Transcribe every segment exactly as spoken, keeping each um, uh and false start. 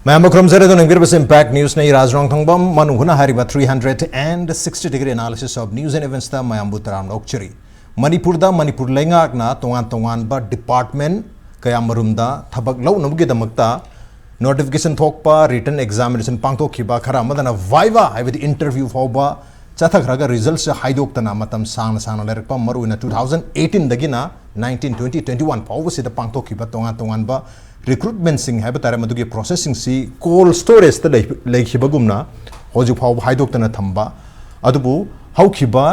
ꯃꯌꯥꯝꯕꯨ ꯈꯨꯔꯨꯝꯖꯔꯤ꯫ ꯑꯗꯨꯅ ꯌꯦꯡꯕꯤꯔꯤꯕꯁꯤ Impact News ꯅꯤ꯫ ꯔꯥꯖ ꯔꯣꯡꯊꯣꯡꯕꯝ, ꯃꯅꯨꯡ ꯍꯨꯠꯅ ꯍꯥꯏꯔꯤꯕ three hundred and sixty degree analysis of news and events ꯇ ꯃꯌꯥꯝꯕꯨ ꯇꯔꯥꯝꯅ ꯑꯣꯛꯆꯔꯤ꯫ ꯃꯅꯤꯄꯨꯔꯗ, ꯃꯅꯤꯄꯨꯔ ꯂꯩꯉꯥꯛꯅ ꯇꯣꯉꯥꯟ ꯇꯣꯉꯥꯟꯕ department ꯀꯌꯥ ꯃꯔꯨꯝꯗ ꯊꯕꯛ ꯂꯧꯅꯕꯒꯤꯗꯃꯛꯇ notification ꯊꯣꯛꯄ, written examination ꯄꯥꯡꯊꯣꯛꯈꯤꯕ, ꯈꯔ ꯑꯃꯗꯅ viva ꯍꯥꯏꯕꯗꯤ interview ꯐꯥꯎꯕ ꯆꯠꯊꯈ꯭ꯔꯒ resultꯁꯦ ꯍꯥꯏꯗꯣꯛꯇꯅ ꯃꯇꯝ ꯁꯥꯡꯅ ꯁꯥꯡꯅ ꯂꯩꯔꯛꯄ, ꯃꯔꯨꯑꯣꯏꯅ two thousand eighteen ꯗꯒꯤꯅ nineteen, twenty, twenty-one ꯐꯥꯎꯕꯁꯤꯗ ꯄꯥꯡꯊꯣꯛꯈꯤꯕ ꯇꯣꯉꯥꯟ ꯇꯣꯉꯥꯟꯕ recruitmentꯁꯤꯡ ꯍꯥꯏꯕ ꯇꯥꯔꯦ, ꯃꯗꯨꯒꯤ processꯁꯤꯡꯁꯤ cold storageꯇ ꯂꯩ-, ꯂꯩꯈꯤꯕꯒꯨꯝꯅ ꯍꯧꯖꯤꯛ ꯐꯥꯎꯕ ꯍꯥꯏꯗꯣꯛꯇꯅ ꯊꯝꯕ꯫ ꯑꯗꯨꯕꯨ ꯍꯧꯈꯤꯕ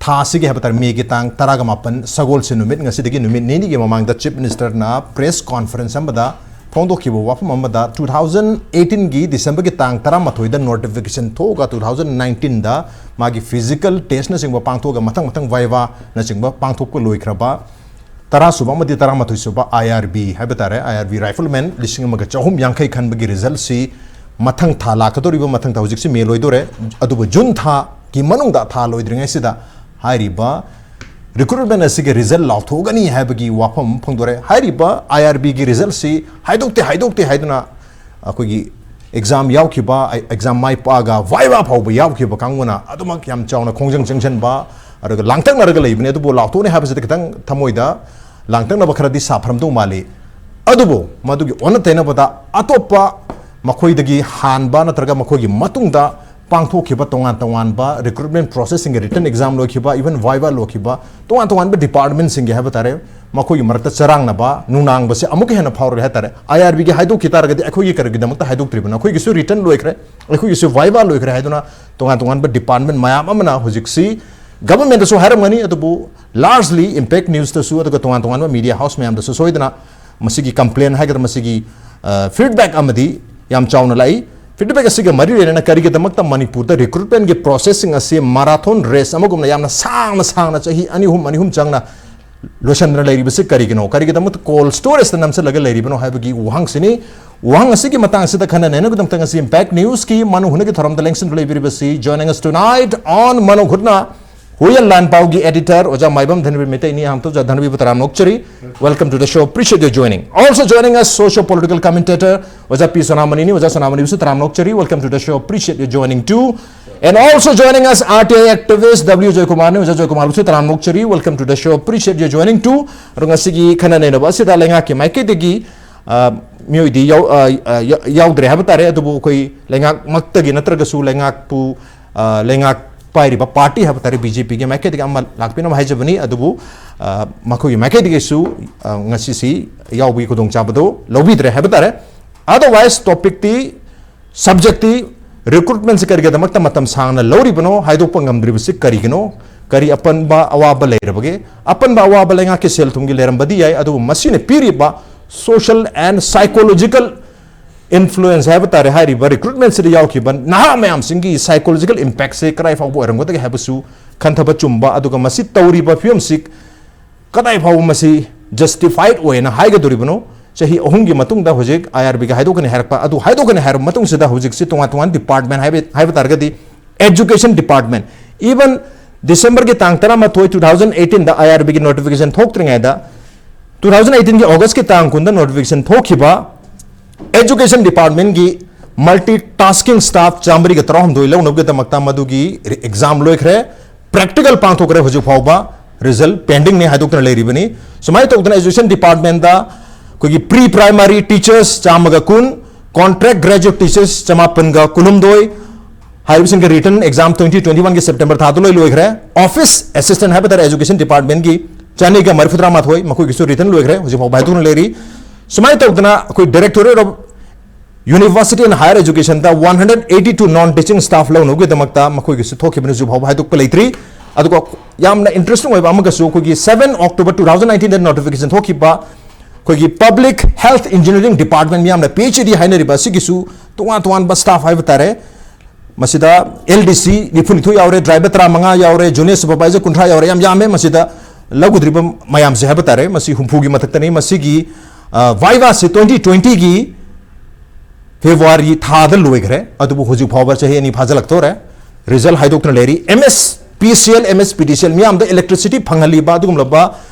ꯊꯥ ꯑꯁꯤꯒꯤ ꯍꯥꯏꯕ ꯇꯥꯔꯦ, ꯃꯦꯒꯤ ꯇꯥꯡ ꯇꯔꯥꯒ ꯃꯥꯄꯟ, ꯁꯒꯣꯜꯁꯦꯟ ꯅꯨꯃꯤꯠ, ꯉꯁꯤꯗꯒꯤ ꯅꯨꯃꯤꯠ ꯅꯤꯅꯤꯒꯤ ꯃꯃꯥꯡꯗ Chief Ministerꯅ press conference ꯑꯃꯗ ꯐꯣꯡꯗꯣꯛꯈꯤꯕ ꯋꯥꯐꯝ ꯑꯃꯗ, two thousand eighteenꯒꯤ Decemberꯒꯤ ꯇꯥꯡ ꯇꯔꯥꯃꯥꯊꯣꯏꯗ notification ꯊꯣꯛꯑꯒ two thousand nineteenꯗ ꯃꯥꯒꯤ physical testꯅꯆꯤꯡꯕ ꯄꯥꯡꯊꯣꯛꯑꯒ ꯃꯊꯪ ꯃꯊꯪ vivaꯅꯆꯤꯡꯕ ꯄꯥꯡꯊꯣꯛꯄ ꯂꯣꯏꯈ꯭ꯔꯕ ꯇꯔꯥꯁꯨꯕ ꯑꯃꯗꯤ ꯇꯔꯥꯃꯥꯊꯣꯏꯁꯨꯕ IRB ꯍꯥꯏꯕ ꯇꯥꯔꯦ, IRB rifleman ꯂꯤꯁꯤꯡ ꯑꯃꯒ ꯆꯍꯨꯝ ꯌꯥꯡꯈꯩ ꯈꯟꯕꯒꯤ resultꯁꯤ ꯃꯊꯪ ꯊꯥ ꯂꯥꯛꯀꯗꯧꯔꯤꯕ, ꯃꯊꯪ ꯊꯥ, ꯍꯧꯖꯤꯛꯁꯤ ꯃꯦ ꯂꯣꯏꯗꯣꯔꯦ, ꯑꯗꯨꯕꯨ ꯖꯨꯟ ꯊꯥꯒꯤ ꯃꯅꯨꯡꯗ, ꯊꯥ ꯂꯣꯏꯗ꯭ꯔꯤꯉꯩꯁꯤꯗ ꯍꯥꯏꯔꯤꯕ recruitment ꯑꯁꯤꯒꯤ result ꯂꯥꯎꯊꯣꯛꯀꯅꯤ ꯍꯥꯏꯕꯒꯤ ꯋꯥꯐꯝ ꯑꯃ ꯐꯣꯡꯗꯣꯔꯛꯑꯦ꯫ ꯍꯥꯏꯔꯤꯕ IRBꯒꯤ resultꯁꯤ ꯍꯥꯏꯗꯣꯛꯇꯦ, ꯍꯥꯏꯗꯣꯛꯇꯦ ꯍꯥꯏꯗꯨꯅ ꯑꯩꯈꯣꯏꯒꯤ exam ꯌꯥꯎꯈꯤꯕ, exam ꯃꯥꯏ ꯄꯥꯛꯑꯒ viva ꯐꯥꯎꯕ ꯌꯥꯎꯈꯤꯕ ꯀꯥꯡꯕꯨꯅ ꯑꯗꯨꯃꯛ ꯌꯥꯝ ꯆꯥꯎꯅ ꯈꯣꯡꯖꯪ ꯆꯪꯁꯤꯟꯕ, ꯑꯗꯨꯒ ꯂꯥꯡꯇꯛꯅꯔꯒ ꯂꯩꯕꯅꯤ꯫ ꯑꯗꯨꯕꯨ ꯂꯥꯎꯊꯣꯛꯅꯤ ꯍꯥꯏꯕꯁꯤꯗ ꯈꯤꯇꯪ ꯊꯃꯣꯏꯗ ꯂꯥꯡꯇꯛꯅꯕ ꯈꯔꯗꯤ ꯁꯥꯐꯔꯝꯗꯧ ꯃꯥꯜꯂꯤ꯫ ꯑꯗꯨꯕꯨ ꯃꯗꯨꯒꯤ ꯑꯣꯟꯅ ꯇꯩꯅꯕꯗ ꯑꯇꯣꯞꯄ ꯃꯈꯣꯏꯗꯒꯤ ꯍꯥꯟꯕ ꯅꯠꯇ꯭ꯔꯒ ꯃꯈꯣꯏꯒꯤ ꯃꯇꯨꯡꯗ ꯄꯥꯡꯊꯣꯛꯈꯤꯕ ꯇꯣꯉꯥꯟ ꯇꯣꯉꯥꯟꯕ recruitment processꯁꯤꯡꯒꯤ written exam ꯂꯣꯏꯈꯤꯕ, even viva ꯂꯣꯏꯈꯤꯕ ꯇꯣꯉꯥꯟ ꯇꯣꯉꯥꯟꯕ departmentꯁꯤꯡꯒꯤ ꯍꯥꯏꯕ ꯇꯥꯔꯦ, ꯃꯈꯣꯏꯒꯤ ꯃꯔꯛꯇ ꯆꯔꯥꯡꯅꯕ, ꯅꯨꯡꯅꯥꯡꯕꯁꯦ ꯑꯃꯨꯛꯀ ꯍꯦꯟꯅ ꯐꯥꯎꯔꯦ ꯍꯥꯏ ꯇꯥꯔꯦ꯫ IRBꯒꯤ ꯍꯥꯏꯗꯣꯛꯈꯤ ꯇꯥꯔꯒꯗꯤ ꯑꯩꯈꯣꯏꯒꯤ ꯀꯔꯤꯒꯤꯗꯃꯛꯇ ꯍꯥꯏꯗꯣꯛꯇ꯭ꯔꯤꯕꯅꯣ? ꯑꯩꯈꯣꯏꯒꯤꯁꯨ written ꯂꯣꯏꯈ꯭ꯔꯦ, ꯑꯩꯈꯣꯏꯒꯤꯁꯨ viva ꯂꯣꯏꯈ꯭ꯔꯦ ꯍꯥꯏꯗꯨꯅ ꯇꯣꯉꯥꯟ ꯇꯣꯉꯥꯟꯕ department ꯃꯌꯥꯝ ꯑꯃꯅ ꯍꯧꯖꯤꯛꯁꯤ governmentꯇꯁꯨ ꯍꯥꯏꯔꯝꯒꯅꯤ, ꯑꯗꯨꯕꯨ largely Impact Newsꯇꯁꯨ ꯑꯗꯨꯒ ꯇꯣꯉꯥꯟ ꯇꯣꯉꯥꯟꯕ media house ꯃꯌꯥꯝꯗꯁꯨ ꯁꯣꯏꯗꯅ ꯃꯁꯤꯒꯤ complaint ꯍꯥꯏꯒꯗ꯭ꯔꯥ, ꯃꯁꯤꯒꯤ, ꯑ, feedback ꯑꯃꯗꯤ ꯌꯥꯝ ꯆꯥꯎꯅ ꯂꯥꯛꯏ꯫ Feedback ꯑꯁꯤꯒ ꯃꯔꯤ ꯂꯩꯅꯅ ꯀꯔꯤꯒꯤꯗꯃꯛꯇ ꯃꯅꯤꯄꯨꯔꯗ recruitmentꯀꯤ processꯁꯤꯡ ꯑꯁꯤ marathon race ꯑꯃꯒꯨꯝꯅ ꯌꯥꯝꯅ ꯁꯥꯡꯅ ꯁꯥꯡꯅ, ꯆꯍꯤ ꯑꯅꯤ ꯑꯍꯨꯝ, ꯑꯅꯤ ꯑꯍꯨꯝ ꯆꯪꯅ ꯂꯣꯏꯁꯤꯟꯗꯅ ꯂꯩꯔꯤꯕꯁꯤ ꯀꯔꯤꯒꯤꯅꯣ? ꯀꯔꯤꯒꯤꯗꯃꯛꯇ cold storageꯇ ꯅꯝꯁꯤꯜꯂꯒ ꯂꯩꯔꯤꯕꯅꯣ ꯍꯥꯏꯕꯒꯤ ꯋꯥꯍꯪꯁꯤꯅꯤ꯫ ꯋꯥꯍꯪ ꯑꯁꯤꯒꯤ ꯃꯇꯥꯡꯁꯤꯗ ꯈꯟꯅ ꯅꯩꯅꯕꯒꯤꯗꯃꯛꯇ ꯉꯁꯤ Impact Newsꯀꯤ ꯃꯅꯨꯡ ꯍꯨꯠꯅꯒꯤ ꯊꯧꯔꯝꯗ ꯂꯦꯡꯁꯤꯟꯗꯨꯅ ꯂꯩꯕꯤꯔꯤꯕꯁꯤ, joining us tonight on ꯃꯅꯨꯡ ꯍꯨꯠꯅ, ꯍꯨꯏꯌꯦꯟ ꯂꯥꯟꯄꯥꯎꯒꯤ editor ꯑꯣꯖꯥ ꯃꯥꯏꯕꯝ ꯙꯅꯕꯤꯔ ꯃꯩꯇꯩꯅꯤ꯫ ꯑꯍꯥꯟꯕꯗ ꯑꯣꯖꯥ ꯙꯅꯕꯤꯔꯕꯨ ꯇꯔꯥꯝꯅ ꯑꯣꯛꯆꯔꯤ꯫ Welcome to the show, appreciate your joining. Also joining us, socio political commentator ꯑꯣꯖꯥ ꯄꯤ ꯁꯣꯅꯥꯃꯅꯤꯅꯤ꯫ ꯑꯣꯖꯥ ꯁꯣꯅꯥꯃꯅꯤꯕꯨꯁꯨ ꯇꯔꯥꯝꯅ ꯑꯣꯛꯆꯔꯤ꯫ Welcome to the show, appreciate your joining too. And also joining us, R T I activist W ꯖꯣꯏꯀꯨꯃꯥꯔꯅꯤ꯫ ꯑꯣꯖꯥ ꯖꯣꯏꯀꯨꯃꯥꯔꯕꯨꯁꯨ ꯇꯔꯥꯝꯅ ꯑꯣꯛꯆꯔꯤ꯫ Welcome to the show, appreciate your joining too. ꯑꯗꯣ ꯉꯁꯤꯒꯤ ꯈꯟꯅ ꯅꯩꯅꯕ ꯑꯁꯤꯗ ꯂꯩꯉꯥꯛꯀꯤ ꯃꯥꯏꯀꯩꯗꯒꯤ, ꯑ, ꯃꯤꯑꯣꯏꯗꯤ ꯌꯥꯎ-, ꯑ, ꯑ, ꯌꯥ-, ꯌꯥꯎꯗ꯭ꯔꯦ ꯍꯥꯏꯕ ꯇꯥꯔꯦ꯫ ꯑꯗꯨꯕꯨ ꯑꯩꯈꯣꯏ ꯂꯩꯉꯥꯛꯃꯛꯇꯒꯤ ꯅꯠꯇ꯭ꯔꯒꯁꯨ ꯂꯩꯉꯥꯛꯄꯨ, ꯑ, ꯂꯩꯉꯥꯛ ꯄꯥꯏꯔꯤꯕ party ꯍꯥꯏꯕ ꯇꯥꯔꯦ, B J P ꯒꯤ ꯃꯥꯏꯀꯩꯗꯒꯤ ꯑꯃ ꯂꯥꯛꯄꯤꯅꯕ ꯍꯥꯏꯖꯕꯅꯤ꯫ ꯑꯗꯨꯕꯨ, ꯑ, ꯃꯈꯣꯏꯒꯤ ꯃꯥꯏꯀꯩꯗꯒꯤꯁꯨ, ꯑ, ꯉꯁꯤꯁꯤ ꯌꯥꯎꯕꯒꯤ ꯈꯨꯗꯣꯡꯆꯥꯕꯗꯣ ꯂꯧꯕꯤꯗ꯭ꯔꯦ ꯍꯥꯏꯕ ꯇꯥꯔꯦ꯫ Otherwise, topic T, subject T, recruitment ꯁꯤ ꯀꯔꯤꯒꯤꯗꯃꯛꯇ ꯃꯇꯝ ꯁꯥꯡꯅ ꯂꯧꯔꯤꯕꯅꯣ, ꯍꯥꯏꯗꯣꯛꯄ ꯉꯝꯗ꯭ꯔꯤꯕꯁꯤ ꯀꯔꯤꯒꯤꯅꯣ, ꯀꯔꯤ ꯑꯄꯟꯕ ꯑꯋꯥꯕ ꯂꯩꯔꯕꯒꯦ? ꯑꯄꯟꯕ ꯑꯋꯥꯕ ꯂꯩꯉꯥꯛꯀꯤ ꯁꯦꯜ ꯊꯨꯝꯒꯤ ꯂꯩꯔꯝꯕꯗꯤ ꯌꯥꯏ, ꯑꯗꯨꯕꯨ ꯃꯁꯤꯅ ꯄꯤꯔꯤꯕ social and psychological influence ꯍꯥꯏꯕ ꯇꯥꯔꯦ, ꯍꯥꯏꯔꯤꯕ recruitment ꯁꯤꯗ ꯌꯥꯎꯈꯤꯕ ꯅꯍꯥ ꯃꯌꯥꯝꯁꯤꯡꯒꯤ psychological impact ꯁꯦ ꯀꯗꯥꯏ ꯐꯥꯎꯕ ꯑꯣꯏꯔꯝꯒꯗꯒꯦ ꯍꯥꯏꯕꯁꯨ ꯈꯟꯊꯕ ꯆꯨꯝꯕ, ꯑꯗꯨꯒ ꯃꯁꯤ ꯇꯧꯔꯤꯕ ꯐꯤꯕꯝꯁꯤ ꯀꯗꯥꯏ ꯐꯥꯎꯕ ꯃꯁꯤ justified ꯑꯣꯏꯅ ꯍꯥꯏꯒꯗꯧꯔꯤꯕꯅꯣ? ꯆꯍꯤ ꯑꯍꯨꯝꯒꯤ ꯃꯇꯨꯡꯗ ꯍꯧꯖꯤꯛ I R B ꯒꯤ ꯍꯥꯏꯗꯣꯛꯀꯅꯤ ꯍꯥꯏꯔꯛꯄ ꯑꯗꯨ, ꯍꯥꯏꯗꯣꯛꯀꯅꯤ ꯍꯥꯏꯔꯕ ꯃꯇꯨꯡꯁꯤꯗ ꯍꯧꯖꯤꯛꯁꯤ ꯇꯣꯉꯥꯟ ꯇꯣꯉꯥꯟ department ꯍꯥꯏꯕ, ꯍꯥꯏꯕ ꯇꯥꯔꯒꯗꯤ education department, even December ꯒꯤ ꯇꯥꯡ ꯇꯔꯥꯃꯥꯊꯣꯏ, two thousand eighteen the I R B ꯒꯤ notification ꯊꯣꯛꯇ꯭ꯔꯤꯉꯩꯗ, two thousand eighteen ꯒꯤ August ꯀꯤ ꯇꯥꯡ ꯀꯨꯟꯗ notification ꯊꯣꯛꯈꯤꯕ education department ꯀꯤ multi tasking staff ꯆꯥꯃꯔꯤꯒ ꯇꯔꯥꯍꯨꯝꯗꯣꯏ ꯂꯧꯅꯕꯒꯤꯗꯃꯛꯇ ꯃꯗꯨꯒꯤ exam ꯂꯣꯏꯈ꯭ꯔꯦ꯫ Practical ꯄꯥꯡꯊꯣꯛꯈ꯭ꯔꯦ, ꯍꯧꯖꯤꯛ ꯐꯥꯎꯕ result pending ꯅꯤ ꯍꯥꯏꯗꯣꯛꯇꯨꯅ ꯂꯩꯔꯤꯕꯅꯤ꯫ ꯁꯨꯃꯥꯏꯅ ꯇꯧꯗꯅ education department ꯇ ꯑꯩꯈꯣꯏꯒꯤ pre primary teachers ꯆꯥꯝꯃꯒ ꯀꯨꯟ, contract graduate teachers ꯆꯃꯥꯄꯟꯒ ꯀꯨꯟꯍꯨꯝꯗꯣꯏ ꯍꯥꯏꯔꯤꯕꯁꯤꯡꯒꯤ written exam twenty twenty one ꯒꯤ September ꯊꯥꯗ ꯂꯣꯏ ꯂꯣꯏꯈ꯭ꯔꯦ꯫ Office assistant ꯍꯥꯏꯕ ꯇꯥꯔꯦ education department ꯀꯤ ꯆꯅꯤꯒ ꯃꯔꯤꯐꯨꯇꯔꯥ ꯃꯥꯊꯣꯏ, ꯃꯈꯣꯏꯒꯤꯁꯨ written ꯂꯣꯏꯈ꯭ꯔꯦ, ꯍꯧꯖꯤꯛ ꯐꯥꯎꯕ ꯍꯥꯏꯗꯣꯛꯇꯨꯅ ꯂꯩꯔꯤ꯫ ꯁꯨꯃꯥꯏꯅ ꯇꯧꯗꯅ ꯑꯩꯈꯣꯏ Directorate of University and Higher Education the one hundred eighty two non teaching staff ꯂꯧꯅꯕꯒꯤꯗꯃꯛꯇ ꯃꯈꯣꯏꯒꯤꯁꯨ ꯊꯣꯛꯈꯤꯕꯅꯤ, ꯍꯧꯖꯤꯛ ꯐꯥꯎꯕ ꯍꯥꯏꯗꯣꯛꯄ ꯂꯩꯇ꯭ꯔꯤ꯫ ꯑꯗꯨꯒ ꯌꯥꯝꯅ interesting ꯑꯣꯏꯕ ꯑꯃꯒꯁꯨ, ꯑꯩꯈꯣꯏꯒꯤ seven October two thousand nineteen ꯗ notification ꯊꯣꯛꯈꯤꯕ ꯑꯩꯈꯣꯏꯒꯤ Public Health Engineering Department, ꯃꯤꯌꯥꯝꯅ P H E D ꯍꯥꯏꯅꯔꯤꯕ ꯑꯁꯤꯒꯤꯁꯨ ꯇꯣꯉꯥꯟ ꯇꯣꯉꯥꯟꯕ staff ꯍꯥꯏꯕ ꯇꯥꯔꯦ, ꯃꯁꯤꯗ L D C ꯅꯤꯐꯨꯅꯤꯊꯣꯏ ꯌꯥꯎꯔꯦ, driver ꯇꯔꯥꯃꯉꯥ ꯌꯥꯎꯔꯦ, junior supervisor ꯀꯨꯟꯊ꯭ꯔꯥ ꯌꯥꯎꯔꯦ, ꯌꯥꯝ ꯌꯥꯝꯃꯦ꯫ ꯃꯁꯤꯗ ꯂꯧꯒꯗꯧꯔꯤꯕ ꯃꯌꯥꯝꯁꯦ ꯍꯥꯏꯕ ꯇꯥꯔꯦ, ꯃꯁꯤ ꯍꯨꯝꯐꯨꯒꯤ ꯃꯊꯛꯇꯅꯤ꯫ ꯃꯁꯤꯒꯤ, ꯑ, viva ꯁꯤ twenty twenty ꯒꯤ February ꯊꯥꯗ ꯂꯣꯏꯈ꯭ꯔꯦ, ꯑꯗꯨꯕꯨ ꯍꯧꯖꯤꯛ ꯐꯥꯎꯕ ꯆꯍꯤ ꯑꯅꯤ ꯐꯥꯖꯤꯜꯂꯛꯇꯣꯔꯦ꯫ Result ꯍꯥꯏꯗꯣꯛꯇꯨꯅ ꯂꯩꯔꯤ꯫ M S P E C L, M S P D C L ꯃꯤꯌꯥꯝꯗ electricity ꯐꯪꯍꯜꯂꯤꯕ ꯑꯗꯨꯒꯨꯝꯂꯕ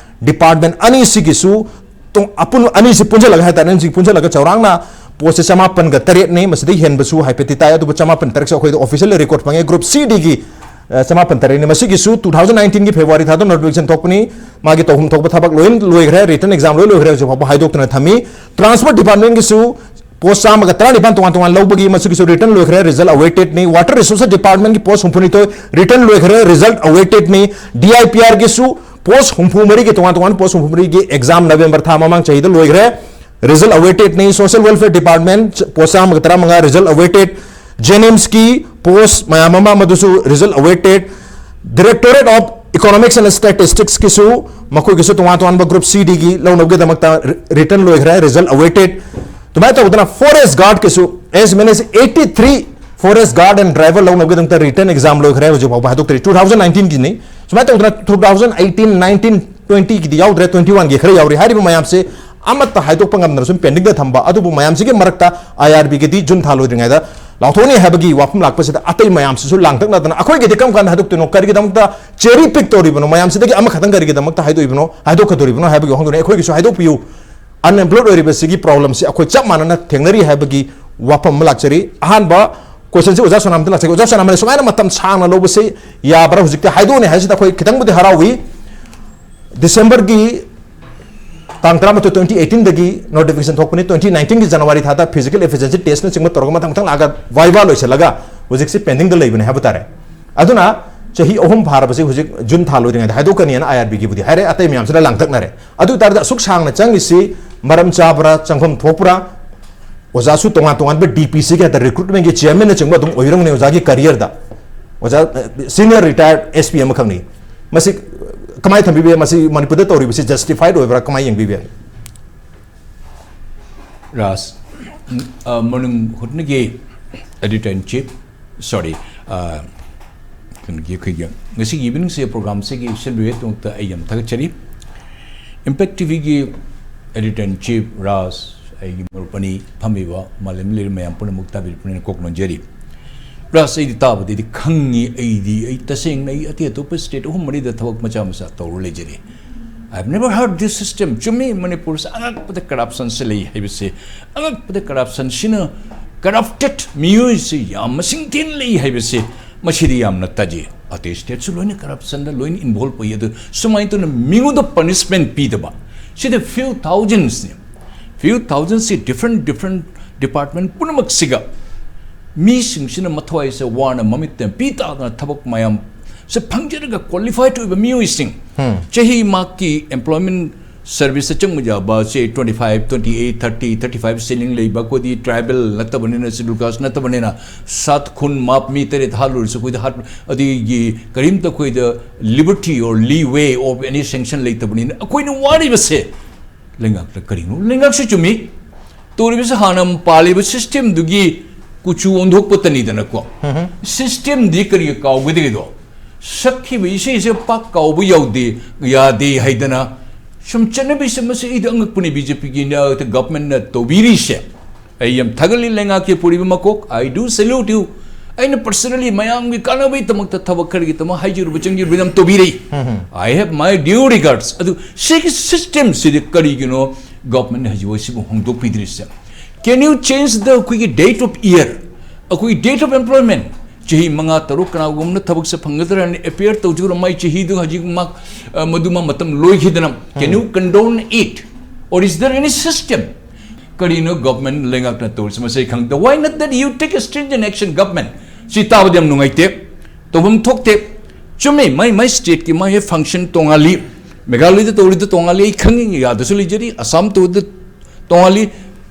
department ꯑꯅꯤꯁꯤꯒꯤꯁꯨ ꯇꯣ-, ꯑꯄꯨꯟ-, ꯑꯅꯤꯁꯤ ꯄꯨꯟꯁꯤꯜꯂꯒ ꯍꯥꯏꯇꯥꯔꯦ, ꯑꯅꯤꯁꯤ ꯄꯨꯟꯁꯤꯜꯂꯒ ꯆꯥꯎꯔꯥꯛꯅ post ꯁꯦ ꯆꯃꯥꯄꯟꯒ ꯇꯔꯦꯠꯅꯤ꯫ ꯃꯁꯤꯗꯩ ꯍꯦꯟꯕꯁꯨ ꯍꯥꯏꯐꯦꯠꯇꯤ ꯇꯥꯏ, ꯑꯗꯨꯕꯨ ꯆꯃꯥꯄꯟ ꯇꯔꯦꯠꯁꯦ ꯑꯩꯈꯣꯏꯗ official record ꯐꯪꯉꯦ꯫ Group C D ꯒꯤ, ꯑ, ꯆꯃꯥꯄꯟ ꯇꯔꯦꯠꯅꯤ꯫ ꯃꯁꯤꯒꯤꯁꯨ two thousand nineteen ꯒꯤ February ꯊꯥꯗ notification ꯊꯣꯛꯄꯅꯤ꯫ ꯃꯥꯒꯤ ꯇꯧꯐꯝ ꯊꯣꯛꯄ ꯊꯕꯛ ꯂꯣꯏ ꯂꯣꯏꯈ꯭ꯔꯦ, written exam ꯂꯣꯏ ꯂꯣꯏꯈ꯭ꯔꯦ, ꯍꯧꯖꯤꯛ ꯐꯥꯎꯕ ꯍꯥꯏꯗꯣꯛꯇꯅ ꯊꯝꯃꯤ꯫ Transport department ꯒꯤꯁꯨ post ꯆꯥꯝꯃꯒ ꯇꯔꯥꯅꯤꯄꯥꯟ ꯇꯣꯉꯥꯟ ꯇꯣꯉꯥꯟ ꯂꯧꯕꯒꯤ, ꯃꯁꯤꯒꯤꯁꯨ written ꯂꯣꯏꯈ꯭ꯔꯦ, result awaited ꯅꯤ꯫ Water Resources Department ꯒꯤ post ꯍꯨꯝꯐꯨꯅꯤꯊꯣꯏ written ꯂꯣꯏꯈ꯭ꯔꯦ, result awaited ꯅꯤ꯫ D I P R ꯒꯤꯁꯨ post ꯍꯨꯝꯐꯨ ꯃꯔꯤꯒꯤ, ꯇꯣꯉꯥꯟ ꯇꯣꯉꯥꯟꯕ post ꯍꯨꯝꯐꯨ ꯃꯔꯤꯒꯤ exam November ꯊꯥ ꯃꯃꯥꯡ ꯆꯍꯤꯗ ꯂꯣꯏꯈ꯭ꯔꯦ, result awaited ꯅꯤ꯫ Social Welfare Department post ꯆꯥꯝꯃꯒ ꯇꯔꯥꯃꯉꯥ result awaited꯫ JNIMS ꯀꯤ post ꯃꯌꯥꯝ ꯑꯃ, ꯃꯗꯨꯁꯨ result awaited꯫ Directorate of Economics and Statistics ꯀꯤꯁꯨ, ꯃꯈꯣꯏꯒꯤꯁꯨ ꯇꯣꯉꯥꯟ ꯇꯣꯉꯥꯟꯕ group C D ꯒꯤ ꯂꯧꯅꯕꯒꯤꯗꯃꯛꯇ written ꯂꯣꯏꯈ꯭ꯔꯦ, result awaited꯫ ꯑꯗꯨꯃꯥꯏꯅ ꯇꯧꯗꯅ forest guard ꯀꯤꯁꯨ as many as eighty three forest guard and driver ꯂꯧꯅꯕꯒꯤꯗꯃꯛꯇ written exam ꯂꯣꯏꯈ꯭ꯔꯦ, ꯍꯧꯖꯤꯛ ꯐꯥꯎꯕ ꯍꯥꯏꯗꯣꯛꯇ꯭ꯔꯤ꯫ Two thousand nineteen Guinea. ꯁꯨꯃꯥꯏꯅ ꯇꯧꯗꯅ two thousand eighteen, nineteen, twenty ꯒꯤꯗꯤ ꯌꯥꯎꯗ꯭ꯔꯦ, twenty one ꯒꯤ ꯈꯔ ꯌꯥꯎꯔꯤ꯫ ꯍꯥꯏꯔꯤꯕ ꯃꯌꯥꯝꯁꯦ ꯑꯃꯠꯇ ꯍꯥꯏꯗꯣꯛꯄ ꯉꯝꯗꯅ ꯁꯨꯝ pending ꯗ ꯊꯝꯕ, ꯑꯗꯨꯕꯨ ꯃꯌꯥꯝꯁꯤꯒꯤ ꯃꯔꯛꯇ I R B ꯒꯤꯗꯤ June ꯊꯥ ꯂꯣꯏꯗ꯭ꯔꯤꯉꯩꯗ ꯂꯥꯎꯊꯣꯛꯅꯤ ꯍꯥꯏꯕꯒꯤ ꯋꯥꯐꯝ ꯂꯥꯛꯄꯁꯤꯗ, ꯑꯇꯩ ꯃꯌꯥꯝꯁꯤꯁꯨ ꯂꯥꯡꯇꯛꯅꯗꯅ ꯑꯩꯈꯣꯏꯒꯤꯗꯤ ꯀꯔꯝ ꯀꯥꯟꯗ ꯍꯥꯏꯗꯣꯛꯇꯣꯏꯅꯣ, ꯀꯔꯤꯒꯤꯗꯃꯛꯇ cherry pick ꯇꯧꯔꯤꯕꯅꯣ, ꯃꯌꯥꯝꯁꯤꯗꯒꯤ ꯑꯃꯈꯛꯇꯪ ꯀꯔꯤꯒꯤꯗꯃꯛꯇ ꯍꯥꯏꯗꯣꯛꯏꯕꯅꯣ, ꯍꯥꯏꯗꯣꯛꯀꯗꯣꯔꯤꯕꯅꯣ ꯍꯥꯏꯕꯒꯤ ꯋꯥꯍꯪꯗꯨꯅꯤ꯫ ꯑꯩꯈꯣꯏꯒꯤꯁꯨ ꯍꯥꯏꯗꯣꯛꯄꯤꯌꯨ꯫ Unemployed ꯑꯣꯏꯔꯤꯕꯁꯤꯒꯤ problem ꯁꯤ ꯑꯩꯈꯣꯏ ꯆꯞ ꯃꯥꯟꯅꯅ ꯊꯦꯡꯅꯔꯤ ꯍꯥꯏꯕꯒꯤ ꯋꯥꯐꯝ ꯑꯃ ꯂꯥꯛꯆꯔꯤ꯫ ꯑꯍꯥꯟꯕ question ꯁꯤ ꯑꯣꯖꯥ ꯁꯣꯅꯥꯝꯗ ꯂꯥꯛꯆꯒꯦ꯫ ꯑꯣꯖꯥ ꯁꯣꯅꯥꯝꯅ ꯁꯨꯃꯥꯏꯅ ꯃꯇꯝ ꯁꯥꯡꯅ ꯂꯧꯕꯁꯤ ꯌꯥꯕ꯭ꯔꯥ? ꯍꯧꯖꯤꯛꯇꯤ ꯍꯥꯏꯗꯣꯛꯑꯅꯤ ꯍꯥꯏꯁꯤꯗ ꯑꯩꯈꯣꯏ ꯈꯤꯇꯪꯕꯨꯗꯤ ꯍꯔꯥꯎꯏ꯫ December ꯒꯤ ꯇꯥꯡ ꯇꯔꯥꯃꯥꯊꯣꯏ, twenty eighteen ꯗꯒꯤ notification ꯊꯣꯛꯄꯅꯤ꯫ Twenty nineteen ꯒꯤ January ꯊꯥꯗ physical efficiency test ꯅꯆꯤꯡꯕ ꯇꯧꯔꯒ ꯃꯊꯪ ꯃꯊꯪ ꯂꯥꯛꯑꯒ viva ꯂꯣꯏꯁꯤꯜꯂꯒ ꯍꯧꯖꯤꯛꯁꯤ pending ꯗ ꯂꯩꯕꯅꯦ ꯍꯥꯏꯕ ꯇꯥꯔꯦ꯫ ꯑꯗꯨꯅ ꯆꯍꯤ ꯑꯍꯨꯝ ꯐꯥꯔꯕꯁꯤ ꯍꯧꯖꯤꯛ June ꯊꯥ ꯂꯣꯏꯗ꯭ꯔꯤꯉꯩꯗ ꯍꯥꯏꯗꯣꯛꯀꯅꯤꯅ I R B ꯒꯤꯕꯨꯗꯤ ꯍꯥꯏꯔꯦ, ꯑꯇꯩ ꯃꯌꯥꯝꯁꯤꯅ ꯂꯥꯡꯇꯛꯅꯔꯦ꯫ ꯑꯗꯨ ꯑꯣꯏ ꯇꯥꯔꯗꯤ ꯑꯁꯨꯛ ꯁꯥꯡꯅ ꯆꯪꯉꯤꯁꯤ ꯃꯔꯝ ꯆꯥꯕ꯭ꯔꯥ, ꯆꯪꯐꯝ ꯊꯣꯛꯄ꯭ꯔꯥ? ꯑꯣꯖꯥꯁꯨ ꯇꯣꯉꯥꯟ ꯇꯣꯉꯥꯟꯕ D P C ꯒꯤ ꯍꯥꯏꯇꯥꯔꯦ, recruitment ꯒꯤ chairman ꯅꯆꯤꯡꯕ ꯑꯗꯨꯝ ꯑꯣꯏꯔꯝꯒꯅꯤ ꯑꯣꯖꯥꯒꯤ career ꯗ꯫ ꯑꯣꯖꯥ, senior retired S P ꯑꯃꯈꯛꯅꯤ꯫ ꯃꯁꯤ ꯀꯃꯥꯏꯅ ꯊꯝꯕꯤꯕ ꯌꯥꯏ? ꯃꯁꯤ ꯃꯅꯤꯄꯨꯔꯗ ꯇꯧꯔꯤꯕꯁꯤ justified ꯑꯣꯏꯕ꯭ꯔꯥ? ꯀꯃꯥꯏꯅ ꯌꯦꯡꯕꯤꯕ ꯌꯥꯏ? ꯔꯥꯖ, ꯎꯝ, ꯑ, morning ꯍꯨꯠꯅꯒꯤ editor in chief, sorry, ꯑ, ꯀꯩꯅꯣꯒꯤ ꯑꯩꯈꯣꯏꯒꯤ ꯉꯁꯤꯒꯤ evening ꯁꯦ program ꯁꯤꯒꯤ ꯁꯤꯟꯕꯤꯕꯒꯤꯗꯃꯛꯇ ꯑꯩ ꯌꯥꯝ ꯊꯥꯒꯠꯆꯔꯤ꯫ Impact T V ꯒꯤ editor in chief ꯔꯥꯖ, ꯑꯩꯒꯤ ꯃꯔꯨꯞ ꯑꯅꯤ ꯐꯝꯃꯤꯕ ꯃꯥꯂꯦꯝ ꯂꯩꯔꯤ ꯃꯌꯥꯝ ꯄꯨꯝꯅꯃꯛ ꯇꯥꯕꯤꯔꯛꯄꯅꯤꯅ ꯀꯣꯛ ꯅꯣꯟꯖꯔꯤ꯫ ꯔꯥꯖ, ꯑꯩꯗꯤ ꯇꯥꯕꯗꯩꯗꯤ ꯈꯪꯉꯤ꯫ ꯑꯩꯗꯤ, ꯑꯩ ꯇꯁꯦꯡꯅ ꯑꯩ ꯑꯇꯩ ꯑꯇꯣꯞꯄ state ꯑꯍꯨꯝ ꯃꯔꯤꯗ ꯊꯕꯛ ꯃꯆꯥ ꯃꯆꯥ ꯇꯧꯔ ꯂꯩꯖꯔꯤ꯫ I have never heard this system. ꯆꯨꯝꯃꯤ, ꯃꯅꯤꯄꯨꯔꯁꯦ ꯑꯉꯛꯄꯗ corruptionꯁꯦ ꯂꯩ ꯍꯥꯏꯕꯁꯦ, ꯑꯉꯛꯄꯗ corruptionꯁꯤꯅ, corrupted ꯃꯤꯑꯣꯏꯁꯤ ꯌꯥꯝ ꯃꯁꯤꯡ ꯊꯤꯅ ꯂꯩ ꯍꯥꯏꯕꯁꯦ, ꯃꯁꯤꯗꯤ ꯌꯥꯝꯅ ꯇꯥꯖꯩ꯫ ꯑꯇꯩ stateꯁꯨ ꯂꯣꯏꯅ corruptionꯗ ꯂꯣꯏꯅ involve ꯑꯣꯏ꯫ ꯑꯗꯨ ꯁꯨꯃꯥꯏꯅ ꯇꯧꯅ ꯃꯤꯉꯣꯟꯗ punishment ꯄꯤꯗꯕ, ꯁꯤꯗ few thousandsꯅꯤ꯫ Few thousandsꯁꯤ different different department ꯄꯨꯝꯅꯃꯛꯁꯤꯒ ꯃꯤꯁꯤꯡꯁꯤꯅ ꯃꯊ꯭ꯋꯥꯏꯁꯦ ꯋꯥꯅ ꯃꯃꯤꯠꯇ ꯄꯤ ꯇꯥꯗꯅ ꯊꯕꯛ ꯃꯌꯥꯝꯁꯦ ꯐꯪꯖꯔꯒ qualified ꯑꯣꯏꯕ ꯃꯤꯑꯣꯏꯁꯤꯡ, ꯆꯍꯤ ꯃꯥꯒꯤ employment serviceꯇ ꯆꯪꯕ ꯌꯥꯕ ꯁꯦ twenty five, twenty eight, thirty, thirty five ceiling ꯂꯩꯕ, ꯑꯩꯈꯣꯏꯗꯤ tribal ꯅꯠꯇꯕꯅꯤꯅ, scheduled caste ꯅꯠꯇꯕꯅꯤꯅ, ꯁꯥꯠ ꯈꯨꯟ ꯃꯥꯞ ꯃꯤ ꯇꯔꯦꯠ ꯍꯥꯠꯂꯨꯔꯁꯨ ꯑꯩꯈꯣꯏꯗ ꯍꯥꯠ-, ꯑꯗꯒꯤ ꯀꯔꯤꯝꯇ ꯑꯩꯈꯣꯏꯗ liberty or leeway of any sanction ꯂꯩꯇꯕꯅꯤꯅ ꯑꯩꯈꯣꯏꯅ ꯋꯥꯔꯤꯕꯁꯦ ꯂꯩꯉꯥꯛꯇ ꯀꯔꯤꯅꯣ? ꯂꯩꯉꯥꯛꯁꯨ ꯆꯨꯝꯃꯤ, ꯇꯧꯔꯤꯕꯁꯤ ꯍꯥꯟꯅ ꯄꯥꯜꯂꯤꯕ systemꯗꯨꯒꯤ ꯀꯨꯆꯨ ꯑꯣꯟꯊꯣꯛꯄꯇꯅꯤꯗꯅꯀꯣ꯫ Systemꯗꯤ ꯀꯔꯤ ꯀꯥꯎꯒꯗꯒꯦꯗꯣ? ꯁꯛꯈꯤꯕ ꯏꯁꯩꯁꯦ ꯄꯥꯛ ꯀꯥꯎꯕ ꯌꯥꯎꯗꯦ, ꯌꯥꯗꯦ ꯍꯥꯏꯗꯅ ꯁꯨꯝ ꯆꯠꯅꯕꯤꯁꯦ, ꯃꯁꯤ ꯑꯩꯗꯤ ꯑꯉꯛꯄꯅꯤ꯫ BJPꯒꯤ governmentꯅ ꯇꯧꯕꯤꯔꯤꯁꯦ꯫ ꯑꯩ ꯌꯥꯝ ꯊꯥꯒꯠꯂꯤ ꯂꯩꯉꯥꯛꯀꯤ ꯄꯨꯔꯤꯕ ꯃꯀꯣꯛ꯫ I do salute you. ꯑꯩꯅ personally ꯃꯌꯥꯝꯒꯤ ꯀꯥꯟꯅꯕꯒꯤꯗꯃꯛꯇ ꯊꯕꯛ ꯈꯔꯒꯤꯗꯃꯛ ꯍꯥꯏꯖꯔꯨꯕ ꯆꯪꯖꯔꯨꯕ ꯌꯥꯝ ꯇꯧꯕꯤꯔꯤ꯫ I have my due regards. ꯑꯗꯨ ꯁꯤꯒꯤ systemꯁꯤꯗꯤ ꯀꯔꯤꯒꯤꯅꯣ governmentꯅ ꯍꯧꯖꯤꯛ ꯁꯤꯕꯨ ꯍꯣꯡꯗꯣꯛꯄꯤꯗ꯭ꯔꯤꯁꯦ? Can you change the ꯑꯩꯈꯣꯏꯒꯤ date of year, ꯑꯩꯈꯣꯏꯒꯤ date of employment? ꯆꯍꯤ ꯃꯉꯥ ꯇꯔꯨꯛ ꯀꯅꯥꯒꯨꯝꯕꯅ ꯊꯕꯛꯁꯦ ꯐꯪꯒꯗ꯭ꯔꯅ appear ꯇꯧꯖꯔ ꯃꯥꯏ ꯆꯍꯤꯗꯨ ꯍꯧꯖꯤꯛ ꯃꯥ, ꯑ, ꯃꯗꯨꯃ ꯃꯇꯝ ꯂꯣꯏꯈꯤꯗꯅ, can you condone it? Or is there any system? ꯀꯔꯤꯅꯣ government ꯂꯩꯉꯥꯛꯅ ꯇꯧꯔꯤꯁꯤ? ꯃꯁꯤ ꯑꯩ ꯈꯪꯗꯦ꯫ Why not that you take a stringent action, government? ꯁꯤ ꯇꯥꯕꯗ ꯌꯥꯝ ꯅꯨꯡꯉꯥꯏꯇꯦ, ꯇꯧꯐꯝ ꯊꯣꯛꯇꯦ꯫ ꯆꯨꯝꯃꯤ, ꯃꯥꯏ ꯃꯥꯏ stateꯀꯤ ꯃꯥꯒꯤ function ꯇꯣꯉꯥꯜꯂꯤ꯫ ꯃꯦꯘꯥꯂꯌꯗ ꯇꯧꯔꯤꯗꯨ ꯇꯣꯉꯥꯜꯂꯤ, ꯑꯩ ꯈꯪꯉꯤ꯫ ꯌꯥꯗꯁꯨ ꯂꯩꯖꯔꯤ, ꯑꯁꯥꯝ ꯇꯧꯔꯤꯗꯨ ꯇꯣꯉꯥꯜꯂꯤ,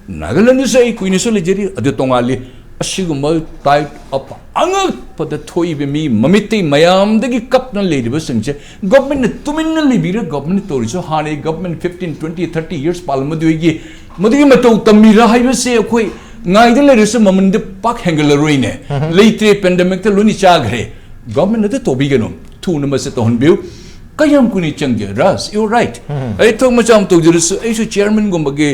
ꯅꯥꯒꯥꯂꯦꯟꯗꯁꯨ ꯑꯩ ꯀꯨꯏꯅꯁꯨ ꯂꯩꯖꯔꯤ, ꯑꯗꯨ ꯇꯣꯉꯥꯜꯂꯤ꯫ ꯑꯁꯤꯒꯨꯝꯕ type of ꯑꯉꯛꯄꯗ ꯊꯣꯛꯏꯕ ꯃꯤ ꯃꯃꯤꯠꯇꯩ ꯃꯌꯥꯝꯗꯒꯤ ꯀꯞꯅ ꯂꯩꯔꯤꯕꯁꯤꯡꯁꯦ governmentꯅ ꯇꯨꯃꯤꯟꯅ ꯂꯩꯕꯤꯔ, governmentꯅ ꯇꯧꯔꯤꯁꯨ ꯍꯥꯟꯅꯩ government fifteen, twenty, thirty years ꯄꯥꯜꯂꯝꯕꯗꯨꯒꯤ ꯃꯗꯨꯒꯤ ꯃꯇꯧ ꯇꯝꯃꯤꯔ ꯍꯥꯏꯕꯁꯦ ꯑꯩꯈꯣꯏ ꯉꯥꯏꯗ ꯂꯩꯔꯁꯨ ꯃꯃꯟꯗꯤ ꯄꯥꯛ ꯍꯦꯟꯒꯠꯂꯔꯣꯏꯅꯦ꯫ ꯂꯩꯇ꯭ꯔꯦ, pandemicꯇ ꯂꯣꯏꯅ ꯆꯥꯈ꯭ꯔꯦ꯫ Government ꯑꯗꯨ ꯇꯧꯕꯤꯒꯅꯨ, ꯊꯨꯅ ꯃꯁꯤ ꯇꯧꯍꯟꯕꯤꯌꯨ꯫ ꯀꯌꯥꯝ ꯀꯨꯏꯅ ꯆꯪꯒꯦ? ꯔꯥꯖ, you right. ꯑꯩ ꯊꯕꯛ ꯃꯆꯥ ꯑꯃ ꯇꯧꯖꯔꯁꯨ ꯑꯩꯁꯨ chairmanꯒꯨꯝꯕꯒꯤ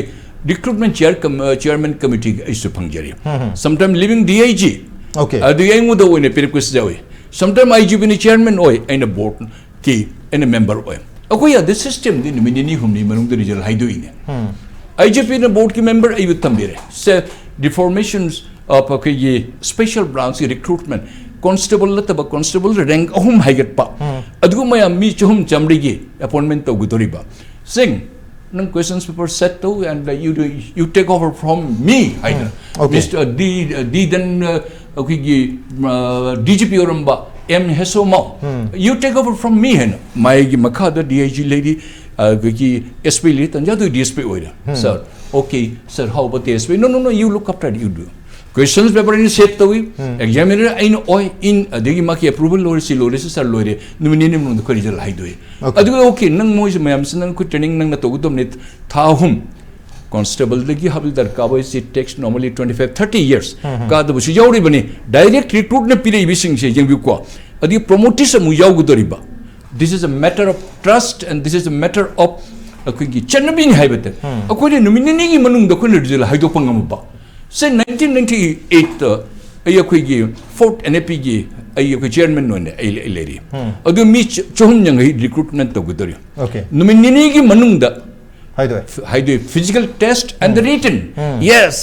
recruitment chair com-, ꯑ, chairman committeeꯒꯤ ꯑꯩꯁꯨ ꯐꯪꯖꯔꯤ꯫ Sometime leaving DIG, Okay. ꯑꯗꯨꯒꯤ ꯑꯩꯉꯣꯟꯗ ꯑꯣꯏꯅ ꯄꯤꯔꯛꯄꯁꯨ ꯌꯥꯎꯏ꯫ Sometime I G P ꯅ chairman ꯑꯣꯏ, ꯑꯩꯅ board ꯀꯤ ꯑꯩꯅ member ꯑꯣꯏ꯫ ꯑꯩꯈꯣꯏ ꯑꯗ system ꯗꯤ ꯅꯨꯃꯤꯠ ꯅꯤꯅꯤ ꯍꯨꯝꯅꯤ ꯃꯅꯨꯡꯗ result ꯍꯥꯏꯗꯣꯛꯏꯅꯦ꯫ I G P ꯅ board ꯀꯤ member ꯑꯩꯕꯨ ꯊꯝꯕꯤꯔꯦ꯫ ꯁꯦ, reformations of ꯑꯩꯈꯣꯏꯒꯤ special branch recruitment, constable ꯅꯠꯇꯕ constable rank ꯑꯍꯨꯝ ꯍꯥꯏꯒꯠꯄ, ꯑꯗꯨꯒꯨꯝꯕ ꯃꯌꯥꯝ ꯃꯤ ꯆꯍꯨꯝ ꯆꯥꯃꯔꯤꯒꯤ appointment ꯇꯧꯒꯗꯧꯔꯤꯕ꯫ ꯁꯤꯡ, ꯅꯪ questions paper set ꯇꯧ and you do, you take over from me ꯍꯥꯏꯗꯅ꯫ Okay. Mister D, D then, uh, ꯑꯩꯈꯣꯏꯒꯤ, uh, D G P ꯑꯣꯏꯔꯝꯕ M Heso Mao, you take over from me ꯍꯥꯏꯅ꯫ ꯃꯥꯒꯤ ꯃꯈꯥꯗ D I G ꯂꯩꯔꯤ, ꯑꯩꯈꯣꯏꯒꯤ S P ꯂꯩꯔꯤ, ꯇꯟꯖꯥꯗꯨ D S P ꯑꯣꯏꯔꯦ꯫ Sir, okay, sir, how about the S P? No, no, no, you look after it, you do. Questions paper ꯑꯩꯅ set ꯇꯧꯏ, examiner ꯑꯩꯅ ꯑꯣꯏ, in, ꯑꯗꯒꯤ ꯃꯥꯒꯤ approval ꯂꯣꯏꯔꯦ, ꯁꯤ ꯂꯣꯏꯔꯦ, ꯁꯤ sir ꯂꯣꯏꯔꯦ, ꯅꯨꯃꯤꯠ ꯅꯤꯅꯤ ꯃꯅꯨꯡꯗ ꯑꯩꯈꯣꯏ result ꯍꯥꯏꯗꯣꯛꯏ꯫ Okay. ꯑꯗꯨꯒ okay, ꯅꯪ ꯃꯣꯏꯁꯦ ꯃꯌꯥꯝꯁꯦ ꯅꯪ ꯑꯩꯈꯣꯏ training ꯅꯪꯅ ꯇꯧꯒꯗꯕꯅꯤ ꯊꯥ ꯑꯍꯨꯝ꯫ Constable ꯗꯒꯤ ꯍꯕꯤꯜꯗꯥꯔ ꯀꯥꯕ ꯍꯥꯏꯁꯤ takes normally twenty five, thirty years ꯀꯥꯗꯕꯁꯨ ꯌꯥꯎꯔꯤꯕꯅꯤ꯫ Direct recruit ꯅ ꯄꯤꯔꯛꯏꯕꯁꯤꯡꯁꯦ ꯌꯦꯡꯕꯤꯌꯨꯀꯣ꯫ ꯑꯗꯒꯤ promotees ꯑꯃꯨꯛ ꯌꯥꯎꯒꯗꯧꯔꯤꯕ꯫ This is a matter of trust and this is a matter of ꯑꯩꯈꯣꯏꯒꯤ ꯆꯠꯅꯕꯤꯅꯤ ꯍꯥꯏꯕ ꯇꯥꯏ꯫ ꯑꯩꯈꯣꯏꯅ ꯅꯨꯃꯤꯠ ꯅꯤꯅꯤꯒꯤ ꯃꯅꯨꯡꯗ ꯑꯩꯈꯣꯏꯅ result ꯍꯥꯏꯗꯣꯛꯄ ꯉꯝꯃꯕ꯫ ꯁꯦ, nineteen ninety eight ꯇ ꯑꯩ ꯑꯩꯈꯣꯏꯒꯤ fourth N A P ꯒꯤ ꯑꯩ ꯑꯩꯈꯣꯏ chairman ꯑꯣꯏꯅ ꯑꯩ ꯑꯩ ꯂꯩꯔꯤ꯫ ꯑꯗꯨ ꯃꯤ ꯆ- ꯆꯍꯨꯝ ꯌꯥꯡꯈꯩ recruitment ꯇꯧꯒꯗꯧꯔꯤ꯫ Okay. ꯅꯨꯃꯤꯠ ꯅꯤꯅꯤꯒꯤ ꯃꯅꯨꯡꯗ ꯍꯥꯏꯗꯣꯛꯑꯦ꯫ ꯍꯥꯏꯗꯣꯛꯑꯦ, physical test and the written. Yes,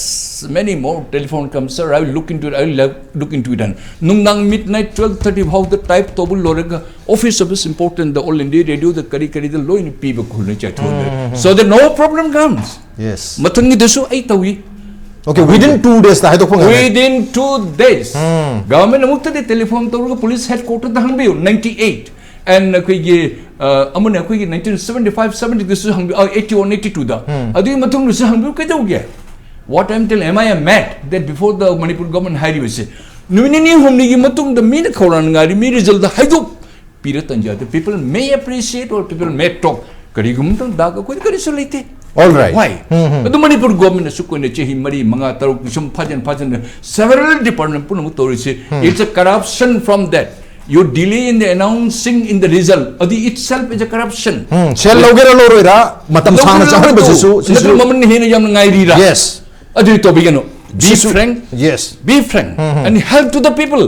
many more telephone comes, sir, I will look into it, I will look into it. And ꯅꯨꯡꯗꯥꯡ midnight twelve thirty ꯐꯥꯎꯗ type ꯇꯧꯕ ꯂꯣꯏꯔꯒ office of this important, the All India Radio ꯗ ꯀꯔꯤ ꯀꯔꯤꯗ ꯂꯣꯏꯅ ꯄꯤꯕ ꯈꯨꯜꯅ ꯆꯥꯏꯊꯣꯛꯑꯦ꯫ So that no problem comes. Yes. ꯃꯊꯪꯒꯤꯗꯁꯨ ꯑꯩ ꯇꯧꯏ꯫ Okay, within two days ꯇ ꯍꯥꯏꯗꯣꯛꯄ ꯉꯝꯃꯦ꯫ Within two days. Government ꯑꯃꯨꯛꯇꯗꯤ telephone ꯇꯧꯔꯒ police headquarter ꯗ ꯍꯪꯕꯤꯌꯨ, ninety eight and ꯑꯩꯈꯣꯏꯒꯤ, ꯑ, ꯑꯃꯅ ꯑꯩꯈꯣꯏꯒꯤ nineteen seventy five seventy ꯗꯁꯨ ꯍꯪꯕꯤꯌꯨ, ꯑ, eighty one eighty two ꯗ꯫ ꯑꯗꯨꯒꯤ ꯃꯇꯨꯡꯗꯁꯨ ꯍꯪꯕꯤꯌꯨ, ꯀꯩꯗꯧꯒꯦ? What I'm telling, am I a mad that before the Manipur government ꯍꯥꯏꯔꯤꯕꯁꯦ, ꯅꯨꯃꯤꯠ ꯅꯤꯅꯤ ꯍꯨꯝꯅꯤꯒꯤ ꯃꯇꯨꯡꯗ ꯃꯤꯅ ꯈꯧꯔꯥꯡꯅ ꯉꯥꯏꯔꯤ, ꯃꯤ result ꯍꯥꯏꯗꯣꯛ ꯄꯤꯔ ꯇꯟꯖꯥꯗ, people may appreciate or people may talk, ꯀꯔꯤꯒꯨꯝꯕ ꯃꯇꯝꯗ ꯑꯩꯈꯣꯏꯗ ꯀꯔꯤꯁꯨ ꯂꯩꯇꯦ꯫ All right. Why? ꯑꯗꯨ ꯃꯅꯤꯄꯨꯔ government ꯅꯁꯨ ꯀꯣꯏꯅ ꯆꯍꯤ ꯃꯔꯤ, ꯃꯉꯥ, ꯇꯔꯨꯛ ꯁꯨꯝ ꯐꯥꯖꯤꯟ ꯐꯥꯖꯤꯟꯅ several department ꯄꯨꯝꯅꯃꯛ ꯇꯧꯔꯤꯁꯤ, it's a corruption from that. You delay in the announcing in the result, ꯑꯗꯨ itself is a corruption. ꯎꯝ, ꯁꯦꯜ ꯂꯧꯒꯦꯔꯥ ꯂꯧꯔꯣꯏꯔꯥ, ꯃꯇꯝ ꯁꯥꯡꯅ ꯆꯪꯍꯟꯕꯁꯤꯁꯨ, ꯁꯤꯁꯨ ꯅꯠꯇ꯭ꯔꯒ ꯃꯃꯜ ꯍꯦꯟꯅ ꯌꯥꯝꯅ ꯉꯥꯏꯔꯤꯔꯥ? Yes. ꯑꯗꯨꯗꯤ ꯇꯧꯕꯤꯒꯅꯨ꯫ Be frank. Yes. Be frank and help to the people.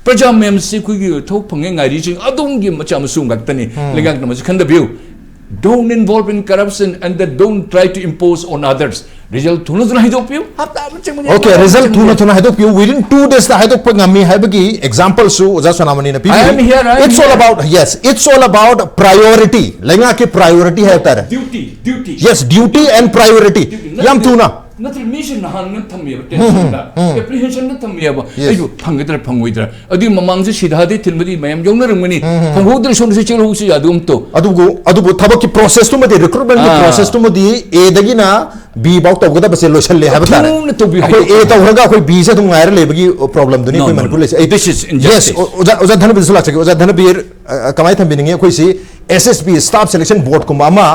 ꯄ꯭ꯔꯖꯥ ꯃꯌꯥꯝꯁꯤ ꯑꯩꯈꯣꯏꯒꯤ ꯊꯕꯛ ꯐꯪꯉꯦ ꯉꯥꯏꯔꯤꯁꯤꯡ ꯑꯗꯣꯝꯒꯤ ꯃꯆꯥ ꯃꯁꯨ ꯉꯥꯛꯇꯅꯤ꯫ ꯂꯩꯉꯥꯛꯅ ꯃꯁꯤ ꯈꯟꯗꯕꯤꯌꯨ꯫ Don't involve in corruption and then don't try to impose on others. Result ꯊꯨꯅ ꯊꯨꯅ ꯍꯥꯏꯗꯣꯛꯄꯤꯌꯨ꯫ ꯍꯞꯇꯥ ꯑꯃ ꯆꯪꯕꯅꯤ, Okay, ꯍꯞꯇꯥ ꯑꯃ result ꯆꯪꯕꯅꯤ꯫ ꯊꯨꯅ ꯊꯨꯅ ꯍꯥꯏꯗꯣꯛꯄꯤꯌꯨ, within two days ꯇ ꯍꯥꯏꯗꯣꯛꯄ ꯉꯝꯃꯤ ꯍꯥꯏꯕꯒꯤ example ꯁꯨ ꯑꯣꯖꯥ ꯁꯣꯅꯥꯃꯅꯤꯅ I am here, I am It's all here. About, yes, it's all about priority. ꯂꯩꯉꯥꯛꯀꯤ priority ꯍꯥꯏꯕ ꯇꯥꯔꯦ꯫ Duty, duty. Yes, duty and priority. Duty. ꯌꯥꯝ ꯊꯨꯅ. ꯅꯠꯇ꯭ꯔ ꯃꯤꯁꯦ ꯅꯍꯥꯟꯅ ꯊꯝꯃꯦꯕ tension ꯗ, apprehension ꯗ ꯊꯝꯃꯦꯕ꯫ Yes. ꯑꯩꯕꯨ ꯐꯪꯒꯗ꯭ꯔꯥ ꯐꯪꯉꯣꯏꯗ꯭ꯔꯥ? ꯑꯗꯨꯒꯤ ꯃꯃꯥꯡꯁꯦ ꯁꯤꯗꯥꯗꯤ ꯊꯤꯟꯕꯗꯤ ꯃꯌꯥꯝ ꯌꯥꯎꯅꯔꯝꯒꯅꯤ꯫ ꯐꯪꯍꯧꯗ꯭ꯔꯦ, ꯁꯣꯝꯗꯁꯨ ꯆꯦꯜꯍꯧꯁꯤ ꯌꯥꯗꯒꯨꯝ ꯇꯧ꯫ ꯑꯗꯨꯕꯨ ꯑꯗꯨꯕꯨ ꯊꯕꯛꯀꯤ process ꯇꯨꯃꯗꯤ, recruitment ꯀꯤ ꯑꯥ꯫ Process ꯇꯨꯃꯗꯤ A ꯗꯒꯤꯅ B ꯐꯥꯎ ꯇꯧꯒꯗꯕꯁꯦ ꯂꯣꯏꯁꯜꯂꯦ ꯍꯥꯏꯕ ꯇꯥꯔꯦ꯫ ꯊꯨꯅ ꯇꯧꯕꯤꯌꯨ, ꯑꯩꯈꯣꯏ ꯍꯥꯏꯗꯣꯛꯄꯤꯌꯨ꯫ A ꯇꯧꯈ꯭ꯔꯒ ꯑꯩꯈꯣꯏ B ꯁꯦ ꯑꯗꯨꯝ ꯉꯥꯏꯔ ꯂꯩꯕꯒꯤ problem ꯗꯨꯅꯤ No, ꯑꯩꯈꯣꯏ no, ꯃꯅꯤꯄꯨꯔ no. ꯂꯩꯁꯦ꯫ ꯑꯩ This is injustice. Yes, ꯑꯣ- ꯑꯣꯖꯥ ꯑꯣꯖꯥ ꯙꯅꯕꯤꯔꯁꯨ ꯂꯥꯛꯆꯒꯦ꯫ ꯑꯣꯖꯥ ꯙꯅꯕꯤꯔ, ꯑ, ꯀꯃꯥꯏꯅ ꯊꯝꯕꯤꯅꯤꯡꯉꯤ? ꯑꯩꯈꯣꯏꯁꯤ S S B, Staff Selection Board ꯀꯨꯝꯕ ꯑꯃ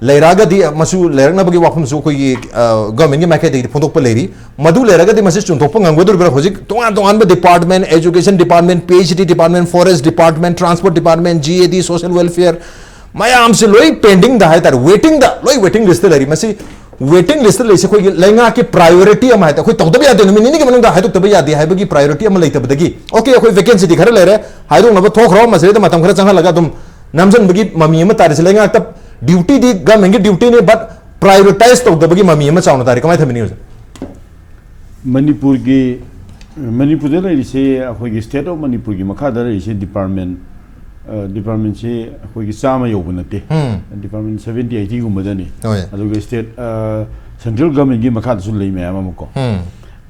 ꯂꯩꯔꯛꯑꯒꯗꯤ, ꯃꯁꯨ ꯂꯩꯔꯛꯅꯕꯒꯤ ꯋꯥꯐꯝꯁꯨ ꯑꯩꯈꯣꯏꯒꯤ, ꯑ, government ꯀꯤ ꯃꯥꯏꯀꯩꯗꯒꯤ ꯐꯣꯡꯗꯣꯛꯄ ꯂꯩꯔꯤ꯫ ꯃꯗꯨ ꯂꯩꯔꯒꯗꯤ ꯃꯁꯤ ꯆꯨꯝꯊꯣꯛꯄ ꯉꯝꯒꯗꯧꯔꯤꯕ꯭ꯔꯥ? ꯍꯧꯖꯤꯛ ꯇꯣꯉꯥꯟ ꯇꯣꯉꯥꯟꯕ department, Education Department, P H D Department, Forest Department, Transport Department, G A D, Social Welfare, ꯃꯌꯥꯝꯁꯤ ꯂꯣꯏ pending ꯗ ꯍꯥꯏꯇꯥꯔꯦ, waiting ꯗ, ꯂꯣꯏ waiting list ꯇ ꯂꯩꯔꯤ꯫ ꯃꯁꯤ waiting list ꯇ ꯂꯩꯁꯦ ꯑꯩꯈꯣꯏꯒꯤ ꯂꯩꯉꯥꯛꯀꯤ priority ꯑꯃ ꯍꯥꯏꯇꯥꯔꯦ, ꯑꯩꯈꯣꯏ ꯇꯧꯗꯕ ꯌꯥꯗꯦ, ꯅꯨꯃꯤꯠ ꯅꯤꯅꯤꯒꯤ ꯃꯅꯨꯡꯗ ꯍꯥꯏꯗꯣꯛꯇꯕ ꯌꯥꯗꯦ ꯍꯥꯏꯕꯒꯤ priority ꯑꯃ ꯂꯩꯇꯕꯗꯒꯤ, okay, ꯑꯩꯈꯣꯏ vacancy ꯗꯤ ꯈꯔ ꯂꯩꯔꯦ, ꯍꯥꯏꯗꯣꯛꯅꯕ ꯊꯣꯛꯈ꯭ꯔꯣ, ꯃꯁꯤꯗꯩꯗ ꯃꯇꯝ ꯈꯔ ꯆꯪꯍꯜꯂꯒ ꯑꯗꯨꯝ ꯅꯝꯁꯤꯟꯕꯒꯤ ꯃꯃꯤ ꯑꯃ ꯇꯥꯔꯤꯁꯦ꯫ ꯂꯩꯉꯥꯛꯇ duty ꯗꯤ government ꯀꯤ duty ꯅꯤ, but prioritize ꯇꯧꯗꯕꯒꯤ ꯃꯃꯤ ꯑꯃ ꯆꯥꯎꯅ ꯇꯥꯔꯤ꯫ ꯀꯃꯥꯏꯅ ꯊꯝꯕꯤꯅꯤꯡꯉꯤ, ꯑꯣꯖꯥ? ꯃꯅꯤꯄꯨꯔꯒꯤ, ꯃꯅꯤꯄꯨꯔꯗ ꯂꯩꯔꯤꯁꯦ, ꯑꯩꯈꯣꯏꯒꯤ state of ꯃꯅꯤꯄꯨꯔꯒꯤ ꯃꯈꯥꯗ ꯂꯩꯔꯤꯁꯦ department, ꯑ, department ꯁꯤ ꯑꯩꯈꯣꯏꯒꯤ ꯆꯥꯝꯃ ꯌꯧꯕ ꯅꯠꯇꯦ꯫ ꯎꯝ꯫ Department seventy eighty ꯒꯨꯝꯕꯗꯅꯤ꯫ ꯍꯣꯏ꯫ ꯑꯗꯨꯒ state, ꯑ, central government ꯀꯤ ꯃꯈꯥꯗꯁꯨ ꯂꯩ ꯃꯌꯥꯝ ꯑꯃꯀꯣ꯫ ꯎꯝ꯫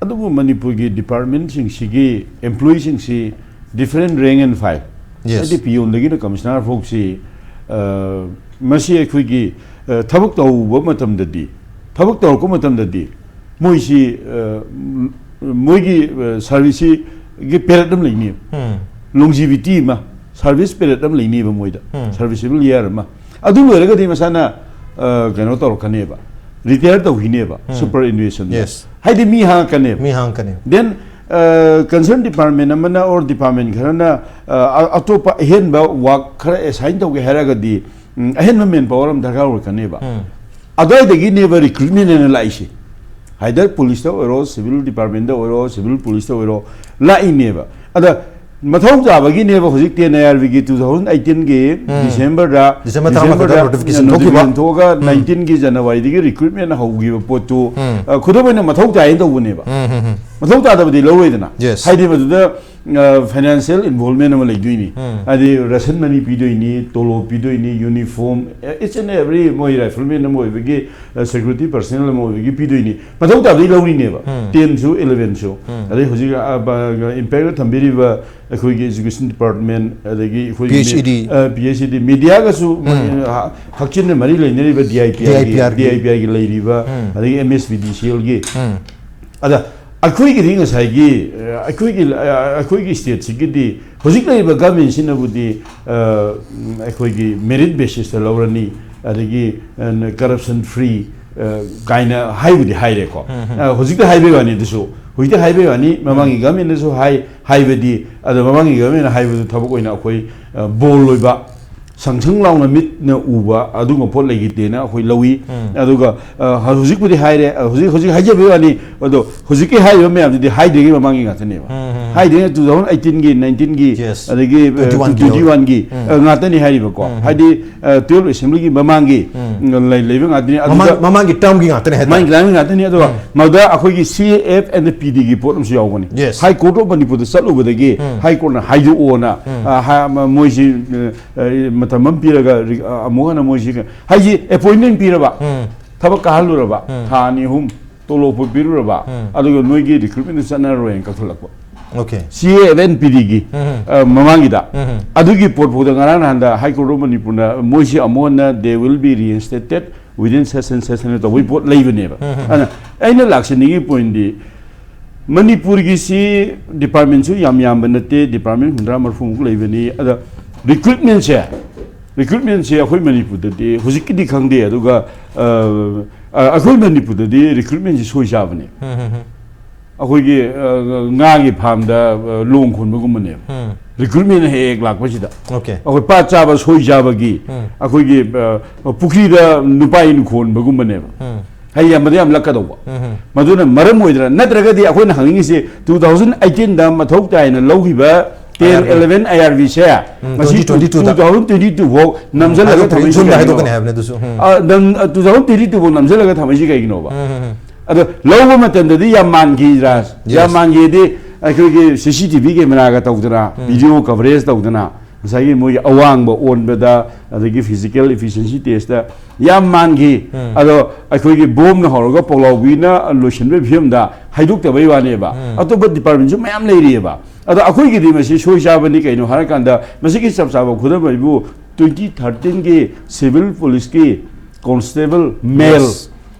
ꯑꯗꯨꯕꯨ ꯃꯅꯤꯄꯨꯔꯒꯤ department ꯁꯤꯡꯁꯤꯒꯤ employee ꯁꯤꯡꯁꯤ different rank and file, Yes. ꯍꯥꯏꯗꯤ peon ꯗꯒꯤꯅ commissioner ꯐꯥꯎꯁꯤ, ꯑ, ꯃꯁꯤ ꯑꯩꯈꯣꯏꯒꯤ, ꯑ, ꯊꯕꯛ ꯇꯧꯕ ꯃꯇꯝꯗꯗꯤ, ꯊꯕꯛ ꯇꯧꯔꯛꯄ ꯃꯇꯝꯗꯗꯤ ꯃꯣꯏꯁꯤ, ꯑ, ꯃꯣꯏꯒꯤ, ꯑ, service ꯁꯤꯒꯤ period ꯑꯃ ꯂꯩꯅꯦꯕ꯫ ꯎꯝ꯫ Longevity ꯑꯃ, service period ꯑꯃ ꯂꯩꯅꯦꯕ ꯃꯣꯏꯗ꯫ ꯎꯝ꯫ Serviceable year ꯑꯃ꯫ ꯑꯗꯨ ꯂꯣꯏꯔꯒꯗꯤ ꯃꯁꯥꯅ, ꯑ, ꯀꯩꯅꯣ ꯇꯧꯔꯛꯀꯅꯦꯕ, retire ꯇꯧꯈꯤꯅꯦꯕ, ꯎꯝ꯫ Superannuation ꯗ꯫ Yes. ꯍꯥꯏꯗꯤ ꯃꯤ ꯍꯥꯡꯉꯛꯀꯅꯦꯕ꯫ ꯃꯤ ꯍꯥꯡꯉꯛꯀꯅꯤ꯫ Then, ꯑ, concern department ꯑꯃꯅ or department ꯈꯔꯅ, ꯑ, ꯑ-, ꯑꯇꯣꯞꯄ ꯑꯍꯦꯟꯕ work ꯈꯔ assign ꯇꯧꯒꯦ ꯍꯥꯏꯔꯒꯗꯤ, ꯎꯝ, ꯑꯍꯦꯟꯕ manpower ꯑꯃ ꯗꯔꯀꯥꯔ ꯑꯣꯏꯔꯛꯀꯅꯦꯕ꯫ ꯎꯝ꯫ ꯑꯗꯨꯋꯥꯏꯗꯒꯤꯅꯦꯕ recruitment ꯍꯥꯏꯅ ꯂꯥꯛꯏꯁꯦ꯫ ꯑꯥꯏꯗꯔ ꯄꯨꯂꯤꯁꯇ ꯑꯣꯏꯔꯣ, ꯁꯤꯚꯤꯜ ꯗꯤꯄꯥꯔꯠꯃꯦꯟꯇ ꯑꯣꯏꯔꯣ, ꯁꯤꯚꯤꯜ ꯄꯨꯂꯤꯁꯇ ꯑꯣꯏꯔꯣ, ꯂꯥꯛꯏꯅꯦꯕ꯫ ꯑꯗ ꯃꯊꯧ ꯇꯥꯕꯒꯤꯅꯦꯕ ꯍꯧꯖꯤꯛ ꯇꯦꯟ ꯑꯥꯏ ꯑꯥꯔ ꯕꯤꯒꯤ ꯇꯨ ꯊꯥꯎꯖꯟ ꯑꯩꯠꯇꯤꯟꯒꯤ ꯎꯝ꯫ ꯗꯤꯁꯦꯝꯕꯔꯗ, ꯗꯤꯁꯦꯝꯕꯔ ꯇꯔꯥꯃꯥꯄꯟꯗ ꯗꯤꯁꯦꯝꯕꯔꯗ ꯅꯣꯇꯤꯐꯤꯀꯦꯁꯟ ꯊꯣꯛꯈꯤꯕ꯫ ꯅꯣꯇꯤꯐꯤꯀꯦꯁꯟ ꯊꯣꯛꯑꯒ ꯎꯝ꯫ ꯅꯥꯏꯟꯇꯤꯟꯒꯤ ꯖꯅꯋꯥꯔꯤꯗꯒꯤ ꯔꯤꯀ꯭ꯔꯨꯠꯃꯦꯟ ꯍꯧꯈꯤꯕ ꯄꯣꯠꯇꯨ, ꯎꯝ꯫ ꯑ, ꯈꯨꯗꯝ ꯑꯣꯏꯅ ꯃꯊꯧ ꯇꯥꯏꯌꯦꯅ ꯇꯧꯕꯅꯦꯕ꯫ ꯎꯝ, ꯎꯝ, ꯎꯝ꯫ ꯃꯊꯧ ꯇꯥꯗꯕꯗꯤ ꯂꯧꯔꯣꯏꯗꯅ꯫ Yes꯫ ꯍꯥꯏꯗꯤ ꯃꯗꯨꯗ, ꯑ, ꯐꯥꯏꯅꯥꯟꯁꯤꯌꯦꯜ ꯏꯟꯚꯣꯜꯚꯃꯦꯟ ꯑꯃ ꯂꯩꯗꯣꯏꯅꯤ꯫ ꯎꯝ꯫ ꯍꯥꯏꯗꯤ ꯔꯦꯁꯟ ꯃꯅꯤ ꯄꯤꯗꯣꯏꯅꯤ, ꯇꯣꯂꯣꯞ ꯄꯤꯗꯣꯏꯅꯤ, ꯌꯨꯅꯤꯐꯣꯔꯝ, each and every ꯃꯣꯏ ꯔꯥꯏꯐꯜꯃꯦꯟ ꯑꯃ ꯑꯣꯏꯕꯒꯤ, ꯑ, ꯁꯦꯀ꯭ꯌꯨꯔꯤꯇꯤ ꯄꯔꯁꯅꯦꯜ ꯑꯃ ꯑꯣꯏꯕꯒꯤ ꯄꯤꯗꯣꯏꯅꯤ꯫ ꯃꯊꯧ ꯇꯥꯕꯗꯤ ꯂꯧꯔꯤꯅꯦꯕ꯫ ꯎꯝ꯫ ꯇꯦꯟꯁꯨ, ꯏꯂꯚꯦꯟꯁꯨ꯫ ꯎꯝ꯫ ꯑꯗꯩ ꯍꯧꯖꯤꯛ, ꯑ, ꯕ-, ꯏꯝꯄꯦꯛꯇ ꯊꯝꯕꯤꯔꯤꯕ ꯑꯩꯈꯣꯏꯒꯤ ꯏꯖꯨꯀꯦꯁꯟ ꯗꯤꯄꯥꯔꯠꯃꯦꯟ, ꯑꯗꯒꯤ ꯑꯩꯈꯣꯏꯒꯤ ꯄꯤ ꯑꯩꯆ ꯏ ꯗꯤ꯫ ꯑ, ꯄꯤ ꯑꯩꯆ ꯏ ꯗꯤ, ꯃꯦꯗꯤꯌꯥꯒꯁꯨ ꯎꯝ꯫ ꯃ-, ꯍ-, ꯍꯛꯆꯤꯟꯅ ꯃꯔꯤ ꯂꯩꯅꯔꯤꯕ ꯗꯤ ꯑꯥꯏ ꯄꯤ ꯑꯥꯏꯒꯤ, D I P ꯑꯥꯔꯒꯤ꯫ D I P ꯑꯥꯏꯒꯤ ꯂꯩꯔꯤꯕ, ꯎꯝ꯫ ꯑꯗꯒꯤ ꯑꯦꯝ ꯑꯦꯁ ꯄꯤ ꯗꯤ ꯁꯤ ꯑꯦꯜꯒꯤ꯫ ꯎꯝ꯫ ꯑꯗ ꯑꯩꯈꯣꯏꯒꯤꯗꯤ ꯉꯁꯥꯏꯒꯤ, ꯑ, ꯑꯩꯈꯣꯏꯒꯤ, ꯑ, ꯑꯩꯈꯣꯏꯒꯤ ꯁ꯭ꯇꯦꯠꯁꯤꯒꯤꯗꯤ ꯍꯧꯖꯤꯛ ꯂꯩꯔꯤꯕ ꯒꯃꯦꯟꯁꯤꯅꯕꯨꯗꯤ, ꯑ, ꯎꯝ, ꯑꯩꯈꯣꯏꯒꯤ ꯃꯦꯔꯤꯠ ꯕꯦꯁꯤꯁꯇ ꯂꯧꯔꯅꯤ, ꯑꯗꯒꯤ, ꯑ, ꯀꯔꯞꯁꯟ ꯐ꯭ꯔꯤ, ꯑ, ꯀꯥꯏꯅ ꯍꯥꯏꯕꯨꯗꯤ ꯍꯥꯏꯔꯦꯀꯣ꯫ ꯎꯝ, ꯎꯝ꯫ ꯑ, ꯍꯧꯖꯤꯛꯇ ꯍꯥꯏꯕꯩ ꯋꯥꯅꯤ, ꯑꯗꯨꯁꯨ ꯍꯧꯖꯤꯛꯇ ꯍꯥꯏꯕꯩ ꯋꯥꯅꯤ, ꯃꯃꯥꯡꯒꯤ ꯎꯝ꯫ ꯒꯃꯦꯟꯅꯁꯨ ꯍꯥꯏ, ꯍꯥꯏꯕꯗꯤ, ꯑꯗꯣ ꯃꯃꯥꯡꯒꯤ ꯒꯃꯦꯟꯅ ꯍꯥꯏꯕꯗꯨ ꯊꯕꯛ ꯑꯣꯏꯅ ꯑꯩꯈꯣꯏ, ꯑ, ꯕꯣꯜ ꯑꯣꯏꯕ ꯁꯪ ꯁꯪ ꯂꯥꯎꯅ ꯃꯤꯠꯅ ꯎꯕ ꯑꯗꯨꯒꯨꯝꯕ ꯄꯣꯠ ꯂꯩꯈꯤꯗꯦꯅ ꯑꯩꯈꯣꯏ ꯂꯧꯏ꯫ ꯎꯝ꯫ ꯑꯗꯨꯒ, ꯑ, ꯍꯧꯖꯤꯛꯄꯨꯗꯤ ꯍꯥꯏꯔꯦ, ꯑ, ꯍꯧꯖꯤꯛ, ꯍꯧꯖꯤꯛ ꯍꯥꯏꯖꯕꯒꯤ ꯋꯥꯅꯤ, ꯑꯗꯣ ꯍꯧꯖꯤꯛꯀꯤ ꯍꯥꯏꯔꯤꯕ ꯃꯌꯥꯝꯗꯨꯗꯤ ꯍꯥꯏꯗ꯭ꯔꯤꯉꯩ ꯃꯃꯥꯡꯒꯤ ꯉꯥꯛꯇꯅꯦꯕ꯫ ꯎꯝ, ꯎꯝ, ꯎꯝ꯫ ꯍꯥꯏꯗ꯭ꯔꯤꯉꯩ ꯇꯨ ꯊꯥꯎꯖꯟ ꯑꯩꯠꯇꯤꯟꯒꯤ, ꯅꯥꯏꯟꯇꯤꯟꯒꯤ, Yes꯫ ꯑꯗꯒꯤ, ꯑ, ꯇ꯭ꯋꯦꯟꯇꯤ ꯋꯥꯟꯒꯤ ꯇ꯭ꯋꯦꯟꯇꯤ ꯋꯥꯟꯒꯤ, ꯎꯝ꯫ ꯑ, ꯉꯥꯛꯇꯅꯤ ꯍꯥꯏꯔꯤꯕꯀꯣ꯫ ꯎꯝ, ꯎꯝ꯫ ꯍꯥꯏꯗꯤ, ꯑ, ꯇꯨꯌꯦꯜꯞ ꯑꯦꯁꯦꯝꯕ꯭ꯂꯤꯒꯤ ꯃꯃꯥꯡꯒꯤ, ꯎꯝ꯫ ꯎꯝ, ꯂꯩ-, ꯂꯩꯕ ꯉꯥꯛꯇꯅꯤ꯫ ꯃꯃꯥꯡ-, ꯑꯗꯨꯗ ꯃꯃꯥꯡꯒꯤ ꯇꯔꯝꯒꯤ ꯉꯥꯛꯇꯅꯦ ꯍꯥꯏꯇꯥꯔꯦ꯫ ꯃꯃꯥꯡꯒꯤ ꯇꯔꯝꯒꯤ ꯉꯥꯛꯇꯅꯤ꯫ ꯑꯗꯨꯒ ꯎꯝ꯫ ꯃꯗꯨꯗ ꯑꯩꯈꯣꯏꯒꯤ ꯁꯤ ꯑꯦ ꯑꯦꯐ ꯑꯦꯟ ꯄꯤ ꯗꯤꯒꯤ ꯄꯣꯠ ꯑꯃꯁꯨ ꯌꯥꯎꯕꯅꯤ꯫ Yes꯫ ꯍꯥꯏ ꯀꯣꯔꯠ ꯑꯣꯐ ꯃꯅꯤꯄꯨꯔꯗ ꯆꯠꯂꯨꯕꯗꯒꯤ ꯎꯝ꯫ ꯍꯥꯏ ꯀꯣꯔꯠꯅ ꯍꯥꯏꯗꯣꯛꯑꯣꯅ, ꯎꯝ꯫ ꯑ, ꯍꯥ-, ꯃ-, ꯃꯣꯏꯁꯤ, ꯑ, ꯑ, ꯃꯇꯝ ꯑꯃ ꯄꯤꯔꯒ ꯔꯤ-, ꯑ, ꯑꯃꯨꯛ ꯍꯟꯅ ꯃꯣꯏꯁꯤ ꯀ-, ꯍꯥꯏꯁꯤ ꯑꯦꯄꯣꯏꯟꯃꯦꯟ ꯄꯤꯔꯕ, ꯎꯝ꯫ ꯊꯕꯛ ꯀꯥꯍꯜꯂꯨꯔꯕ, ꯎꯝ꯫ ꯊꯥ ꯑꯅꯤ ꯑꯍꯨꯝ ꯇꯣꯂꯣꯞꯄꯨ ꯄꯤꯔꯨꯔꯕ, ꯎꯝ꯫ ꯑꯗꯨꯒ ꯅꯣꯏꯒꯤ ꯔꯤꯀ꯭ꯔꯨꯠꯃꯦꯟꯗ ꯆꯠꯅꯔꯔꯣꯏꯅ ꯀꯛꯊꯠꯂꯛꯄ꯫ Okay꯫ ꯁꯤ ꯑꯦ ꯑꯦꯐ ꯑꯦꯟ ꯄꯤ ꯗꯤꯒꯤ, ꯎꯝ꯫ ꯑ, ꯃꯃꯥꯡꯒꯤꯗ, ꯎꯝ꯫ ꯑꯗꯨꯒꯤ ꯄꯣꯠ ꯐꯥꯎꯗ ꯉꯔꯥꯡ ꯅꯍꯥꯟꯗ ꯍꯥꯏ ꯀꯣꯔꯠ ꯑꯣꯐ ꯃꯅꯤꯄꯨꯔꯅ ꯃꯣꯏꯁꯤ ꯑꯃꯨꯛ ꯍꯟꯅ they will be reinstated within such and such ꯍꯥꯏꯅ ꯇꯧꯕꯒꯤ ꯄꯣꯠ ꯂꯩꯕꯅꯦꯕ꯫ ꯎꯝ꯫ ꯑꯗꯨꯅ ꯑꯩꯅ ꯂꯥꯛꯆꯅꯤꯡꯉꯤ ꯄꯣꯏꯟꯗꯤ, ꯃꯅꯤꯄꯨꯔꯒꯤꯁꯤ ꯗꯤꯄꯥꯔꯠꯃꯦꯟꯁꯨ ꯌꯥꯝ ꯌꯥꯝꯕ ꯅꯠꯇꯦ, ꯗꯤꯄꯥꯔꯠꯃꯦꯟ ꯍꯨꯝꯗ꯭ꯔꯥ ꯃꯔꯤꯐꯨꯃꯨꯛ ꯂꯩꯕꯅꯤ꯫ ꯑꯗ ꯔꯤꯀ꯭ꯔꯨꯠꯃꯦꯟꯁꯦ, ꯔꯤꯀ꯭ꯔꯨꯠꯃꯦꯟꯁꯦ ꯑꯩꯈꯣꯏ ꯃꯅꯤꯄꯨꯔꯗꯗꯤ ꯍꯧꯖꯤꯛꯀꯤꯗꯤ ꯈꯪꯗꯦ, ꯑꯗꯨꯒ, ꯑ, ꯑ, ꯑꯩꯈꯣꯏ ꯃꯅꯤꯄꯨꯔꯗꯗꯤ ꯔꯤꯀ꯭ꯔꯨꯠꯃꯦꯟꯁꯤ ꯁꯣꯏ ꯆꯥꯕꯅꯦ꯫ ꯎꯝ, ꯎꯝ, ꯎꯝ꯫ ꯑꯩꯈꯣꯏꯒꯤ, ꯑ, ꯉꯥꯒꯤ ꯐꯥꯔꯝꯗ, ꯑ, ꯂꯣꯡ ꯈꯣꯟꯕꯒꯨꯝꯕꯅꯦꯕ꯫ ꯎꯝ꯫ ꯔꯤꯀ꯭ꯔꯨꯠꯃꯦꯟ ꯍꯦꯛ ꯍꯦꯛ ꯂꯥꯛꯄꯁꯤꯗ꯫ Okay꯫ ꯑꯩꯈꯣꯏ ꯄꯥꯠ ꯆꯥꯕ ꯁꯣꯏ ꯆꯥꯕꯒꯤ, ꯎꯝ꯫ ꯑꯩꯈꯣꯏꯒꯤ, ꯑ, ꯄꯨꯈ꯭ꯔꯤꯗ ꯅꯨꯄꯥ ꯏꯟ ꯈꯣꯟꯕꯒꯨꯝꯕꯅꯦꯕ꯫ ꯎꯝ꯫ ꯍꯩ ꯌꯥꯝꯕꯗ ꯌꯥꯝ ꯂꯛꯀꯗꯧꯕ꯫ ꯃꯗꯨꯅ ꯃꯔꯝ ꯑꯣꯏꯗꯅ, ꯅꯠꯇ꯭ꯔꯒꯗꯤ ꯑꯩꯈꯣꯏꯅ ꯍꯪꯅꯤꯡꯉꯤꯁꯦ, two thousand eighteen ꯗ ꯃꯊꯧ ꯇꯥꯏꯅ ꯂꯧꯈꯤꯕ ten, I R B. eleven I R B ꯁꯦ, ꯎꯝ, ꯃꯁꯤ twenty twenty ꯗ꯫ Two thousand twenty two ꯐꯥꯎ ꯅꯝꯁꯤꯜꯂꯒ ꯍꯥꯏꯗꯣꯛꯇ꯭ꯔꯤ, ꯊꯝꯃꯛꯏꯁꯤ ꯖꯨꯟꯗ ꯀꯩꯒꯤꯅꯣꯕ? ꯍꯥꯏꯗꯣꯛꯀꯅꯤ ꯍꯥꯏꯕꯅꯦ ꯑꯗꯨꯁꯨ꯫ ꯎꯝ꯫ ꯑ, ꯅꯝ-, ꯑ, two thousand twenty two ꯐꯥꯎ ꯅꯝꯁꯤꯜꯂꯒ ꯊꯝꯃꯛꯏꯁꯤ ꯀꯩꯒꯤꯅꯣꯕ? ꯎꯝ, ꯎꯝ, ꯎꯝ꯫ ꯑꯗꯣ ꯂꯧꯕ ꯃꯇꯝꯗꯗꯤ ꯌꯥꯝ ꯃꯥꯟꯈꯤꯗ꯭ꯔꯥ? Yes. ꯌꯥꯝ ꯃꯥꯟꯈꯤꯗꯤ ꯑꯩꯈꯣꯏꯒꯤ C C T V camera ꯒ ꯇꯧꯗꯅ, ꯎꯝ꯫ Video coverage ꯇꯧꯗꯅ, ꯉꯁꯥꯏꯒꯤ ꯃꯣꯏꯒꯤ ꯑꯋꯥꯡꯕ ꯑꯣꯟꯕꯗ, ꯑꯗꯒꯤ physical efficiency test ꯇ ꯌꯥꯝ ꯃꯥꯟꯈꯤ꯫ ꯎꯝ꯫ ꯑꯗꯣ ꯑꯩꯈꯣꯏꯒꯤ ꯕꯣꯝꯅ ꯍꯧꯔꯒ ꯄꯣꯛꯂꯥꯎꯕꯤꯅ ꯂꯣꯏꯁꯤꯟꯕꯒꯤ ꯐꯤꯕꯝꯗ ꯍꯥꯏꯗꯣꯛꯇꯕꯩ ꯋꯥꯅꯦꯕ꯫ ꯎꯝ꯫ ꯑꯇꯣꯞꯄ department ꯁꯨ ꯃꯌꯥꯝ ꯂꯩꯔꯤꯑꯕ꯫ ꯑꯗꯣ ꯑꯩꯈꯣꯏꯒꯤꯗꯤ ꯃꯁꯤ ꯁꯣꯏ ꯆꯥꯕꯅꯤ꯫ ꯀꯩꯅꯣ ꯍꯥꯏꯔꯀꯥꯟꯗ, ꯃꯁꯤꯒꯤ ꯆꯞ ꯆꯥꯕ ꯈꯨꯗꯝ ꯑꯩꯕꯨ twenty thirteen ꯒꯤ civil police ꯀꯤ constable male, Yes.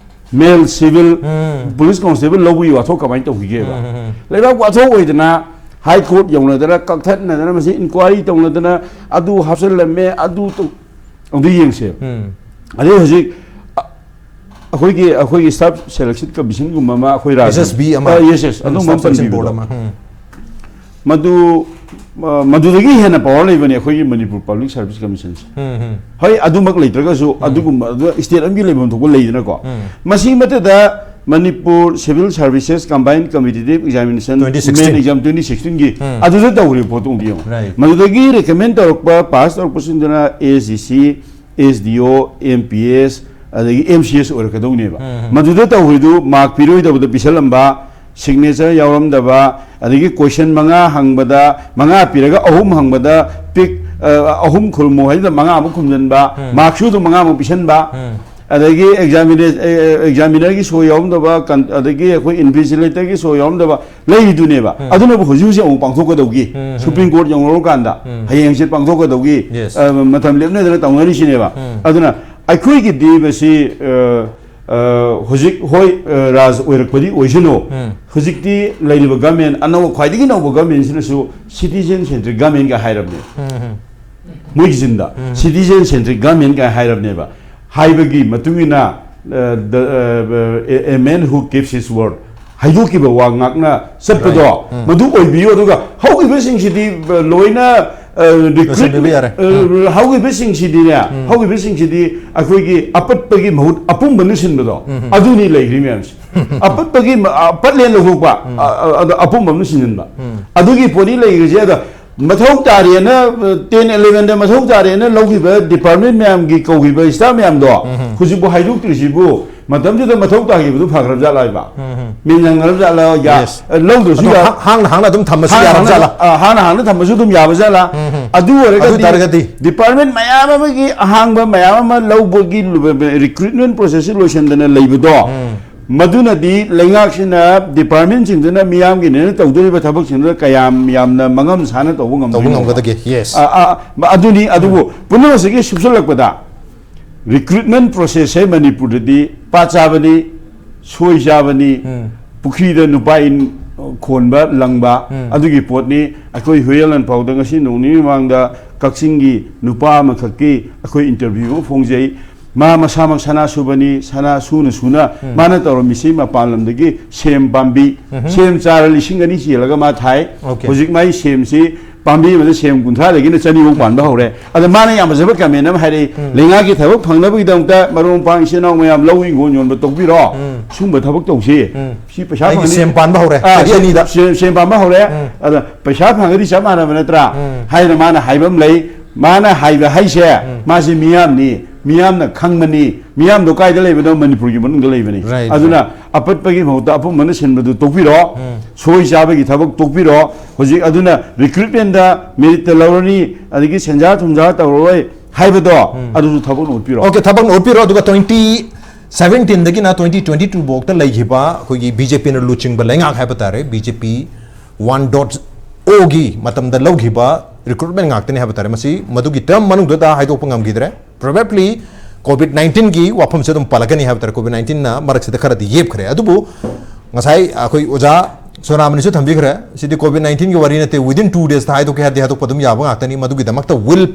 male civil ꯎꯝ꯫ Police constable ꯂꯧꯕꯒꯤ ꯋꯥꯊꯣꯛ ꯀꯃꯥꯏꯅ ꯇꯧꯈꯤꯒꯦꯕ? ꯎꯝ, ꯎꯝ, ꯎꯝ꯫ ꯂꯩꯕꯥꯛ ꯋꯥꯊꯣꯛ ꯑꯣꯏꯗꯅ High Court ꯌꯧꯅꯗꯅ, ꯀꯛꯊꯠꯅꯗꯅ, ꯃꯁꯤ inquiry ꯇꯧꯅꯗꯅ, ꯑꯗꯨ ꯍꯥꯞꯆꯤꯜꯂꯝꯃꯦ, ꯑꯗꯨ ꯇꯧ-, ꯑꯗꯨ ꯌꯦꯡꯁꯦ꯫ ꯎꯝ꯫ ꯑꯗꯩ ꯍꯧꯖꯤꯛ, ꯑ, ꯑꯩꯈꯣꯏꯒꯤ, ꯑꯩꯈꯣꯏꯒꯤ Staff Selection Commission ꯒꯨꯝꯕ ꯑꯃ ꯑꯩꯈꯣꯏ ꯔꯥꯖ꯭ꯌ-, S S B ꯑꯃ꯫ ꯑ, yes, yes, ꯎꯝ, ꯑꯗꯨꯝꯕ ꯑꯃ Staff Selection Board ꯄꯟꯕꯤꯕꯗꯣ꯫ ꯑꯃ꯫ ꯎꯝ꯫ ꯃꯗꯨ, ꯑ, ꯃꯗꯨꯗꯒꯤ ꯍꯦꯟꯅ power ꯂꯩꯕꯅꯤ ꯑꯩꯈꯣꯏꯒꯤ ꯃꯅꯤꯄꯨꯔ Public Service Commission ꯁꯦ꯫ ꯎꯝ, ꯎꯝ꯫ ꯍꯣꯏ, ꯑꯗꯨꯃꯛ ꯂꯩꯇ꯭ꯔꯒꯁꯨ, ꯎꯝ꯫ ꯑꯗꯨꯒꯨꯝꯕ, ꯑꯗꯨ state ꯑꯃꯒꯤ ꯂꯩꯐꯝ ꯊꯣꯛꯄ ꯂꯩꯗꯅꯀꯣ꯫ ꯎꯝ꯫ ꯃꯁꯤ ꯃꯊꯛꯇ Manipur Civil Services Combined Competitive Examination, twenty sixteen꯫ Main Exam twenty sixteen ꯒꯤ, ꯎꯝ꯫ ꯑꯗꯨꯗ ꯇꯧꯔꯤꯕ ꯄꯣꯠꯇꯣ ꯑꯃꯨꯛ ꯌꯦꯡꯉꯣ꯫ Right꯫ ꯃꯗꯨꯗꯒꯤ recommend ꯇꯧꯔꯛꯄ, pass ꯇꯧꯔꯛꯄꯁꯤꯡꯗꯨꯅ S D C, S D O, M P S, ꯑꯗꯒꯤ M C S ꯑꯣꯏꯔꯛꯀꯗꯧꯅꯦꯕ꯫ ꯎꯝ, ꯎꯝ꯫ ꯃꯗꯨꯗ ꯇꯧꯔꯤꯗꯨ mark ꯄꯤꯔꯣꯏꯗꯕꯗ ꯄꯤꯁꯜꯂꯝꯕ, signature ꯌꯥꯎꯔꯝꯗꯕ, ꯑꯗꯒꯤ question ꯃꯉꯥ ꯍꯪꯕꯗ, ꯃꯉꯥ ꯄꯤꯔꯒ ꯑꯍꯨꯝ ꯍꯪꯕꯗ pick, ꯑ, ꯑꯍꯨꯝ ꯈꯨꯝꯃꯨ ꯍꯥꯏꯗꯨꯗ ꯃꯉꯥ ꯑꯃꯨꯛ ꯈꯨꯝꯖꯤꯟꯕ, ꯎꯝ꯫ Mark ꯁꯨ ꯑꯗꯨꯝ ꯃꯉꯥ ꯑꯃꯨꯛ ꯄꯤꯁꯟꯕ, ꯎꯝ꯫ ꯑꯗꯒꯤ examina-, ꯑꯦ, ꯑꯦ, examiner ꯒꯤ ꯁꯣꯏ ꯌꯥꯎꯔꯝꯗꯕ, ꯀꯟ-, ꯑꯗꯒꯤ ꯑꯩꯈꯣꯏ invigilator ꯒꯤ ꯁꯣꯏ ꯌꯥꯎꯔꯝꯗꯕ ꯂꯩꯔꯤꯗꯨꯅꯦꯕ꯫ ꯎꯝ꯫ ꯑꯗꯨꯅꯕꯨ ꯍꯧꯖꯤꯛ ꯍꯧꯖꯤꯛ ꯑꯃꯨꯛ ꯄꯥꯡꯊꯣꯛꯀꯗꯧꯒꯤ, ꯎꯝ, ꯎꯝ꯫ Supreme Court ꯌꯧꯅꯔꯀꯥꯟꯗ, ꯎꯝ꯫ ꯍꯌꯦꯡ ꯍꯪꯆꯤꯠ ꯄꯥꯡꯊꯣꯛꯀꯗꯧꯒꯤ, Yes꯫ ꯑ, ꯃꯇꯝ ꯂꯦꯞꯅꯗꯅ ꯇꯧꯅꯔꯤꯁꯤꯅꯦꯕ꯫ ꯎꯝ꯫ ꯑꯗꯨꯅ ꯑꯩꯈꯣꯏꯒꯤꯗꯤ ꯃꯁꯤ, ꯑ, ꯑ, ꯍꯧꯖꯤꯛ, ꯍꯣꯏ, ꯑ, ꯔꯥꯖ ꯑꯣꯏꯔꯛꯄꯗꯤ ꯑꯣꯏꯁꯅꯨ꯫ ꯎꯝ꯫ ꯍꯧꯖꯤꯛꯇꯤ ꯂꯩꯔꯤꯕ government, ꯑꯅꯧꯕ, ꯈ꯭ꯋꯥꯏꯗꯒꯤ ꯅꯧꯕ government ꯁꯤꯅꯁꯨ citizen centric government ꯀ ꯍꯥꯏꯔꯕꯅꯦ꯫ ꯎꯝ, ꯎꯝ꯫ ꯃꯣꯏꯒꯤ ꯆꯤꯟꯗ, ꯎꯝ꯫ Citizen centric government ꯀ ꯍꯥꯏꯔꯕꯅꯦꯕ꯫ ꯍꯥꯏꯕꯒꯤ ꯃꯇꯨꯡ ꯏꯟꯅ, ꯑ, the, ꯑ, a, a man who keeps his word, ꯍꯥꯏꯗꯣꯛꯈꯤꯕ ꯋꯥ ꯉꯥꯛꯅ ꯆꯠꯄꯗꯣ, Right. ꯎꯝ꯫ ꯃꯗꯨ ꯑꯣꯏꯕꯤꯌꯨ꯫ ꯑꯗꯨꯒ ꯍꯧꯈꯤꯕꯁꯤꯡꯁꯤꯗꯤ, ꯑ, ꯂꯣꯏꯅ ꯂꯣꯏꯁꯤꯟꯕꯤꯕ ꯌꯥꯔꯦ꯫ ꯍꯧꯈꯤꯕꯁꯤꯡꯁꯤꯗꯤꯅꯦ, ꯍꯧꯈꯤꯕꯁꯤꯡꯁꯤꯗꯤ ꯑꯩꯈꯣꯏꯒꯤ ꯑꯄꯠꯄꯒꯤ ꯃꯍꯨꯠ ꯑꯄꯨꯝꯕꯅ ꯁꯤꯟꯕꯗꯣ, ꯑꯗꯨꯅꯤ ꯂꯩꯈ꯭ꯔꯤ ꯃꯌꯥꯝꯁꯦ꯫ ꯑꯄꯠꯄꯒꯤ ꯃ- ꯑꯄꯠꯂꯦ ꯂꯧꯊꯣꯛꯄ, ꯑ- ꯑ- ꯑꯗꯣ ꯑꯄꯨꯝꯕ ꯑꯃꯅ ꯁꯤꯟꯖꯤꯟꯕ, ꯑꯗꯨꯒꯤ ꯄꯣꯠꯅꯤ ꯂꯩꯈ꯭ꯔꯤꯁꯦ꯫ ꯑꯗꯣ ꯃꯊꯧ ꯇꯥꯔꯦꯅ, ꯇꯦꯟ ꯑꯦꯂꯦꯚꯦꯟꯗ ꯃꯊꯧ ꯇꯥꯔꯦꯅ ꯂꯧꯈꯤꯕ ꯗꯤꯄꯥꯔꯠꯃꯦꯟ ꯃꯌꯥꯝꯒꯤ ꯀꯧꯈꯤꯕ ꯁ꯭ꯇꯥꯐ ꯃꯌꯥꯝꯗꯣ ꯍꯧꯖꯤꯛꯄꯨ ꯍꯥꯏꯗꯣꯛꯇ꯭ꯔꯤꯁꯤꯕꯨ, ꯃꯇꯝꯗꯨꯗ ꯃꯊꯧ ꯇꯥꯈꯤꯕꯗꯨ ꯐꯈ꯭ꯔꯕ ꯖꯥꯠꯂ ꯍꯥꯏꯕ? ꯃꯤꯟ ꯅꯪꯈ꯭ꯔꯕ ꯖꯥꯠꯂ? ꯌꯥ- Yes. ꯑ, ꯂꯧꯗ꯭ꯔꯁꯨ ꯑꯗꯣ ꯌꯥ- ꯍꯥ- ꯍꯥꯡꯅ ꯍꯥꯡꯅ ꯑꯗꯨꯝ ꯊꯝꯕꯁꯨ ꯍꯥꯡꯅ ꯌꯥꯔꯕ ꯍꯥꯡꯅ- ꯖꯥꯠꯂ? ꯑ, ꯍꯥꯡꯅ ꯍꯥꯡꯅ ꯊꯝꯕꯁꯨ ꯑꯗꯨꯝ ꯌꯥꯕ ꯖꯥꯠꯂ? ꯑꯗꯨ ꯑꯣꯏꯔꯒꯗꯤ ꯑꯗꯨ ꯇꯥꯔꯒꯗꯤ? ꯗꯤꯄꯥꯔꯠꯃꯦꯟ ꯃꯌꯥꯝ ꯑꯃꯒꯤ ꯑꯍꯥꯡꯕ ꯃꯌꯥꯝ ꯑꯃ ꯂꯧꯕꯒꯤ ꯔꯤꯀ꯭ꯔꯨꯠꯃꯦꯟ ꯄ꯭ꯔꯣꯁꯦꯁꯁꯤ ꯂꯣꯏꯁꯤꯟꯗꯅ ꯂꯩꯕꯗꯣ, ꯃꯗꯨꯅꯗꯤ ꯂꯩꯉꯥꯛꯁꯤꯅ ꯗꯤꯄꯥꯔꯠꯃꯦꯟꯁꯤꯡꯗꯨꯅ ꯃꯤꯌꯥꯝꯒꯤꯅꯦꯅ ꯇꯧꯗꯣꯔꯤꯕ ꯊꯕꯛꯁꯤꯡꯗꯨꯗ ꯀꯌꯥꯝ ꯌꯥꯝꯅ ꯃꯉꯝ ꯁꯥꯅ ꯇꯧꯕ ꯇꯧꯕ ꯉꯝꯗꯣꯏꯅꯣ? ꯉꯝꯒꯗꯒꯦ? Yes. ꯑ, ꯑ, ꯑꯗꯨꯅꯤ꯫ ꯑꯗꯨꯕꯨ ꯄꯨꯝꯅꯃꯛꯁꯤꯒꯤ ꯁꯨꯞꯆꯜꯂꯛꯄꯗ, ꯔꯤꯀ꯭ꯔꯨꯠꯃꯦꯟ ꯄ꯭ꯔꯣꯁꯦꯁꯁꯦ ꯃꯅꯤꯄꯨꯔꯗꯗꯤ ꯄꯥꯠ ꯆꯥꯕꯅꯤ, ꯁꯣꯏ ꯆꯥꯕꯅꯤ, ꯎꯝ꯫ ꯄꯨꯈ꯭ꯔꯤꯗ ꯅꯨꯄꯥ ꯏꯟ ꯈꯣꯟꯕ ꯂꯪꯕ, ꯎꯝ꯫ ꯑꯗꯨꯒꯤ ꯄꯣꯠꯅꯤ꯫ ꯑꯩꯈꯣꯏ ꯍꯨꯏꯌꯦꯟ ꯂꯥꯟꯐꯥꯎꯗ ꯉꯁꯤ ꯅꯣꯡ ꯅꯤꯅꯤ ꯃꯃꯥꯡꯗ ꯀꯛꯆꯤꯡꯒꯤ ꯅꯨꯄꯥ ꯑꯃꯈꯛꯀꯤ ꯑꯩꯈꯣꯏ ꯏꯟꯇꯔꯚ꯭ꯌꯨ ꯑꯃ ꯐꯣꯡꯖꯩ꯫ ꯃꯥ ꯃꯁꯥꯃꯛ ꯁꯅꯥ ꯁꯨꯕꯅꯤ, ꯁꯅꯥ ꯁꯨꯅ ꯁꯨꯅ ꯎꯝ꯫ ꯃꯥꯅ ꯇꯧꯔꯝꯃꯤꯁꯤ ꯃꯄꯥꯟ ꯂꯝꯗꯒꯤ ꯁꯦꯝ ꯄꯥꯝꯕꯤ, ꯎꯝ꯫ ꯁꯦꯝ ꯆꯥꯔ ꯂꯤꯁꯤꯡ ꯑꯅꯤ ꯆꯦꯜꯂꯒ ꯃꯥ ꯊꯥꯏ꯫ Okay꯫ ꯍꯧꯖꯤꯛ ꯃꯥꯏ ꯁꯦꯝꯁꯤ ꯄꯥꯝꯕꯤ ꯑꯃꯗ ꯁꯦꯝ ꯀꯨꯟꯊ꯭ꯔꯥꯗꯒꯤꯅ ꯆꯅꯤꯐꯥꯎ ꯄꯥꯟꯕ ꯍꯧꯔꯦ꯫ ꯑꯗ ꯃꯥꯅ ꯌꯥꯝ ꯐꯖꯕ ꯀꯃꯦꯟ ꯑꯃ ꯍꯥꯏꯔꯛꯏ, ꯎꯝ꯫ "ꯂꯩꯉꯥꯛꯀꯤ ꯊꯕꯛ ꯐꯪꯅꯕꯒꯤꯗꯃꯛꯇ ꯃꯔꯨꯞ ꯃꯄꯥꯡ ꯏꯆꯤꯟ ꯏꯅꯥꯎ ꯃꯌꯥꯝ ꯂꯧ ꯏꯪꯈꯣꯜ ꯌꯣꯟꯕ ꯇꯣꯛꯄꯤꯔꯣ, ꯎꯝ꯫ ꯁꯨꯝꯕ ꯊꯕꯛ ꯇꯧꯁꯤ, ꯎꯝ꯫ ꯁꯤ ꯄꯩꯁꯥ ꯑꯩꯒꯤ ꯐꯪꯅꯤ, ꯁꯦꯝ ꯄꯥꯟꯕ ꯍꯧꯔꯦ, ꯑꯥ, ꯆꯍꯤ ꯑꯅꯤꯗ꯫ ꯁꯦꯝ, ꯁꯦꯝ ꯄꯥꯟꯕ ꯍꯧꯔꯦ, ꯎꯝ꯫ ꯑꯗ ꯄꯩꯁꯥ ꯐꯪꯉꯗꯤ ꯆꯞ ꯃꯥꯟꯅꯕ ꯅꯠꯇ꯭ꯔꯥ?" ꯎꯝ꯫ ꯍꯥꯏꯅ ꯃꯥꯅ ꯍꯥꯏꯕ ꯑꯃ ꯂꯩ꯫ ꯃꯥꯅ ꯍꯥꯏꯕ ꯍꯥꯏꯁꯦ, ꯎꯝ꯫ ꯃꯥꯁꯦ ꯃꯤꯌꯥꯝꯅꯤ, ꯃꯤꯌꯥꯝꯅ ꯈꯪꯕꯅꯤ, ꯃꯤꯌꯥꯝꯗꯣ ꯀꯥꯏꯗ ꯂꯩꯕꯅꯣ? ꯃꯅꯤꯄꯨꯔꯒꯤ ꯃꯅꯨꯡꯗ ꯂꯩꯕꯅꯤ꯫ Right, ꯑꯗꯨꯅ right꯫ ꯑꯄꯠꯄꯒꯤ ꯃꯍꯨꯠꯇ ꯑꯄꯨꯝꯕꯅ ꯁꯤꯟꯕꯗꯨ ꯇꯣꯛꯄꯤꯔꯣ, ꯎꯝ꯫ ꯁꯣꯏ ꯆꯥꯕꯒꯤ ꯊꯕꯛ ꯇꯣꯛꯄꯤꯔꯣ꯫ ꯍꯧꯖꯤꯛ ꯑꯗꯨꯅ ꯔꯤꯀ꯭ꯔꯨꯠꯃꯦꯟꯗ ꯃꯦꯔꯤꯠꯇ ꯂꯧꯔꯅꯤ, ꯑꯗꯒꯤ ꯁꯦꯟꯖꯥ ꯊꯨꯝꯖꯥ ꯇꯧꯔꯔꯣꯏ ꯍꯥꯏꯕꯗꯣ, ꯎꯝ꯫ ꯑꯗꯨꯁꯨ ꯊꯕꯛꯅ ꯑꯣꯠꯄꯤꯔꯣ꯫ Okay, ꯊꯕꯛꯅ ꯑꯣꯠꯄꯤꯔꯣ꯫ ꯑꯗꯨꯒ twenty seventeenꯗꯒꯤꯅ twenty twenty two ꯐꯥꯎꯗ ꯂꯩꯈꯤꯕ ꯑꯩꯈꯣꯏꯒꯤ BJPꯅ ꯂꯨꯆꯤꯡꯕ ꯂꯩꯉꯥꯛ ꯍꯥꯏꯕ ꯇꯥꯔꯦ, BJP one dot oꯒꯤ ꯃꯇꯝꯗ ꯂꯧꯈꯤꯕ ꯔꯤꯀ꯭ꯔꯨꯠꯃꯦꯟ ꯉꯥꯛꯇꯅꯤ ꯍꯥꯏꯕ ꯇꯥꯔꯦ꯫ ꯃꯁꯤ ꯃꯗꯨꯒꯤ ꯇꯔꯝ ꯃꯅꯨꯡꯗꯨꯗ ꯍꯥꯏꯗꯣꯛꯄ ꯉꯝꯈꯤꯗ꯭ꯔꯦ꯫ Probably COVID nineteenꯒꯤ ꯋꯥꯐꯝꯁꯦ ꯑꯗꯨꯝ ꯄꯜꯂꯛꯀꯅꯤ ꯍꯥꯏꯕ ꯇꯥꯔꯦ꯫ COVID nineteenꯅ ꯃꯔꯛꯁꯤꯗ ꯈꯔꯗꯤ ꯌꯦꯞꯈ꯭ꯔꯦ꯫ ꯑꯗꯨꯕꯨ ꯉꯁꯥꯏ ꯑꯩꯈꯣꯏ ꯑꯣꯖꯥ ꯁꯣꯅꯥꯃꯅꯤꯁꯨ ꯊꯝꯕꯤꯈ꯭ꯔꯦ, ꯁꯤꯗꯤ COVID nineteenꯒꯤ ꯋꯥꯔꯤ ꯅꯠꯇꯦ, within two daysꯇ ꯍꯥꯏꯗꯣꯛꯀꯦ ꯍꯥꯏꯔꯗꯤ ꯍꯥꯏꯗꯣꯛꯄ ꯑꯗꯨꯝ ꯌꯥꯕ ꯉꯥꯛꯇꯅꯤ꯫ ꯃꯗꯨꯒꯤꯗꯃꯛꯇ will,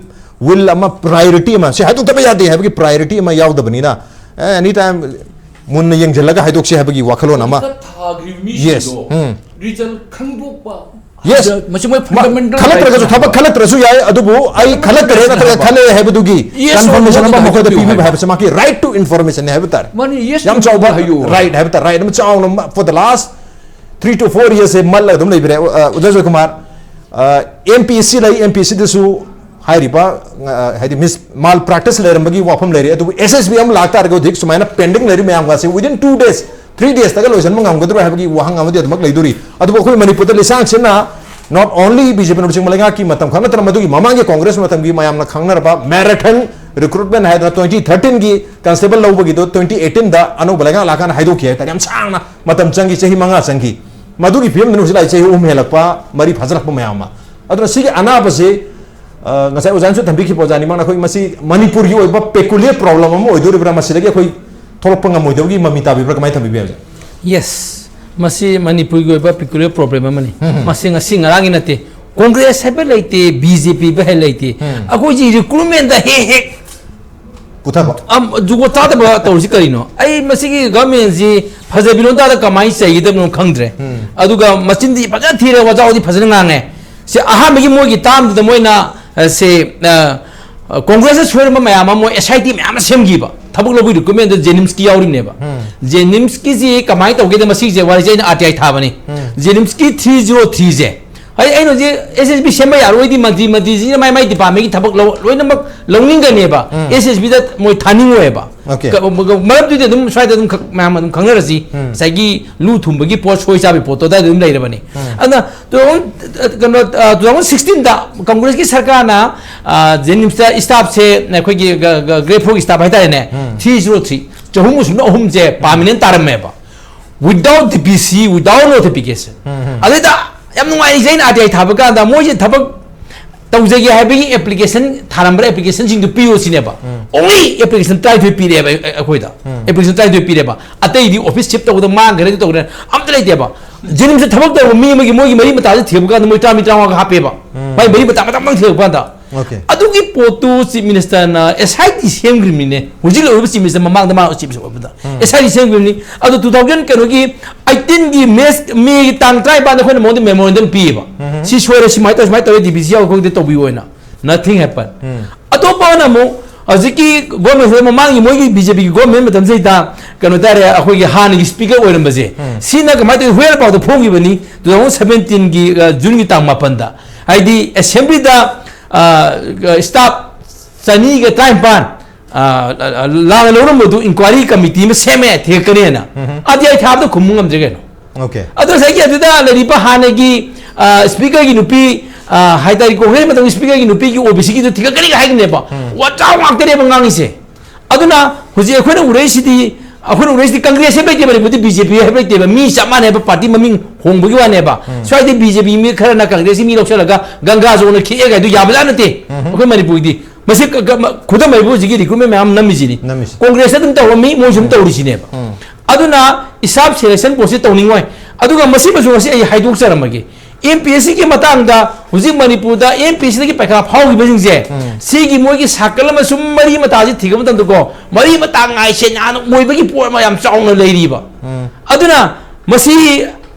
will ꯑꯃ, priority ꯑꯃ, ꯁꯤ ꯍꯥꯏꯗꯣꯛꯇꯕ ꯌꯥꯗꯦ ꯍꯥꯏꯕꯒꯤ priority ꯑꯃ ꯌꯥꯎꯗꯕꯅꯤꯅ, ꯑꯦ, any time ꯃꯨꯟꯅ ꯌꯦꯡꯁꯤꯜꯂꯒ ꯍꯥꯏꯗꯣꯛꯁꯤ ꯍꯥꯏꯕꯒꯤ ꯋꯥꯈꯜꯂꯣꯟ ꯑꯃ꯫ ꯄꯔꯤꯈꯥ ꯊꯥꯈ꯭ꯔꯤꯕ ꯃꯤꯁꯤꯡꯗꯣ Yes. ꯎꯝ꯫ ꯔꯤꯖꯜ ꯈꯪꯗꯣꯛꯄ Yes. ꯃꯁꯤ ꯃꯣꯏ fundamental ꯈꯜꯂꯛꯇ꯭ꯔꯒꯁꯨ right ꯊꯕꯛ ꯈꯜꯂꯛꯇ꯭ꯔꯁꯨ ꯌꯥꯏ, ꯑꯗꯨꯕꯨ ꯑꯩ ꯈꯜꯂꯛꯇ꯭ꯔꯦ ꯅꯠꯇ꯭ꯔꯒ ꯈꯜꯂꯛꯑꯦ ꯍꯥꯏꯕꯗꯨꯒꯤ Yes or confirmation no ꯑꯃ ꯗ ꯃꯈꯣꯏꯗ ꯍꯥꯏꯕꯤꯌꯨ ꯄꯤꯕꯤꯕ ꯍꯥꯏꯕ꯫ ꯍꯥꯏꯕꯁꯦ ꯃꯍꯥꯛꯀꯤ right to information ꯍꯥꯏꯕ ꯇꯥꯔꯦ꯫ ꯃꯥꯅꯤ, yes ꯌꯥꯝ or no ꯆꯥꯎꯕ ꯍꯥꯏꯌꯨ꯫ Right ꯍꯥꯏꯕ ꯇꯥꯔꯦ, right ꯑꯃ ꯆꯥꯎꯅ for the last three to four years ꯁꯦ ꯃꯜꯂꯒ ꯑꯗꯨꯝ ꯂꯩꯕꯤꯔꯦ꯫ ꯑ, ꯎꯗꯥꯏ ꯖꯣꯏꯀꯨꯃꯥꯔ, ꯑ, MPSC ꯂꯩ, MPSC ꯗꯁꯨ ꯍꯥꯏꯔꯤꯕ, ꯑ, ꯍꯥꯏꯗꯤ ꯃꯤꯁ ꯃꯥꯜ ꯄ꯭ꯔꯦꯛꯇꯤꯁ ꯂꯩꯔꯝꯕꯒꯤ ꯋꯥꯐꯝ ꯂꯩꯔꯦ꯫ ꯑꯗꯨꯕꯨ SSB ꯑꯃ ꯂꯥꯛꯇꯥꯔꯒꯗꯤ ꯍꯧꯖꯤꯛ ꯁꯨꯃꯥꯏꯅ pending ꯂꯩꯔꯤ ꯃꯌꯥꯝꯒꯁꯦ within two days, three days ꯇꯒ ꯂꯣꯏꯁꯤꯟꯕ ꯉꯝꯒꯗ꯭ꯔꯣ ꯍꯥꯏꯕꯒꯤ ꯋꯥꯍꯪ ꯑꯃꯗꯤ ꯑꯗꯨꯃꯛ ꯂꯩꯗꯣꯔꯤ꯫ ꯑꯗꯨꯕꯨ ꯑꯩꯈꯣꯏ ꯃꯅꯤꯄꯨꯔꯗ ꯂꯤꯁꯥꯡꯁꯤꯟꯅ not only BJP ꯂꯨꯆꯤꯡꯕ ꯂꯩꯉꯥꯛꯀꯤ ꯃꯇꯝ ꯈꯛ ꯅꯠꯇꯅ ꯃꯗꯨꯒꯤ ꯃꯃꯥꯡꯒꯤ ꯀꯣꯡꯒ꯭ꯔꯦꯁ ꯃꯇꯝꯒꯤ ꯃꯌꯥꯝꯅ ꯈꯪꯅꯔꯕ marathon recruitment ꯍꯥꯏꯗꯅ twenty thirteen ꯒꯤ constable ꯂꯧꯕꯒꯤꯗꯣ twenty eighteen ꯗ ꯑꯅꯧꯕ ꯂꯩꯉꯥꯛ ꯂꯥꯛꯀꯥꯟꯗ ꯍꯥꯏꯗꯣꯛꯈꯤ ꯍꯥꯏꯇꯥꯔꯦ꯫ ꯌꯥꯝ ꯁꯥꯡꯅ ꯃꯇꯝ ꯆꯪꯈꯤ, ꯆꯍꯤ ꯃꯉꯥ ꯆꯪꯈꯤ꯫ ꯃꯗꯨꯒꯤ ꯐꯤꯕꯝꯗꯨꯅ ꯍꯧꯖꯤꯛ ꯂꯥꯛꯏ ꯆꯍꯤ ꯑꯍꯨꯝ ꯍꯦꯜꯂꯛꯄ, ꯃꯔꯤ ꯐꯥꯖꯤꯜꯂꯛꯄ ꯃꯌꯥꯝ ꯑꯃ꯫ ꯑꯗꯨꯅ ꯁꯤꯒꯤ ꯑꯅꯥꯕꯁꯤ, ꯑ, ꯉꯁꯥꯏ ꯑꯣꯖꯥꯅꯁꯨ ꯊꯝꯕꯤꯈꯤꯕ ꯑꯣꯖꯥꯅꯤ ꯃꯥꯅ ꯑꯩꯈꯣꯏ ꯃꯁꯤ ꯃꯅꯤꯄꯨꯔꯒꯤ ꯑꯣꯏꯕ peculiar problem ꯑꯃ ꯑꯣꯏꯗꯣꯔꯤꯕ꯭ꯔꯥ, ꯃꯁꯤꯗꯒꯤ ꯑꯩꯈꯣꯏ ꯊꯣꯛꯂꯛꯄ ꯉꯝꯃꯣꯏꯗꯕꯒꯤ ꯃꯃꯤ ꯇꯥꯕꯤꯕ꯭ꯔꯥ, ꯀꯃꯥꯏꯅ ꯊꯝꯕꯤꯕ ꯌꯥꯏ? Yes, ꯃꯁꯤ ꯃꯅꯤꯄꯨꯔꯒꯤ ꯑꯣꯏꯕ peculiar problem ꯑꯃꯅꯤ꯫ ꯃꯁꯤ ꯉꯁꯤ ꯉꯔꯥꯡꯒꯤ ꯅꯠꯇꯦ꯫ ꯀꯣꯡꯒ꯭ꯔꯦꯁ ꯍꯥꯏꯕ ꯂꯩꯇꯦ, BJP ꯍꯥꯏꯕ ꯂꯩꯇꯦ꯫ ꯑꯩꯈꯣꯏꯁꯤ recruitment ꯗ ꯍꯦꯛ ꯍꯦꯛ ꯄꯨꯊꯕ꯫ ꯑꯝ, ꯖꯨꯒꯣꯠ ꯆꯥꯗꯕ ꯇꯧꯔꯤꯁꯤ ꯀꯔꯤꯅꯣ? ꯑꯩ ꯃꯁꯤꯒꯤ government ꯁꯤ ꯐꯖꯕꯤ ꯂꯣꯟꯗꯥꯗ ꯀꯃꯥꯏꯅ ꯆꯩꯒꯗꯕꯅꯣ ꯈꯪꯗ꯭ꯔꯦ꯫ ꯑꯗꯨꯒ ꯃꯆꯤꯟꯗꯤ ꯐꯖꯅ ꯊꯤꯔꯦ, ꯋꯥꯖꯥꯎꯗꯤ ꯐꯖꯅ ꯉꯥꯡꯉꯦ꯫ ꯁꯤ ꯑꯍꯥꯟꯕꯒꯤ ꯃꯣꯏꯒꯤ term ꯗꯨꯗ ꯃꯣꯏꯅ, ꯑ, ꯁꯦ, ꯑ, ꯑ, ꯀꯣꯡꯒ꯭ꯔꯦꯁꯅ ꯁꯣꯏꯔꯝꯕ ꯃꯌꯥꯝ ꯑꯃ, ꯃꯣꯏ SIT ꯃꯌꯥꯝ ꯑꯃ ꯁꯦꯝꯈꯤꯕ꯫ ꯊꯕꯛ ꯂꯧꯕꯒꯤ recruitment ꯗ JNIMS ꯀꯤ ꯌꯥꯎꯔꯤꯕꯅꯦꯕ꯫ JNIMS ꯀꯤꯁꯤ ꯀꯃꯥꯏꯅ ꯇꯧꯒꯦꯗ, ꯃꯁꯤꯁꯦ ꯋꯥꯔꯤꯁꯦ ꯑꯩꯅ RTI ꯊꯥꯕꯅꯤ꯫ JNIMS ꯀꯤ three zero three ꯁꯦ, ꯑꯩ, ꯑꯩꯅ ꯍꯧꯖꯤꯛ SSB ꯁꯦꯝꯕ ꯌꯥꯔꯣꯏꯗꯤ ꯃꯟꯇ꯭ꯔꯤ, ꯃꯟꯇ꯭ꯔꯤꯁꯤꯅ ꯃꯥꯏ, ꯃꯥꯏ department ꯀꯤ ꯊꯕꯛ ꯂꯧ-, ꯂꯣꯏꯅꯃꯛ ꯂꯧꯅꯤꯡꯒꯅꯦꯕ꯫ SSB ꯗ ꯃꯣꯏ ꯊꯥꯅꯤꯡꯉꯣꯏꯕ꯫ Okay. ꯀ-, ꯃꯔꯝꯗꯨꯗꯤ ꯑꯗꯨꯝ ꯁ꯭ꯋꯥꯏꯗ ꯑꯗꯨꯝ ꯈ-, ꯃꯌꯥꯝ ꯑꯗꯨꯝ ꯈꯪꯅꯔꯁꯤ꯫ ꯉꯁꯥꯏꯒꯤ ꯂꯨ ꯊꯨꯝꯕꯒꯤ ꯄꯣꯠ, ꯁꯣꯏ ꯆꯥꯕꯒꯤ ꯄꯣꯠꯇꯣ ꯑꯗꯨꯋꯥꯏꯗ ꯑꯗꯨꯝ ꯂꯩꯔꯕꯅꯤ꯫ ꯑꯗꯨꯅ ꯇꯨ ꯊꯥꯎꯖꯟ, ꯑ, ꯀꯩꯅꯣ, ꯑ, two thousand sixteen ꯗ ꯀꯣꯡꯒ꯭ꯔꯦꯁꯀꯤ ꯁꯔꯀꯥꯔꯅ, ꯑ, JNIMS ꯇ staff ꯁꯦ ꯑꯩꯈꯣꯏꯒꯤ ꯒ-, ꯒ-, grade four ꯒꯤ staff ꯍꯥꯏꯇꯥꯔꯦꯅꯦ, three zero three, ꯆꯍꯨꯝ ꯑꯃꯁꯨꯡ ꯑꯍꯨꯝꯁꯦ permanent ꯇꯥꯔꯝꯃꯦꯕ, without DPC, without notification꯫ ꯑꯗꯨꯗ ꯌꯥꯝ ꯅꯨꯡꯉꯥꯏꯔꯤꯁꯦ, ꯑꯩꯅ RTI ꯊꯥꯕ ꯀꯥꯟꯗ ꯃꯣꯏꯁꯦ ꯊꯕꯛ ꯇꯧꯖꯒꯦ ꯍꯥꯏꯕꯒꯤ application ꯊꯥꯔꯝꯕ꯭ꯔꯥ, application ꯁꯤꯡꯗꯨ ꯄꯤꯌꯨ ꯁꯤꯅꯦꯕ꯫ Only application ꯇꯔꯥꯅꯤꯊꯣꯏ ꯄꯤꯔꯛꯑꯦꯕ ꯑꯩ-, ꯑꯩꯈꯣꯏꯗ꯫ Application ꯇꯔꯥꯅꯤꯊꯣꯏ ꯄꯤꯔꯦꯕ, ꯑꯇꯩꯗꯤ office shift ꯇꯧꯕꯗ ꯃꯥꯡꯈ꯭ꯔꯦ, ꯑꯗꯨ ꯇꯧꯈ꯭ꯔꯦ, ꯑꯝꯇ ꯂꯩꯇꯦꯕ꯫ JNIMS ꯇ ꯊꯕꯛ ꯇꯧꯕ ꯃꯤ ꯑꯃꯒꯤ ꯃꯣꯏꯒꯤ ꯃꯔꯤ ꯃꯇꯥꯁꯦ ꯊꯤꯕ ꯀꯥꯟꯗ ꯃꯣꯏ ꯇꯔꯥꯃꯔꯤ ꯇꯔꯥꯃꯉꯥꯒ ꯍꯥꯞꯄꯦꯕ꯫ ꯃꯥꯏ ꯃꯔꯤ ꯃꯇꯥ ꯃꯇꯥ ꯃꯇꯥ ꯊꯤꯕ ꯀꯥꯟꯗ Okay. ꯑꯗꯨꯒꯤ ꯄꯣꯠꯇꯨ ꯆꯤꯐ ꯃꯤꯅꯤꯁꯇꯔꯅ ꯑꯦꯁ ꯑꯥꯏ ꯇꯤ ꯁꯦꯝꯈ꯭ꯔꯤꯕꯅꯤꯅꯦ꯫ ꯍꯧꯖꯤꯛ ꯂꯩꯔꯤꯕ ꯆꯤꯐ ꯃꯤꯅꯤꯁꯇꯔ, ꯃꯃꯥꯡꯗ ꯃꯥꯅ ꯆꯤꯐ ꯃꯤꯅꯤꯁꯇꯔ ꯑꯣꯏꯕꯗ ꯑꯦꯁ ꯑꯥꯏ ꯇꯤ ꯁꯦꯝꯈ꯭ꯔꯤꯕꯅꯤ꯫ ꯑꯗꯣ two thousand ꯀꯩꯅꯣꯒꯤ eighteenꯒꯤ ꯃꯦ ꯃꯦꯒꯤ ꯇꯥꯡ ꯇꯔꯥꯅꯤꯄꯥꯟꯗ ꯑꯩꯈꯣꯏꯅ ꯃꯉꯣꯟꯗ ꯃꯦꯃꯣꯔꯦꯟꯗꯝ ꯄꯤꯌꯦꯕ꯫ ꯁꯤ ꯁꯣꯏꯔꯦ, ꯁꯨꯃꯥꯏꯅ ꯇꯧꯔꯦ, ꯁꯨꯃꯥꯏꯅ ꯇꯧꯔꯦ, ꯗꯤ ꯕꯤ ꯁꯤ ꯌꯥꯎ, ꯑꯩꯈꯣꯏꯗ ꯇꯧꯕꯤꯌꯨ ꯍꯥꯏꯅ꯫ Nothing happen꯫ ꯑꯇꯣꯞꯄ ꯑꯃꯅ ꯑꯃꯨꯛ ꯍꯧꯖꯤꯛꯀꯤ ꯒꯣꯔꯃꯦꯟꯁꯤꯗ ꯃꯃꯥꯡꯒꯤ ꯃꯣꯏꯒꯤ ꯕꯤ ꯖꯦ ꯄꯤꯒꯤ ꯒꯣꯔꯃꯦꯟ ꯃꯇꯝꯁꯤꯗꯩꯗ ꯀꯩꯅꯣ ꯇꯥꯔꯦ, ꯑꯩꯈꯣꯏꯒꯤ ꯍꯥꯟꯅꯒꯤ ꯁ꯭ꯄꯤꯀꯔ ꯑꯣꯏꯔꯝꯕꯁꯦ, ꯁꯤꯅ ꯀꯃꯥꯏꯅ ꯇꯧꯋꯤ? ꯍꯨꯌꯦꯟ ꯂꯥꯟꯄꯥꯎꯗ ꯐꯣꯡꯈꯤꯕꯅꯤ, two thousand seventeenꯒꯤ ꯖꯨꯟꯒꯤ ꯇꯥꯡ ꯃꯥꯄꯟꯗ꯫ ꯍꯥꯏꯗꯤ ꯑꯦꯁꯦꯝꯕ꯭ꯂꯤꯗ ꯁ꯭ꯇꯥꯐ ꯆꯅꯤꯒ ꯇꯔꯥꯅꯤꯄꯥꯟ ꯂꯥꯟꯅ ꯂꯧꯔꯝꯕꯗꯨ ꯏꯟꯀ꯭ꯋꯥꯏꯔꯤ ꯀꯃꯤꯇꯤ ꯑꯃ ꯁꯦꯝꯃꯦ, ꯊꯤꯒꯠꯀꯅꯤꯅ꯫ ꯑꯗꯨꯗꯤ ꯑꯩ ꯊꯥꯕꯗ ꯈꯨꯝꯕ ꯉꯝꯗ꯭ꯔꯦ ꯀꯩꯅꯣ꯫ Okay. ꯑꯗꯣ ꯉꯁꯥꯏꯒꯤ ꯑꯗꯨꯗ ꯂꯩꯔꯤꯕ ꯍꯥꯟꯅꯒꯤ ꯁ꯭ꯄꯤꯀꯔꯒꯤ ꯅꯨꯄꯤ, ꯍꯥꯏꯇꯥꯔꯦ, ꯀꯣꯡꯒ꯭ꯔꯦꯁ ꯃꯇꯝꯒꯤ ꯁ꯭ꯄꯤꯀꯔꯒꯤ ꯅꯨꯄꯤꯒꯤ ꯑꯣ ꯕꯤ ꯁꯤꯒꯤꯗꯨ ꯊꯤꯒꯠꯀꯅꯤꯒ ꯍꯥꯏꯒꯅꯦꯕ꯫ ꯋꯥꯖꯥꯎ ꯉꯥꯛꯇꯅꯦꯕ ꯉꯥꯡꯉꯤꯁꯦ꯫ ꯑꯗꯨꯅ ꯍꯧꯖꯤꯛ ꯑꯩꯈꯣꯏꯅ ꯎꯔꯛꯏꯁꯤꯗꯤ, ꯑꯩꯈꯣꯏꯅ ꯎꯔꯛꯏꯁꯤꯗꯤ ꯀꯪꯒ꯭ꯔꯦꯁ ꯍꯥꯏꯕ ꯂꯩꯇꯦ, ꯃꯅꯤꯄꯨꯔꯗꯤ ꯕꯤ ꯖꯦ ꯄꯤ ꯍꯥꯏꯕ ꯂꯩꯇꯦꯕ꯫ ꯃꯤ ꯆꯞ ꯃꯥꯟꯅꯩꯕ, ꯄꯥꯔꯇꯤ ꯃꯃꯤꯡ ꯍꯣꯡꯕꯒꯤ ꯋꯥꯅꯦꯕ꯫ ꯁ꯭ꯋꯥꯏꯗ ꯕꯤ ꯖꯦ ꯄꯤ ꯃꯤ ꯈꯔꯅ ꯀꯪꯒ꯭ꯔꯦꯁꯀꯤ ꯃꯤ ꯂꯧꯁꯤꯜꯂꯒ ꯒꯪꯒꯥ ꯖꯣꯡꯅ ꯈꯤꯛꯑꯦ ꯀꯥꯏꯗꯨ ꯌꯥꯕꯖꯥꯠ ꯅꯠꯇꯦ꯫ ꯑꯩꯈꯣꯏ ꯃꯅꯤꯄꯨꯔꯒꯤꯗꯤ ꯃꯁꯤ ꯈꯨꯗꯝ ꯑꯣꯏꯕꯨ ꯍꯧꯖꯤꯛꯀꯤ ꯔꯤꯀ꯭ꯔꯨꯠꯃꯦꯟ ꯃꯌꯥꯝ ꯅꯝꯃꯤꯁꯤꯅꯤ꯫ ꯅꯝꯃꯤꯁꯤ꯫ ꯀꯣꯡꯒ꯭ꯔꯦꯁꯇ ꯑꯗꯨꯝ ꯇꯧꯔꯝꯃꯤ, ꯃꯣꯏꯁꯨ ꯑꯗꯨꯝ ꯇꯧꯔꯤꯁꯤꯅꯦꯕ꯫ ꯑꯗꯨꯅ staff selection boardꯁꯤ ꯇꯧꯅꯤꯡꯉꯣꯏ꯫ ꯑꯗꯨꯒ ꯃꯁꯤꯃꯁꯨ ꯉꯁꯤ ꯑꯩ ꯍꯥꯏꯗꯣꯛꯆꯔꯝꯃꯒꯦ꯫ ꯑꯦꯝ ꯄꯤ ꯑꯦꯁ ꯁꯤꯒꯤ ꯃꯇꯥꯡꯗ ꯍꯧꯖꯤꯛ ꯃꯅꯤꯄꯨꯔꯗ ꯑꯦꯝ ꯄꯤ ꯑꯦꯁ ꯁꯤꯗꯒꯤ ꯄꯩꯈꯥ ꯐꯥꯎꯈꯤꯕꯁꯤꯡꯁꯦ, ꯁꯤꯒꯤ ꯃꯣꯏꯒꯤ ꯁꯥꯔꯀꯜ ꯑꯃꯁꯨꯡ ꯃꯔꯤ ꯃꯇꯥꯁꯤ ꯊꯤꯒꯠꯄ ꯃꯇꯝꯗꯀꯣ, ꯃꯔꯤ ꯃꯇꯥ ꯉꯥꯏꯁꯦ ꯅꯥꯅ ꯑꯣꯏꯕꯒꯤ ꯄꯣꯠ ꯑꯃ ꯌꯥꯝ ꯆꯥꯎꯅ ꯂꯩꯔꯤꯕ꯫ ꯑꯗꯨꯅ ꯃꯁꯤ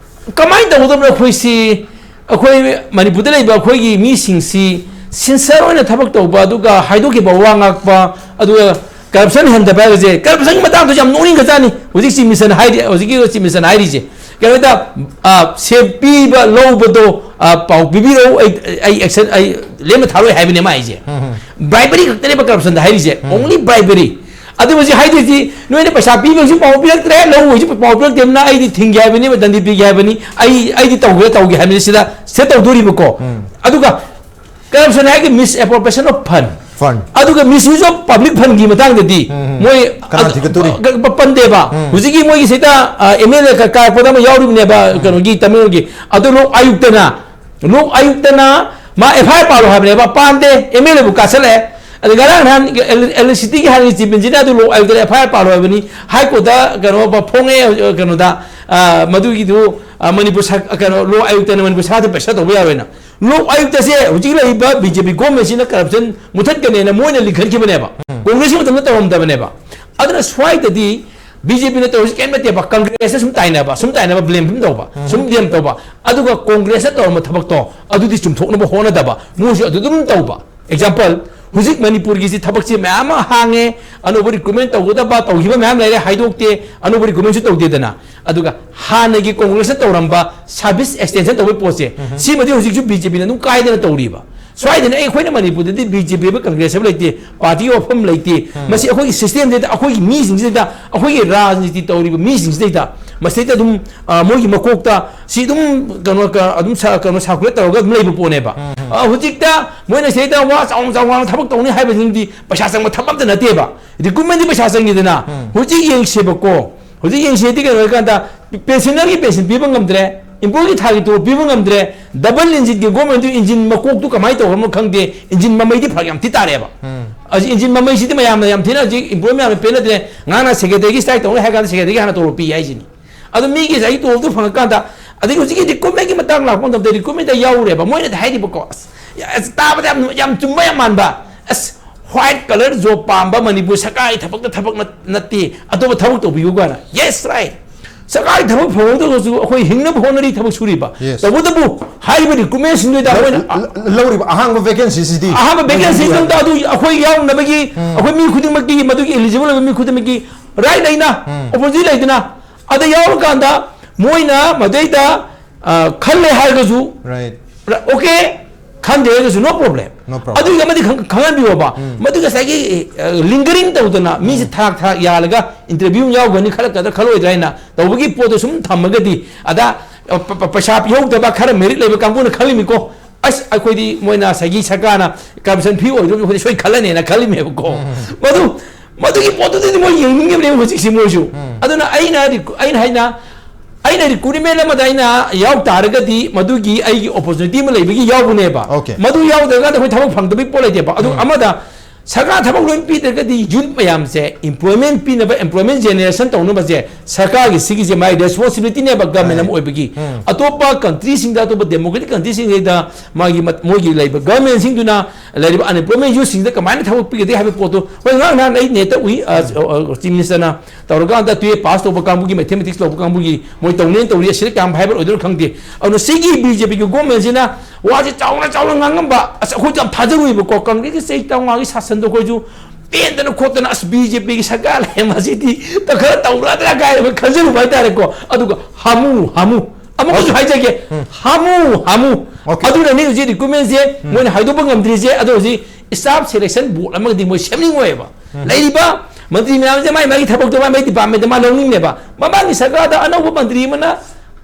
ꯀꯃꯥꯏꯅ ꯇꯧꯒꯗꯕꯅꯣ? ꯑꯩꯈꯣꯏꯁꯤ, ꯑꯩꯈꯣꯏ ꯃꯅꯤꯄꯨꯔꯗ ꯂꯩꯕ ꯑꯩꯈꯣꯏꯒꯤ ꯃꯤꯁꯤꯡꯁꯤ sincere ꯑꯣꯏꯅ ꯊꯕꯛ ꯇꯧꯕ, ꯑꯗꯨꯒ ꯍꯥꯏꯗꯣꯛꯈꯤꯕ ꯋꯥ ꯉꯥꯛꯄ, ꯑꯗꯨꯒ corruption ꯍꯟꯊꯕ ꯍꯥꯏꯕꯁꯦ, corruptionꯒꯤ ꯃꯇꯥꯡꯗꯁꯨ ꯌꯥꯝ ꯅꯣꯛꯅꯤꯡꯒ꯭ꯔꯖꯥꯠꯅꯤ꯫ ꯍꯧꯖꯤꯛ ꯆꯤꯐ ꯃꯤꯅꯤꯁꯇꯔꯅ ꯍꯥꯏꯔꯤ, ꯍꯧꯖꯤꯛꯀꯤ ꯆꯤꯐ ꯃꯤꯅꯤꯁꯇꯔꯅ ꯍꯥꯏꯔꯤꯁꯦ, ꯀꯩꯅꯣꯗ, ꯑ, ꯁꯦꯜ ꯄꯤꯕ ꯂꯧꯕꯗꯣ, ꯑ, ꯄꯥꯎ ꯄꯤꯕꯤꯔꯛꯎ, ꯑꯩ, ꯑꯩ action, ꯑꯩ ꯂꯦꯝꯅ ꯊꯥꯔꯣꯏ ꯍꯥꯏꯕꯅꯦ ꯃꯥ ꯍꯥꯏꯁꯦ꯫ Bribery ꯈꯛꯇꯅꯦꯕ corruptionꯗ ꯍꯥꯏꯔꯤꯁꯦ, only bribery꯫ ꯑꯗꯨ ꯍꯧꯖꯤꯛ ꯍꯥꯏꯗꯣꯏꯁꯤ, ꯅꯣꯏꯅ ꯄꯩꯁꯥ ꯄꯤꯕꯒꯤꯁꯨ ꯄꯥꯎ ꯄꯤꯔꯛꯇ꯭ꯔꯦ, ꯂꯧꯕꯒꯤꯁꯨ ꯄꯥꯎ ꯄꯤꯔꯛꯇꯦ, ꯑꯗꯨꯅ ꯑꯩꯗꯤ ꯊꯤꯡꯒꯦ ꯍꯥꯏꯕꯅꯤ, ꯗꯟꯗꯤ ꯄꯤꯒꯦ ꯍꯥꯏꯕꯅꯤ, ꯑꯩ, ꯑꯩꯗꯤ ꯇꯧꯒꯦ, ꯇꯧꯒꯦ ꯍꯥꯏꯕꯅꯤ, ꯁꯤꯗ, ꯁꯤꯗ ꯇꯧꯗꯣꯔꯤꯕꯀꯣ꯫ ꯑꯗꯨꯒ corruption ꯍꯥꯏꯔꯒ misappropriation of fund꯫ Fund꯫ ꯑꯗꯨꯒ misuse of public fundꯒꯤ ꯃꯇꯥꯡꯗꯗꯤ ꯃꯣꯏ ꯀꯅꯥ ꯑꯗꯨ ꯊꯤꯒꯠꯇꯣꯔꯤ? ꯄ-, ꯄ-, ꯄꯟꯗꯦꯕ꯫ ꯍꯧꯖꯤꯛꯀꯤ ꯃꯣꯏꯒꯤ ꯁꯤꯗ, ꯑ, ꯑꯦꯝ ꯑꯦꯜ ꯑꯦ ꯀ-, ꯀꯥꯔꯛꯄꯗ ꯑꯃ ꯌꯥꯎꯔꯤꯕꯅꯦꯕ, ꯀꯩꯅꯣꯒꯤ ꯇꯃꯦꯡꯂꯣꯡꯒꯤ꯫ ꯑꯗꯨ ꯂꯣꯛ ꯑꯌꯨꯛꯇꯅ, ꯂꯣꯛ ꯑꯌꯨꯛꯇꯅ ꯃꯥ ꯑꯦꯐ ꯑꯥꯏ ꯑꯥꯔ ꯄꯥꯜꯂꯣ ꯍꯥꯏꯕꯅꯦꯕ, ꯄꯥꯟꯗꯦ, ꯑꯦꯝ ꯑꯦꯜ ꯑꯦꯕꯨ ꯀꯥꯁꯜꯂꯛꯑꯦ꯫ ꯑꯗ ꯉꯔꯥꯡ ꯅꯍꯥꯟ ꯏꯂꯦꯛꯇ꯭ꯔꯤꯁꯤꯇꯤꯒꯤ ꯍꯥꯟꯅꯒꯤ ꯆꯤꯐ ꯏꯟꯖꯤꯅꯤꯌꯥꯔ ꯑꯗꯨ ꯂꯣꯛ ꯑꯌꯨꯛꯇꯅ ꯑꯦꯐ ꯑꯥꯏ ꯑꯥꯔ ꯄꯥꯜꯂꯣ ꯍꯥꯏꯕꯅꯤ, ꯍꯥꯏ ꯀꯣꯔꯠꯇ ꯀꯩꯅꯣ ꯐꯣꯡꯉꯦ, ꯑ, ꯀꯩꯅꯣꯗ, ꯑ, ꯃꯗꯨꯒꯤꯗꯨ, ꯑ, ꯃꯅꯤꯄꯨꯔ ꯁꯔ-, ꯀꯩꯅꯣ, ꯂꯣꯛ ꯑꯌꯨꯛꯇꯅ ꯃꯅꯤꯄꯨꯔ ꯁꯔꯀꯥꯔꯗ ꯄ꯭ꯔꯦꯁꯔ ꯇꯧꯕ ꯌꯥꯔꯣꯏꯅ꯫ ꯂꯣꯛ ꯑꯌꯨꯛꯇꯁꯦ ꯍꯧꯖꯤꯛ ꯂꯩꯔꯤꯕ ꯕꯤ ꯖꯦ ꯄꯤ ꯒꯣꯔꯃꯦꯟꯁꯤꯅ ꯀꯔꯞꯁꯟ ꯃꯨꯊꯠꯀꯅꯦꯅ ꯃꯣꯏꯅ ꯂꯤꯡꯈꯠꯈꯤꯕꯅꯦꯕ꯫ ꯀꯣꯡꯒ꯭ꯔꯦꯁꯀꯤ ꯃꯇꯝꯗ ꯇꯧꯔꯝꯗꯕꯅꯦꯕ꯫ ꯑꯗꯨꯅ ꯁ꯭ꯋꯥꯏꯗꯗꯤ ꯕꯤ ꯖꯦ ꯄꯤꯅ ꯇꯧꯔꯤꯁꯤ ꯀꯔꯤꯝ ꯅꯠꯇꯦꯕ, ꯀꯪꯒ꯭ꯔꯦꯁꯇ ꯁꯨꯝ ꯇꯥꯏꯅꯕ, ꯁꯨꯝ ꯇꯥꯏꯅꯕ, ꯕ꯭ꯂꯦꯝ ꯁꯨꯝ ꯇꯧꯕ, ꯁꯨꯝ ꯕ꯭ꯂꯦꯝ ꯇꯧꯕ꯫ ꯑꯗꯨꯒ ꯀꯣꯡꯒ꯭ꯔꯦꯁꯅ ꯇꯧꯔꯝꯕ ꯊꯕꯛꯇꯣ ꯑꯗꯨꯗꯤ ꯆꯨꯝꯊꯣꯛꯅꯕ ꯍꯣꯠꯅꯗꯕ, ꯃꯣꯏꯁꯨ ꯑꯗꯨ ꯑꯗꯨꯝ ꯇꯧꯕ꯫ ꯑꯦꯛꯖꯥꯝꯄꯜ, ꯍꯧꯖꯤꯛ ꯃꯅꯤꯄꯨꯔꯒꯤꯁꯤ ꯊꯕꯛꯁꯤ ꯃꯌꯥꯝ ꯑꯃ ꯍꯥꯡꯉꯦ, ꯑꯅꯧꯕ ꯔꯤꯀ꯭ꯔꯨꯠꯃꯦꯟ ꯇꯧꯒꯗꯕ, ꯇꯧꯈꯤꯕ ꯃꯌꯥꯝ ꯂꯩꯔꯦ, ꯍꯥꯏꯗꯣꯛꯇꯦ, ꯑꯅꯧꯕ ꯔꯤꯀ꯭ꯔꯨꯠꯃꯦꯟꯁꯨ ꯇꯧꯗꯦꯗꯅ꯫ ꯑꯗꯨꯒ ꯍꯥꯟꯅꯒꯤ ꯀꯣꯡꯒ꯭ꯔꯦꯁꯅ ꯇꯧꯔꯝꯕ ꯁꯥꯔꯚꯤꯁ ꯑꯦꯛꯁꯇꯦꯟꯁꯟ ꯇꯧꯕꯒꯤ ꯄꯣꯠꯁꯦ, ꯁꯤꯃꯗꯤ ꯍꯧꯖꯤꯛꯁꯨ ꯕꯤ ꯖꯦ ꯄꯤꯅ ꯑꯗꯨꯝ ꯀꯥꯏꯗꯅ ꯇꯧꯔꯤꯕ꯫ ꯁ꯭ꯋꯥꯏꯗꯅ ꯑꯩꯈꯣꯏꯅ ꯃꯅꯤꯄꯨꯔꯗꯗꯤ ꯕꯤ ꯖꯦ ꯄꯤ ꯍꯥꯏꯕ ꯀꯪꯒ꯭ꯔꯦꯁ ꯍꯥꯏꯕ ꯂꯩꯇꯦ, ꯄꯥꯔꯇꯤꯒꯤ ꯋꯥꯐꯝ ꯂꯩꯇꯦ꯫ ꯃꯁꯤ ꯑꯩꯈꯣꯏꯒꯤ ꯁꯤꯁꯇꯦꯝꯁꯤꯗ, ꯑꯩꯈꯣꯏꯒꯤ ꯃꯤꯁꯤꯡꯁꯤꯗ, ꯑꯩꯈꯣꯏꯒꯤ ꯔꯥꯖꯅꯤꯇꯤ ꯇꯧꯔꯤꯕ ꯃꯤꯁꯤꯡꯁꯤꯗꯩꯗ, ꯃꯁꯤꯗꯩꯗ ꯑꯗꯨꯝ, ꯑ, ꯃꯣꯏꯒꯤ ꯃꯀꯣꯛꯇ ꯁꯤ ꯑꯗꯨꯝ ꯀꯩꯅꯣ, ꯀ-, ꯑꯗꯨꯝ ꯁ-, ꯀꯩꯅꯣ circulate ꯇꯧꯔꯒ ꯑꯗꯨꯝ ꯂꯩꯕ ꯄꯣꯠꯅꯦꯕ꯫ ꯑ, ꯍꯧꯖꯤꯛꯇ ꯃꯣꯏꯅ ꯁꯤꯗꯩꯗ ꯋꯥ ꯆꯥꯎꯅ ꯆꯥꯎꯅ ꯉꯥꯡꯅ ꯊꯕꯛ ꯇꯧꯅꯤ ꯍꯥꯏꯕꯁꯤꯡꯗꯤ ꯄꯩꯁꯥ ꯆꯪꯕ ꯊꯕꯛ ꯑꯝꯇ ꯅꯠꯇꯦꯕ꯫ ꯔꯤꯀ꯭ꯔꯨꯠꯃꯦꯟꯗꯤ ꯄꯩꯁꯥ ꯆꯪꯉꯤꯗꯅ꯫ ꯍꯧꯖꯤꯛ ꯌꯦꯡꯁꯦꯕꯀꯣ, ꯍꯧꯖꯤꯛ ꯌꯦꯡꯁꯦꯗꯤ ꯀꯩꯅꯣ ꯍꯥꯏꯀꯥꯟꯗ, ꯄꯦꯟꯁꯅꯔꯒꯤ ꯄꯦꯟꯁꯟ ꯄꯤꯕ ꯉꯝꯗ꯭ꯔꯦ, ꯏꯝꯄ꯭ꯂꯣꯏꯒꯤ ꯊꯥꯒꯤ ꯇꯣꯂꯣꯞ ꯄꯤꯕ ꯉꯝꯗ꯭ꯔꯦ, ꯗꯕꯜ ꯏꯟꯖꯤꯟꯒꯤ ꯒꯣꯔꯃꯦꯟꯗꯨ ꯏꯟꯖꯤꯟ ꯃꯀꯣꯛꯇꯨ ꯀꯃꯥꯏꯅ ꯇꯧꯈ꯭ꯔꯕꯅꯣ ꯈꯪꯗꯦ, ꯏꯟꯖꯤꯟ ꯃꯃꯩꯗꯤ ꯐꯔꯛ ꯌꯥꯝ ꯊꯤ ꯇꯥꯔꯦꯕ꯫ ꯍꯧꯖꯤꯛ ꯏꯟꯖꯤꯟ ꯃꯃꯩꯁꯤꯗꯤ ꯃꯌꯥꯝꯅ ꯌꯥꯝ ꯊꯤꯅ ꯍꯧꯖꯤꯛ ꯏꯝꯄ꯭ꯂꯣꯏ ꯃꯌꯥꯝꯅ ꯄꯦꯟꯅꯗ꯭ꯔꯦ꯫ ꯉꯔꯥꯡꯅ ꯁꯦꯀ꯭ꯔꯦꯇꯔꯤꯒꯤ ꯁ꯭ꯇ꯭ꯔꯥꯏꯛ ꯇꯧꯅꯤ ꯍꯥꯏ ꯀꯥꯟꯗ ꯁꯦꯀ꯭ꯔꯦꯇꯔꯤꯒꯤ ꯍꯥꯟꯅ ꯇꯣꯂꯣꯞ ꯄꯤ ꯍꯥꯏꯁꯤꯅꯤ꯫ ꯑꯗꯣ ꯃꯤꯒꯤ ꯉꯁꯥꯏꯒꯤ ꯇꯣꯂꯣꯞꯇꯨ ꯐꯪꯉꯀꯥꯟꯗ, ꯑꯗꯒꯤ ꯍꯧꯖꯤꯛꯀꯤ ꯔꯤꯀ꯭ꯔꯨꯠꯃꯦꯟꯒꯤ ꯃꯇꯥꯡ ꯂꯥꯛꯄ ꯃꯇꯝꯗ ꯔꯤꯀ꯭ꯔꯨꯠꯃꯦꯟꯗ ꯌꯥꯎꯔꯦꯕ, ꯃꯣꯏꯅꯗꯤ ꯍꯥꯏꯔꯤꯕꯀꯣ, ꯑꯁ, ꯌꯥ-, ꯑꯁ, ꯇꯥꯕꯗ ꯌꯥꯝ, ꯌꯥꯝ ꯆꯨꯝꯕ ꯌꯥꯝ ꯃꯥꯟꯕ, ꯑꯁ, ꯋꯥꯏꯠ ꯀꯂꯔ ꯖꯣꯕ ꯄꯥꯝꯕ, ꯃꯅꯤꯄꯨꯔ ꯁꯔꯀꯥꯔꯒꯤ ꯊꯕꯛꯇ ꯊꯕꯛ ꯅꯠ-, ꯅꯠꯇꯦ, ꯑꯇꯣꯞꯄ ꯊꯕꯛ ꯇꯧꯕꯤꯌꯨ ꯀꯥꯏꯅ꯫ Yes, right. ꯁꯔꯀꯥꯔꯒꯤ ꯊꯕꯛ ꯐꯪꯍꯧꯗ꯭ꯔꯒꯁꯨ ꯑꯩꯈꯣꯏ ꯍꯤꯡꯅꯕ ꯍꯣꯠꯅꯔꯤ, ꯊꯕꯛ ꯁꯨꯔꯤꯕ꯫ Yes. ꯇꯧꯕꯇꯕꯨ ꯍꯥꯏꯔꯤꯕ ꯔꯤꯀ꯭ꯔꯨꯠꯃꯦꯟꯁꯤꯡꯗꯨꯗ ꯂꯧ-, ꯑꯩꯈꯣꯏꯅ ꯂ-, ꯂꯧꯔꯤꯕ ꯑꯍꯥꯡꯕ ꯚꯦꯀꯦꯟꯁꯤꯁꯤꯗꯤ ꯑꯍꯥꯡꯕ ꯚꯦꯀꯦꯟꯁꯤꯗꯨꯗ ꯑꯗꯨ ꯑꯩꯈꯣꯏ ꯌꯥꯎꯅꯕꯒꯤ, ꯑꯩꯈꯣꯏ ꯃꯤ ꯈꯨꯗꯤꯡꯃꯛꯀꯤ, ꯃꯗꯨꯒꯤ ꯑꯦꯂꯤꯖꯤꯕꯜ ꯑꯣꯏꯕ ꯃꯤ ꯈꯨꯗꯤꯡꯃꯛꯀꯤ ꯔꯥꯏꯠ ꯂꯩꯅ, ꯑꯣꯄꯣꯔꯆꯨꯅꯤꯇꯤ ꯂꯩꯗꯅ, ꯑꯗ ꯌꯥꯎꯔꯀꯥꯟꯗ ꯃꯣꯏꯅ ꯃꯗꯩꯗ, ꯑ, ꯈꯜꯂꯦ ꯍꯥꯏꯔꯒꯁꯨ, right, ꯔ-, okay, ꯈꯟꯗꯦ ꯍꯥꯏꯔꯒꯁꯨ, no problem. No problem. ꯑꯗꯨꯒꯤ ꯑꯃꯗꯤ ꯈꯪ-, ꯈꯪꯍꯟꯕꯤꯌꯣꯕ꯫ ꯃꯗꯨ ꯉꯁꯥꯏꯒꯤ, ꯑ, ꯂꯤꯡꯒꯔꯤꯡ ꯇꯧꯗꯅ ꯃꯤꯁꯦ ꯊꯔꯥꯛ ꯊꯔꯥꯛ ꯌꯥꯜꯂꯒ ꯏꯟꯇꯔꯚ꯭ꯌꯨ ꯑꯃ ꯌꯥꯎꯒꯅꯤ, ꯈꯜꯂꯛꯀꯗ꯭ꯔꯥ ꯈꯜꯂꯣꯏꯗ꯭ꯔꯥ ꯍꯥꯏꯅ ꯇꯧꯕꯒꯤ ꯄꯣꯠꯇꯣ ꯁꯨꯝ ꯊꯝꯃꯒꯗꯤ, ꯑꯗ, ꯑ, ꯄ-, ꯄ-, ꯄꯩꯁꯥ ꯄꯤꯍꯧꯗꯕ ꯈꯔ ꯃꯦꯔꯤꯠ ꯂꯩꯕ ꯀꯥꯡꯕꯨꯅ ꯈꯜꯂꯤꯃꯤꯀꯣ, "ꯑꯁ, ꯑꯩꯈꯣꯏꯗꯤ ꯃꯣꯏꯅ ꯉꯁꯥꯏꯒꯤ ꯁꯔꯀꯥꯔꯅ ꯀꯔꯞꯁꯟ ꯐ꯭ꯔꯤ ꯑꯣꯏꯗꯣꯏꯅꯤ, ꯑꯩꯈꯣꯏꯗꯤ ꯁꯣꯏ ꯈꯜꯂꯅꯦꯅ" ꯈꯜꯂꯤꯃꯦꯕꯀꯣ꯫ ꯃꯗꯨ, ꯃꯗꯨꯒꯤ ꯄꯣꯠꯇꯨꯗꯤ ꯃꯣꯏ ꯌꯦꯡꯅꯤꯡꯉꯤꯕꯅꯦꯕ ꯍꯧꯖꯤꯛꯁꯤ ꯃꯣꯏꯁꯨ꯫ ꯑꯗꯨꯅ ꯑꯩꯅ ꯔꯤꯀ꯭ꯔꯨ-, ꯑꯩꯅ ꯍꯥꯏꯅ, ꯑꯩꯅ ꯔꯤꯀ꯭ꯔꯨꯠꯃꯦꯟ ꯑꯃꯗ ꯑꯩꯅ ꯌꯥꯎ ꯇꯥꯔꯒꯗꯤ ꯃꯗꯨꯒꯤ ꯑꯩꯒꯤ ꯑꯣꯄꯣꯔꯆꯨꯅꯤꯇꯤ ꯑꯃ ꯂꯩꯕꯒꯤ ꯌꯥꯎꯕꯅꯦꯕ꯫ Okay. ꯃꯗꯨ ꯌꯥꯎꯗ꯭ꯔꯀꯥꯟꯗ ꯑꯩꯈꯣꯏ ꯊꯕꯛ ꯐꯪꯗꯕꯒꯤ ꯄꯣꯠ ꯂꯩꯇꯦꯕ꯫ ꯑꯗꯨ ꯑꯃꯗ ꯁꯔꯀꯥꯔ ꯊꯕꯛ ꯂꯣꯏ ꯄꯤꯗ꯭ꯔꯒꯗꯤ ꯌꯨꯠ ꯃꯌꯥꯝꯁꯦ employment ꯄꯤꯅꯕ, employment generation ꯇꯧꯅꯕꯁꯦ ꯁꯔꯀꯥꯔꯒꯤ ꯁꯤꯒꯤꯁꯦ ꯃꯥꯒꯤ responsibilityꯅꯦꯕ, government ꯑꯃ ꯑꯣꯏꯕꯒꯤ꯫ ꯑꯇꯣꯞꯄ countryꯁꯤꯡꯗ, ꯑꯇꯣꯞꯄ democratic countryꯁꯤꯡꯗ ꯃꯥꯒꯤ ꯃꯠ- ꯃꯣꯏꯒꯤ ꯂꯩꯕ governmentꯁꯤꯡꯗꯨꯅ ꯂꯩꯔꯤꯕ unemployment youthꯁꯤꯡꯗ ꯀꯃꯥꯏꯅ ꯊꯕꯛ ꯄꯤꯒꯗꯒꯦ ꯍꯥꯏꯕ ꯄꯣꯠꯇꯣ, ꯍꯣꯏ, ꯉꯔꯥꯡ ꯅꯍꯥꯟ ꯑꯩ ꯅꯦꯠꯇ ꯎꯏ, ꯑ, ꯑ, Chief Ministerꯅ ꯇꯧꯔꯀꯥꯟꯗ twelve pass ꯇꯧꯕ ꯀꯥꯡꯕꯨꯒꯤ, mathematics ꯂꯧꯕ ꯀꯥꯡꯕꯨꯒꯤ ꯃꯣꯏ ꯇꯧꯅꯦꯅ ꯇꯧꯔꯤ, ꯑꯁꯤꯗ ꯀꯌꯥꯝ viable ꯑꯣꯏꯗꯣꯏꯅꯣ ꯈꯪꯗꯦ꯫ ꯑꯗꯨꯅ ꯁꯤꯒꯤ BJPꯒꯤ governmentꯁꯤꯅ ꯋꯥꯁꯦ ꯆꯥꯎꯅ ꯆꯥꯎꯅ ꯉꯥꯡꯉꯝꯕ, ꯑꯁ, ꯑꯩꯈꯣꯏꯁꯨ ꯌꯥꯝ ꯊꯥꯖꯔꯨꯏꯕꯀꯣ, ꯀꯪꯒ꯭ꯔꯦꯁꯀꯤ ꯆꯍꯤ ꯇꯔꯥꯃꯉꯥꯒꯤ ꯁꯥꯁꯟꯗꯣ ꯑꯩꯈꯣꯏꯁꯨ ꯄꯦꯟꯗꯅ ꯈꯣꯠꯇꯅ, "ꯑꯁ, BJPꯒꯤ ꯁꯔꯀꯥꯔ ꯂꯩꯔꯝꯕꯁꯤꯗꯤ ꯈꯔ ꯇꯧꯔꯗ꯭ꯔꯥ?" ꯀꯥꯏꯅ ꯈꯟꯖꯔꯨꯕ ꯍꯥꯏꯇꯥꯔꯦꯀꯣ꯫ ꯑꯗꯨꯒ ꯍꯥꯃꯨ ꯍꯥꯃꯨ, ꯑꯃꯨꯛꯀꯁꯨ ꯍꯥꯏꯖꯒꯦ, ꯍꯥꯃꯨ ꯍꯥꯃꯨ꯫ ꯑꯗꯨꯅꯅꯤ ꯍꯧꯖꯤꯛ recruitmentꯁꯦ ꯃꯣꯏꯅ ꯍꯥꯏꯗꯣꯛꯄ ꯉꯝꯗ꯭ꯔꯤꯁꯦ꯫ ꯑꯗꯣ ꯍꯧꯖꯤꯛ staff selection board ꯑꯃꯒꯗꯤ ꯃꯣꯏ ꯁꯦꯝꯅꯤꯡꯉꯣꯏꯕ꯫ ꯂꯩꯔꯤꯕ ꯃꯟꯇ꯭ꯔꯤ ꯃꯌꯥꯝꯁꯦ ꯃꯥꯏ ꯃꯥꯒꯤ ꯊꯕꯛꯇꯣ ꯃꯥꯏ ꯃꯥꯏ departmentꯇ ꯃꯥ ꯂꯧꯅꯤꯡꯅꯦꯕ꯫ ꯃꯃꯥꯡꯒꯤ ꯁꯔꯀꯥꯔꯗ ꯑꯅꯧꯕ ꯃꯟꯇ꯭ꯔꯤ ꯑꯃꯅ,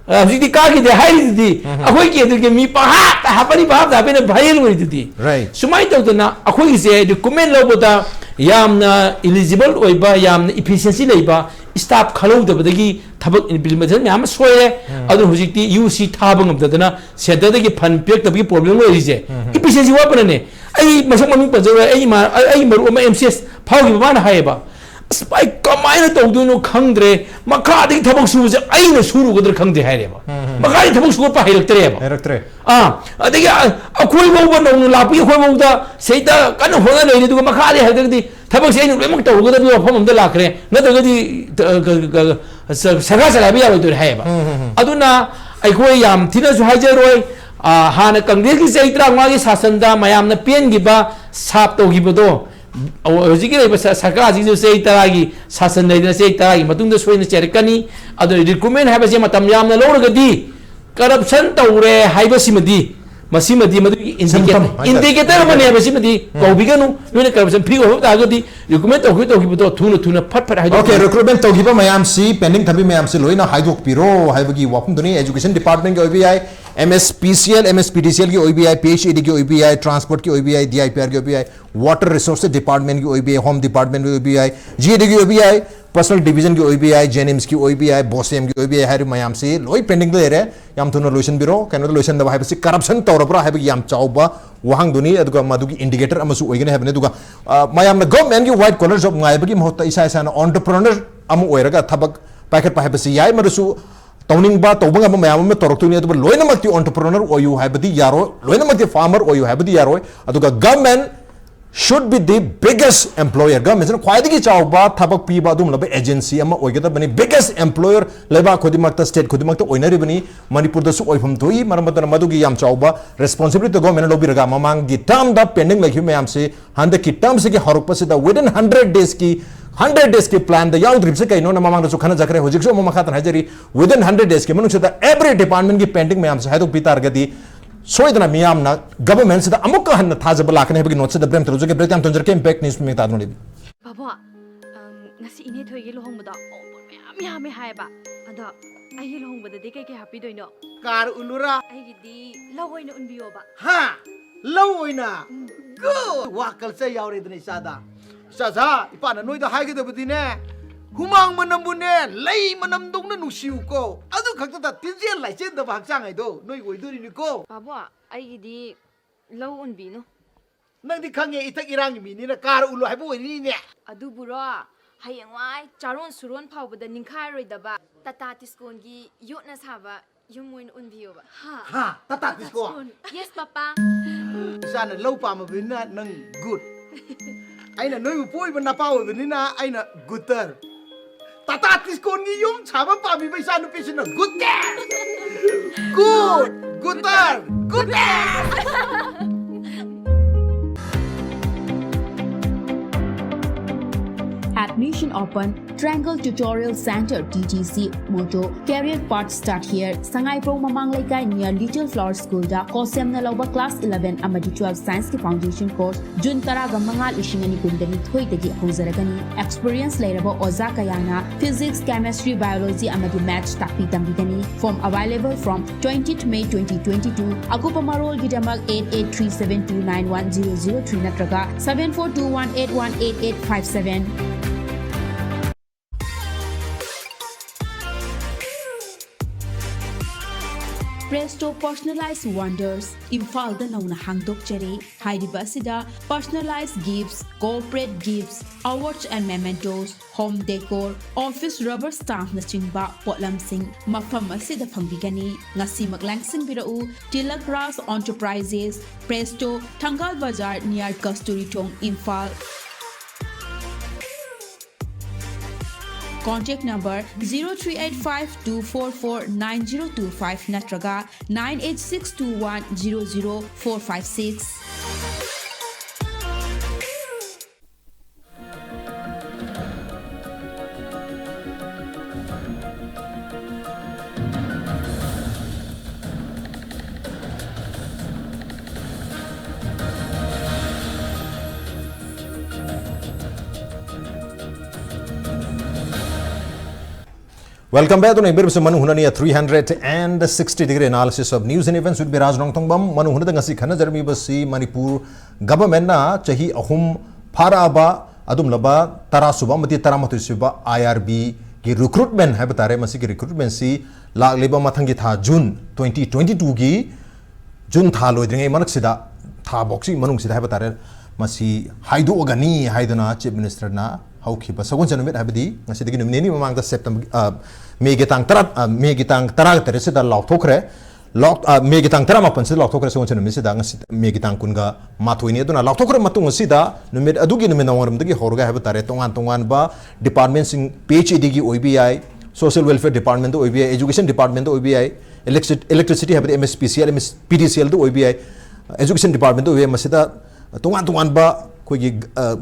ꯑ, ꯍꯧꯖꯤꯛꯇꯤ ꯀꯥꯈꯤꯗꯦ ꯍꯥꯏꯔꯤꯗꯨꯗꯤ, ꯑꯩꯈꯣꯏ ꯀꯦꯟꯗ꯭ꯔꯒꯤ ꯃꯤ ꯄꯪꯍꯥꯞꯇ ꯍꯥꯞꯄꯅꯤ, ꯄꯪꯍꯥꯞꯇ ꯍꯥꯞꯄꯅꯤ viral ꯑꯣꯏꯔꯤꯗꯨꯗꯤ꯫ Right. ꯁꯨꯃꯥꯏꯅ ꯇꯧꯗꯅ ꯑꯩꯈꯣꯏꯒꯤꯁꯦ recruitment ꯂꯧꯕꯗ ꯌꯥꯝꯅ eligible ꯑꯣꯏꯕ, ꯌꯥꯝꯅ efficiency ꯂꯩꯕ staff ꯈꯜꯍꯧꯗꯕꯗꯒꯤ ꯊꯕꯛ implementation ꯃꯌꯥꯝ ꯑꯃ ꯁꯣꯏꯔꯦ꯫ ꯑꯗꯨꯅ ꯍꯧꯖꯤꯛꯇꯤ UC ꯊꯥꯕ ꯉꯝꯗꯗꯅ centreꯗꯒꯤ fund ꯄꯤꯔꯛꯇꯕꯒꯤ problem ꯂꯩꯔꯤꯁꯦ efficiency ꯋꯥꯠꯄꯅꯅꯦ꯫ ꯑꯩ ꯃꯁꯛ ꯃꯃꯤꯡ ꯄꯟꯖꯔꯣꯏ, ꯑꯩ ꯏꯃꯥ-, ꯑꯩ ꯃꯔꯨꯞ ꯑꯃ MCS ꯐꯥꯎꯈꯤꯕ, ꯃꯥꯅ ꯍꯥꯏꯌꯦꯕ, "ꯑꯁ ꯚꯥꯏ, ꯀꯃꯥꯏꯅ ꯇꯧꯗꯣꯏꯅꯣ ꯈꯪꯗ꯭ꯔꯦ, ꯃꯈꯥꯗꯒꯤ ꯊꯕꯛ ꯁꯨꯕꯁꯦ ꯑꯩꯅ ꯁꯨꯔꯨꯒꯗ꯭ꯔꯥ ꯈꯪꯗꯦ" ꯍꯥꯏꯔꯦꯕ꯫ ꯃꯈꯥꯗꯒꯤ ꯊꯕꯛ ꯁꯨꯕ ꯍꯩꯔꯛꯇ꯭ꯔꯦꯕ꯫ ꯍꯩꯔꯛꯇ꯭ꯔꯦ꯫ ꯑꯥ, ꯑꯗꯒꯤ ꯑ-, ꯑꯩꯈꯣꯏ ꯐꯥꯎꯕ ꯅꯧꯅ ꯂꯥꯛꯄꯒꯤ ꯑꯩꯈꯣꯏ ꯐꯥꯎꯗ ꯁꯤꯗ ꯀꯟꯅ ꯍꯣꯠꯅ ꯂꯩꯔꯤ, ꯑꯗꯨꯒ ꯃꯈꯥꯗꯤ ꯍꯥꯏꯔꯒꯗꯤ ꯊꯕꯛꯁꯦ ꯑꯩꯅ ꯂꯣꯏꯅꯃꯛ ꯇꯧꯔꯨꯒꯗꯕꯒꯤ ꯋꯥꯐꯝ ꯑꯃꯗ ꯂꯥꯛꯈ꯭ꯔꯦ, ꯅꯠꯇ꯭ꯔꯒꯗꯤ, ꯑ, ꯀ-, ꯀ-, ꯀ-, ꯁ-, ꯁꯔꯀꯥꯔ ꯆꯂꯥꯏꯕ ꯌꯥꯔꯣꯏꯗꯣꯏꯔꯦ ꯍꯥꯏꯌꯦꯕ꯫ ꯑꯗꯨꯅ ꯑꯩꯈꯣꯏ ꯌꯥꯝ ꯊꯤꯅꯁꯨ ꯍꯥꯏꯖꯔꯣꯏ, ꯑ, ꯍꯥꯟꯅ ꯀꯪꯒ꯭ꯔꯦꯁꯀꯤ ꯆꯍꯤ ꯇꯔꯥꯃꯉꯥꯒꯤ ꯁꯥꯁꯟꯗ ꯃꯌꯥꯝꯅ ꯄꯦꯟꯈꯤꯕ ꯁꯥꯞ ꯇꯧꯈꯤꯕꯗꯣ, ꯑ, ꯍꯧꯖꯤꯛꯀꯤ ꯂꯩꯕ ꯁ-, ꯁꯔꯀꯥꯔꯁꯤꯡꯁꯨ ꯆꯍꯤ ꯇꯔꯥꯒꯤ ꯁꯥꯁꯟ ꯂꯩꯗꯅ, ꯆꯍꯤ ꯇꯔꯥꯒꯤ ꯃꯇꯨꯡꯗ ꯁꯣꯏꯅ ꯆꯦꯔꯛꯀꯅꯤ꯫ ꯑꯗꯨ recruitment ꯍꯥꯏꯕꯁꯦ ꯃꯇꯝ ꯌꯥꯝꯅ ꯂꯧꯔꯒꯗꯤ corruption ꯇꯧꯔꯦ ꯍꯥꯏꯕꯁꯤꯃꯗꯤ, ꯃꯁꯤꯃꯗꯤ ꯃꯗꯨꯒꯤ indicator, symptom ꯍꯥꯏꯇꯥꯔꯦ꯫ Indicator ꯑꯃꯅꯦ ꯍꯥꯏꯕꯁꯤꯃꯗꯤ ꯀꯧꯕꯤꯒꯅꯨ꯫ ꯅꯣꯏꯅ corruption free ꯑꯣꯏꯕ ꯇꯥꯔꯒꯗꯤ recruitment ꯇꯧꯈꯤꯕ, ꯇꯧꯈꯤꯕꯗꯣ ꯊꯨꯅ ꯊꯨꯅ ꯐꯠ ꯐꯠ ꯍꯥꯏꯗꯣꯛꯄꯤꯌꯨ꯫ Okay, recruitment ꯇꯧꯈꯤꯕ ꯃꯌꯥꯝꯁꯤ, pending ꯊꯝꯕꯤ ꯃꯌꯥꯝꯁꯤ ꯂꯣꯏꯅ ꯍꯥꯏꯗꯣꯛꯄꯤꯔꯣ ꯍꯥꯏꯕꯒꯤ ꯋꯥꯐꯝꯗꯨꯅꯤ꯫ Education departmentꯀꯤ ꯑꯣꯏꯕ ꯌꯥꯏ, MSPCL, MSPDCLꯒꯤ ꯑꯣꯏꯕ ꯌꯥꯏ, PHEDꯒꯤ ꯑꯣꯏꯕ ꯌꯥꯏ, transportꯀꯤ ꯑꯣꯏꯕ ꯌꯥꯏ, DIPRꯒꯤ ꯑꯣꯏꯕ ꯌꯥꯏ, water resources departmentꯀꯤ ꯑꯣꯏꯕ ꯌꯥꯏ, home departmentꯀꯤ ꯑꯣꯏꯕ ꯌꯥꯏ, GADꯒꯤ ꯑꯣꯏꯕ ꯌꯥꯏ, ꯄꯔꯁꯣꯅꯦꯜ ꯗꯤꯕꯤꯖꯟꯒꯤ ꯑꯣꯏꯕ ꯌꯥꯏ, ꯖꯦꯅꯤꯝꯁꯀꯤ ꯑꯣꯏꯕ ꯌꯥꯏ, ꯕꯣꯁꯦꯝꯒꯤ ꯑꯣꯏꯕ ꯌꯥꯏ, ꯍꯥꯏꯔꯤꯕ ꯃꯌꯥꯝꯁꯤ ꯂꯣꯏ ꯄꯦꯟꯗꯤꯡꯗ ꯂꯩꯔꯦ꯫ ꯌꯥꯝ ꯊꯨꯅ ꯂꯣꯏꯁꯤꯟꯕꯤꯔꯣ꯫ ꯀꯩꯅꯣꯗ ꯂꯣꯏꯁꯤꯟꯗꯕ ꯍꯥꯏꯕꯁꯤ ꯀꯔꯞꯁꯟ ꯇꯧꯔꯕ꯭ꯔꯥ ꯍꯥꯏꯕꯒꯤ ꯌꯥꯝ ꯆꯥꯎꯕ ꯋꯥꯍꯪꯗꯨꯅꯤ꯫ ꯑꯗꯨꯒ ꯃꯗꯨꯒꯤ ꯏꯟꯗꯤꯀꯦꯇꯔ ꯑꯃꯁꯨ ꯑꯣꯏꯒꯅꯤ ꯍꯥꯏꯕꯅꯤ꯫ ꯑꯗꯨꯒ ꯃꯌꯥꯝꯅ ꯒꯚꯔꯟꯃꯦꯟꯒꯤ ꯋꯥꯏꯠ ꯀꯣꯂꯔ ꯖꯣꯕ ꯉꯥꯏꯕꯒꯤ ꯃꯍꯨꯠꯇ ꯏꯁꯥ ꯏꯁꯥꯅ ꯑꯣꯟꯇꯔꯄ꯭ꯔꯅꯔ ꯑꯃ ꯑꯣꯏꯔꯒ ꯊꯕꯛ ꯄꯥꯏꯈꯠꯄ ꯍꯥꯏꯕꯁꯤ ꯌꯥꯏ꯫ ꯃꯗꯨꯁꯨ ꯇꯧꯅꯤꯡꯕ, ꯇꯧꯕ ꯉꯝꯕ ꯃꯌꯥꯝ ꯑꯃ ꯇꯧꯔꯛꯇꯣꯏꯅꯤ꯫ ꯑꯗꯨꯕꯨ ꯂꯣꯏꯅꯃꯛꯇꯤ ꯑꯣꯟꯇꯔꯄ꯭ꯔꯅꯔ ꯑꯣꯏꯌꯨ ꯍꯥꯏꯕꯗꯤ ꯌꯥꯔꯣꯏ, ꯂꯣꯏꯅꯃꯛꯇꯤ ꯐꯥꯔꯃꯔ ꯑꯣꯏꯌꯨ ꯍꯥꯏꯕꯗꯤ ꯌꯥꯔꯣꯏ꯫ ꯑꯗꯨꯒ government should be the biggest employer꯫ ꯒꯚꯔꯟꯃꯦꯟꯁꯤꯅ ꯈ꯭ꯋꯥꯏꯗꯒꯤ ꯆꯥꯎꯕ ꯊꯕꯛ ꯄꯤꯕ ꯑꯗꯨꯒꯨꯝꯂꯕ ꯑꯦꯖꯦꯟꯁꯤ ꯑꯃ ꯑꯣꯏꯒꯗꯕꯅꯤ꯫ ꯕꯤꯒꯦꯁ ꯑꯦꯝꯄ꯭ꯂꯣꯌꯔ ꯂꯩꯕꯥꯛ ꯈꯨꯗꯤꯡꯃꯛꯇ, ꯁ꯭ꯇꯦꯠ ꯈꯨꯗꯤꯡꯃꯛꯇ ꯑꯣꯏꯅꯔꯤꯕꯅꯤ꯫ ꯃꯅꯤꯄꯨꯔꯗꯁꯨ ꯑꯣꯏꯐꯝ ꯊꯣꯛꯏ꯫ ꯃꯔꯝ ꯑꯗꯨꯅ ꯃꯗꯨꯒꯤ ꯌꯥꯝ ꯆꯥꯎꯕ ꯔꯦꯁꯄꯣꯟꯁꯤꯕꯤꯂꯤꯇꯤ ꯒꯚꯔꯟꯃꯦꯟꯅ ꯂꯧꯕꯤꯔꯒ ꯃꯃꯥꯡꯒꯤ ꯇꯔꯝꯗ ꯄꯦꯟꯗꯤꯡ ꯂꯩꯈꯤꯕ ꯃꯌꯥꯝꯁꯤ ꯍꯟꯗꯛꯀꯤ ꯇꯔꯝꯁꯤꯒꯤ ꯍꯧꯔꯛꯄꯁꯤꯗ within hundred daysꯀꯤ, hundred daysꯀꯤ planꯗ ꯌꯥꯎꯗ꯭ꯔꯤꯕꯁꯦ ꯀꯩꯅꯣꯅ ꯃꯃꯥꯡꯗꯁꯨ ꯈꯟꯅꯖꯈ꯭ꯔꯦ꯫ ꯍꯧꯖꯤꯛꯁꯨ ꯑꯃꯨꯛ ꯃꯈꯥ ꯇꯥꯅ ꯍꯥꯏꯖꯔꯤ꯫ Within hundred daysꯀꯤ ꯃꯅꯨꯡꯁꯤꯗ every departmentꯀꯤ ꯄꯦꯟꯗꯤꯡ ꯃꯌꯥꯝꯁꯦ ꯍꯥꯏꯗꯣꯛꯄꯤ ꯇꯥꯔꯒꯗꯤ ꯁꯣꯏꯗꯅ ꯃꯤꯌꯥꯝꯅ ꯒꯚꯔꯟꯃꯦꯟꯁꯤꯗ ꯑꯃꯨꯛꯀ ꯍꯟꯅ ꯊꯥꯖꯕ ꯂꯥꯛꯀꯅꯤ ꯍꯥꯏꯕꯒꯤ ꯅꯣꯠꯁꯤꯗ ꯕ꯭ꯔꯦꯛ ꯇꯧꯖꯒꯦ꯫ ꯕ꯭ꯔꯦꯛ ꯌꯥꯝ ꯊꯣꯟꯖꯔꯛꯀꯦ꯫ ꯏꯝꯄꯦꯛ ꯅ꯭ꯌꯨꯁ ꯃꯤꯃꯤꯡ ꯇꯥꯗꯨꯅ ꯂꯩꯕꯤ꯫ ꯕꯥꯕꯣ, ꯑꯝ, ꯉꯁꯤ ꯏꯅꯦ ꯊꯣꯏꯒꯤ ꯂꯨꯍꯣꯡꯕꯗꯣ ꯑꯋꯣꯟꯄꯣꯠ ꯃꯌꯥꯝ ꯌꯥꯝꯃꯦ ꯍꯥꯏꯌꯦꯕ꯫ ꯑꯗꯣ ꯑꯩꯒꯤ ꯂꯨꯍꯣꯡꯕꯗꯗꯤ ꯀꯩꯀꯩ ꯍꯥꯞꯄꯤꯗꯣꯏꯅꯣ? ꯀꯥꯔ ꯎꯜꯂꯨꯔꯥ? ꯑꯩꯒꯤꯗꯤ ꯂꯧ ꯑꯣꯏꯅ ꯎꯟꯕꯤꯌꯣꯕ꯫ ꯍꯥ? ꯂꯧ ꯑꯣꯏꯅ? ꯎꯝ꯫ ꯒꯨꯗ! ꯋꯥ ꯀꯜꯆꯔ ꯌꯥꯎꯔꯦꯗꯅ ꯏꯆꯥꯗ꯫ ꯏꯆꯥ ꯁꯥ, ꯏꯄꯥꯅ ꯅꯣꯏꯗ ꯍꯥꯏꯒꯗꯕꯗꯤꯅꯦ, ꯍꯨꯃꯥꯡ ꯃꯅꯝꯕꯨꯅꯦ, ꯂꯩ ꯃꯅꯝꯗꯧꯅ ꯅꯨꯡꯁꯤꯌꯨꯀꯣ꯫ ꯑꯗꯨ ꯈꯛꯇꯗ ꯇꯤꯟꯖꯦꯜ ꯂꯥꯏꯆꯦꯟꯗꯕ ꯍꯛꯆꯥꯡ ꯍꯥꯏꯗꯣ ꯅꯣꯏ ꯑꯣꯏꯗꯣꯔꯤꯅꯤꯀꯣ꯫ ꯕꯥꯕꯣ, ꯑꯩꯒꯤꯗꯤ ꯂꯧ ꯎꯟꯕꯤꯅꯨ꯫ ꯅꯪꯗꯤ ꯈꯪꯉꯦ, ꯏꯊꯛ ꯏꯔꯥꯡꯒꯤ ꯃꯤꯅꯤꯅ ꯀꯥꯔ ꯎꯜꯂꯨ ꯍꯥꯏꯕ ꯑꯣꯏꯅꯤꯅꯦ꯫ ꯑꯗꯨꯕꯨꯔꯣ, ꯍꯌꯦꯡꯋꯥꯏ ꯆꯥꯔꯣꯟ ꯁꯨꯔꯣꯟ ꯐꯥꯎꯕꯗ ꯅꯤꯡꯈꯥꯏꯔꯣꯏꯗꯕ ꯇꯥꯇꯥ ꯇꯤꯁꯀꯣꯟꯒꯤ ꯌꯣꯠꯅ ꯁꯥꯕ ꯌꯨꯝ ꯑꯣꯏꯅ ꯎꯟꯕꯤꯌꯣꯕ꯫ ꯍꯥ? ꯍꯥ, ꯇꯥꯇꯥ ꯇꯤꯁꯀꯣꯟ? Yes, ꯄꯥꯄꯥ꯫ ꯏꯆꯥꯅ ꯂꯧ ꯄꯥꯝꯃꯕꯅꯤꯅ ꯅꯪ ꯒꯨꯗ꯫ ꯑꯩꯅ ꯅꯣꯏꯕꯨ ꯄꯣꯛꯏꯕ ꯅꯄꯥ ꯑꯣꯏꯕꯅꯤꯅ ꯑꯩꯅ ꯒꯨꯇꯔ꯫ ꯇꯥꯇꯥ ꯇꯤꯁꯀꯣꯟꯒꯤ ꯌꯨꯝ ꯁꯥꯕ ꯄꯥꯝꯃꯤꯕ ꯏꯆꯥ ꯅꯨꯄꯤꯁꯤꯅ ꯒꯨꯇꯔ꯫ Good! ꯒꯨꯇꯔ! ꯒꯨꯇꯔ! Admission open꯫ Triangle Tutorial Center, T T C, Mojo, career path start here. ꯁꯉꯥꯏꯄ꯭ꯔꯧ ꯃꯃꯥꯡ ꯂꯩꯀꯥꯏ near Little Flower School ꯗ ꯀꯣꯁꯦꯝꯅ ꯂꯧꯕ class eleven ꯑꯃꯗꯤ twelve science ꯀꯤ foundation course June ꯇꯔꯥꯒ ꯃꯉꯥ, ꯂꯤꯁꯤꯡ ꯑꯅꯤ ꯀꯨꯟꯒ ꯅꯤꯊꯣꯏꯗꯒꯤ ꯍꯧꯖꯔꯒꯅꯤ꯫ Experience ꯂꯩꯔꯕ ꯑꯣꯖꯥ ꯀꯌꯥꯅ physics, chemistry, biology ꯑꯃꯗꯤ maths ꯇꯥꯛꯄꯤ ꯇꯝꯕꯤꯒꯅꯤ꯫ Form available from twentieth May twenty twenty-two꯫ ꯑꯀꯨꯞꯄ ꯃꯔꯣꯜꯒꯤꯗꯃꯛ eight eight three seven two nine one zero zero three ꯅꯠꯇ꯭ꯔꯒ seven four two one eight one eight eight five seven꯫ ꯇꯣ ꯄꯔꯁꯅꯦꯂꯥꯏꯖ ꯋꯥꯟꯗꯔꯁ ꯏꯝꯐꯥꯜꯗ ꯅꯧꯅ ꯍꯥꯡꯗꯣꯛꯆꯔꯦ꯫ ꯍꯥꯏꯔꯤꯕ ꯑꯁꯤꯗ personalized gifts, corporate gifts, awards and mementos, home decor, office rubber stampꯅꯆꯤꯡꯕ ꯄꯣꯠꯂꯝꯁꯤꯡ ꯃꯐꯝ ꯑꯁꯤꯗ ꯐꯪꯕꯤꯒꯅꯤ꯫ ꯉꯁꯤꯃꯛ ꯂꯥꯡꯁꯤꯟꯕꯤꯔꯛꯎ꯫ ꯇꯤꯂꯛ ꯔꯥꯖ ꯑꯦꯟꯇꯔꯄ꯭ꯔꯥꯏꯖꯦꯁ, ꯄ꯭ꯔꯦꯁꯇꯣ, ꯊꯪꯒꯥꯜ ꯕꯖꯥꯔ, near ꯀꯁꯇꯨꯔꯤ ꯊꯣꯡ, Imphal. Contact number zero three eight five two four four nine zero two five ꯅꯠꯇ꯭ꯔꯒ nine eight six two one zero zero four five six꯫ Welcome back to Neighbor Manu Hunania three hundred and sixty degree analysis of news and events with Biraj Rongtongbam. Manu Hunada ngasi khana jarmi basi Manipur government na chahi ahum phara aba adum laba tara suba mati tara matu suba I R B ki recruitment hai batare masi ki recruitment si lak leba mathangi tha June twenty twenty-two ki June tha loidringai manak sida tha boxi manung sida hai batare masi haidu agani haiduna Chief Minister na hau khiba sagon chanumit habdi ngasi dagi numit ni mamang da September, ah, May gi tang tara, ah, May gi tang tara tare sida lauk thokre. Lauk, ah, May gi tang tara mapan sida lauk thokre sagon chanumit sida ngasi May gi tang kun ga matui ni aduna lauk thokre matung sida numit adugi numit na wangrum dagi horga hai batare tongan tongan ba department sing P H E D gi O B I, social welfare department to O B I, education department to O B I, electric-, electricity habdi M S P C L, M S P D C L to O B I, education department to O B I masida tongan tongan ba ꯑꯩꯈꯣꯏꯒꯤ, ꯑ,